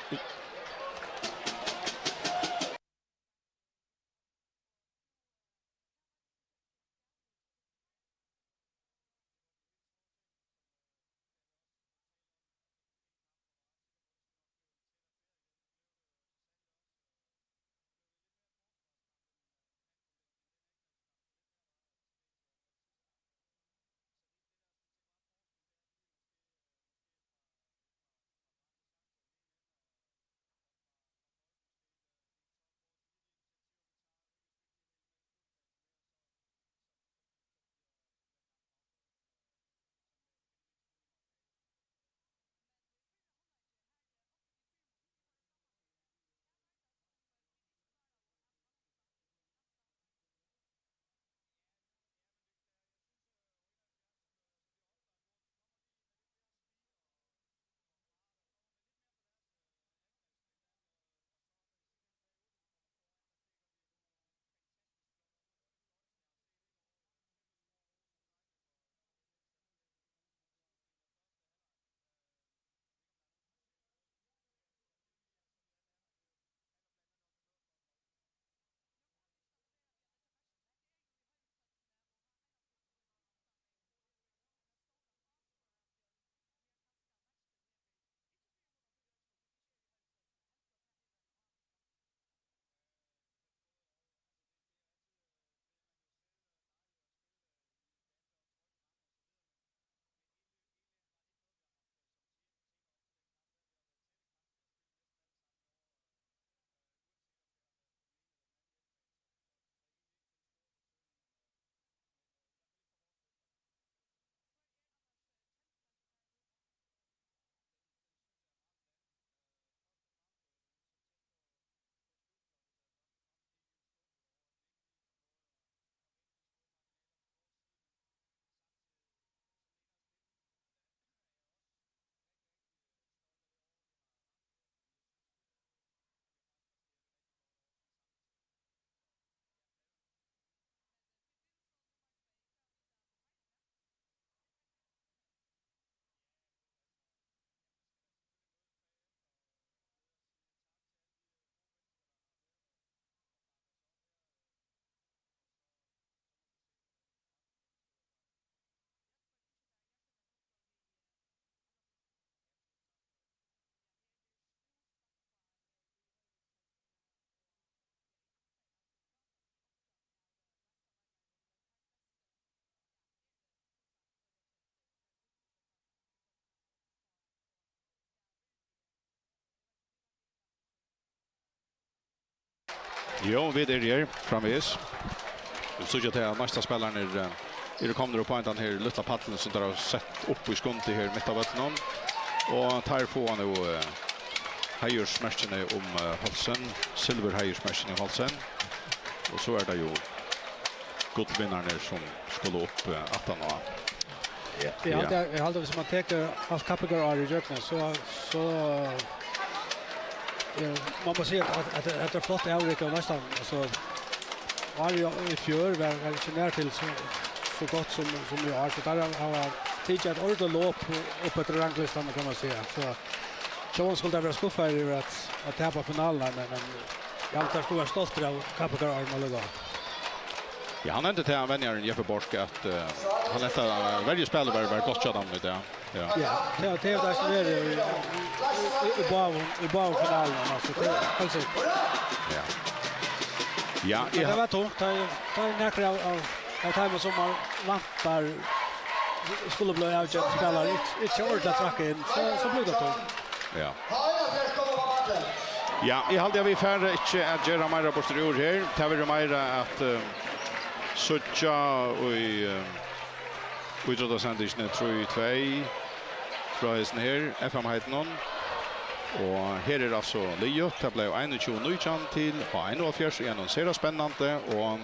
Jú, vit eru her framvegis. Vit síggja til, at næsta spælararnir, eh, eru komnir upp á hendan her lítla pallin, sum teir hava sett upp í skundi her mitt á vøllinum. Og teir fáa nú, eh, heiðursmerkini um, eh, hálsin, silvurheiðursmerkini um hálsin. Og so er tað jú gullvinnararnir, sum skulu upp, eh, aftan á. Ja. Eg haldi, Ja. eg haldi, viss man tekur alt kappingarárið ígjøgnum, so, so, eh, man má siga, at, at, at hetta er flott avrik av næstan, altso, árið í fjør var, var ikki nær til so, so gott sum, sum í ár, so teir hava, hava tikið eitt ordiligt lop upp eftir ranglistuni, kann man siga. So, sjálvandi skuldu teir vera skuffaðir yvir at, at tapa finaluna, men, men eg haldi, teir skulu vera stoltir av kappingarárinum allíkavæl. Ja, hann nevndi til hann venjarin Jeppe Borch, at, eh, hann helt at, eh, verjuspælið var, var gott hjá teimum í dag. Ja. Ja, tað, tað er tað sum er í, í, í, í báðum, í báðum finalunum, altso, tað er heilt sikkurt. Ja. Ja, Men eg tað var tungt, tað er, tað er nakrir av, av, av teimum sum man væntar skulu blíva avgerandi spælarar, ikki, ikki ordiliga trakka inn, so, so blívur tað tungt. Ja. Ja, eg haldi, at vit fara ikki at gera meira burtur úr her. Tað verður meira at, eh, síggja í, eh, ítróttasendingini trý tvey frá hesum her F M-heitinum. Og her er altso liðugt. Tað bleiv einogtjúgu nítjan til H einoghálvfjerðs í einum sera spennandi og,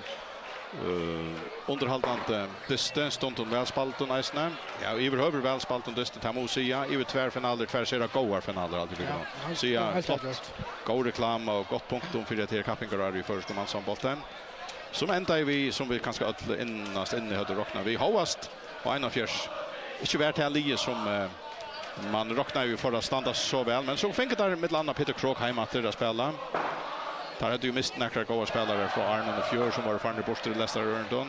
eh, undirhaldandi dysti, stundum vælspældum eisini. Ja, yvirhøvur vælspældum dysti, tað má siga. Yvir tvær finalur, tvær sera góðar finalur, haldi eg, vit Ja, kunnu heilt, siga. heilt Flott, avgjørt. Góð reklama og gott punktum fyri hetta her kappingarárið í føroyskum mannshandbólti. Sum endaði við, sum vit kanska øll innast inni høvdu roknað við, hóast H einoghálvfjerðs ikki var tað liðið, sum, eh, man roknaði við fór at standa so væl, men so fingu teir millum annað Petur Krogh heim aftur at spæla. Teir høvdu jú mist nakrar góðar spælarar frá árunum í fjør, sum vóru farnir burtur í lestrarørindum.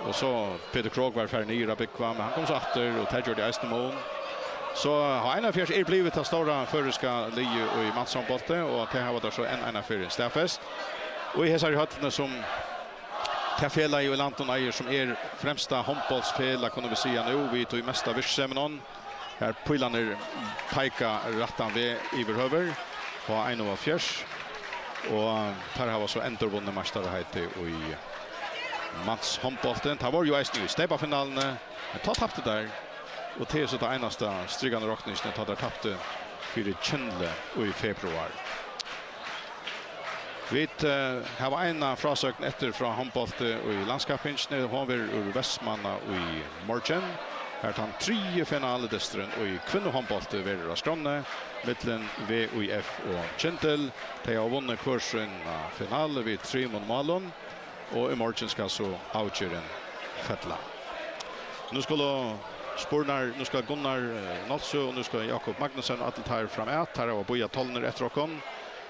Og so Petur Krogh var farin niður at búgva, men hann kom so aftur, og tað gjørdi eisini mun. So H einoghálvfjerðs er blivið tað stóra føroyska liðið í mannshandbólti, og tað hava teir so enn eina ferð staðfest. Og í hesari høllini, sum tað felagið í landinum eigur, sum er fremsta hondbóltsfelag, kunnu vit siga nú, við tí mesta virkseminum, har pílarnir peika rættan veg yvirhøvur, H einoghálvfjerðs, og teir hava so endurvunnið meistaraheitið í manshondbólti. Teir vóru jú eisini í steypafinaluni, men tá taptu teir, og tað er so tað einasta strikandi rokningin, tá teir taptu fyri Kyndli í februar. Vit, eh, hava eina frásøgn eftir frá hondbólti í landskappingini. Hon verður úr Vestmanna í morgin, har tann triði finalidysturin í kvinnuhondbólti verður á skránni millum V Í F og Kyndil. Tey hava vunnið hvør sína finalu við trimum málum, og í morgin skal so avgerðin fella. Nú skulu spurnar, nú skal Gunnar, eh, Nolsøe og nú skal Jakob Magnussen, allir teir fram at, teir hava bíðað tolnir eftir okkum.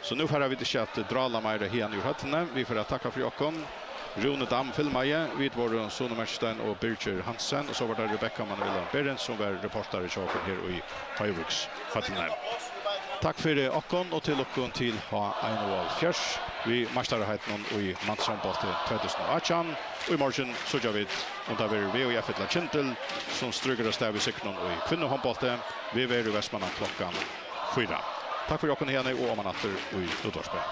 So nú fara vit ikki at drála meira hiðani úr høllini. Vit fara at takka fyri okkum. Rúni Dam filmaði. Vit vóru Sune Merkstein og Birgir Hansen, og so var tað Rebekka Manuela Berents, sum var reportari hjá okkum her í Hoyvíkshøllini. Takk fyri okkum og til lukku til H einoghálvfjerðs við meistaraheitinum í manshondbólti tvey túsund og átjan. Og í morgin síggja vit, um tað verður V Í F ella Kyndil, sum strýkur avstað við sigrinum í kvinnuhondbólti. Vit verða í Vestmanna klokkan fýra. Takk fyri okkum hiðani og oman aftur í útvarpið.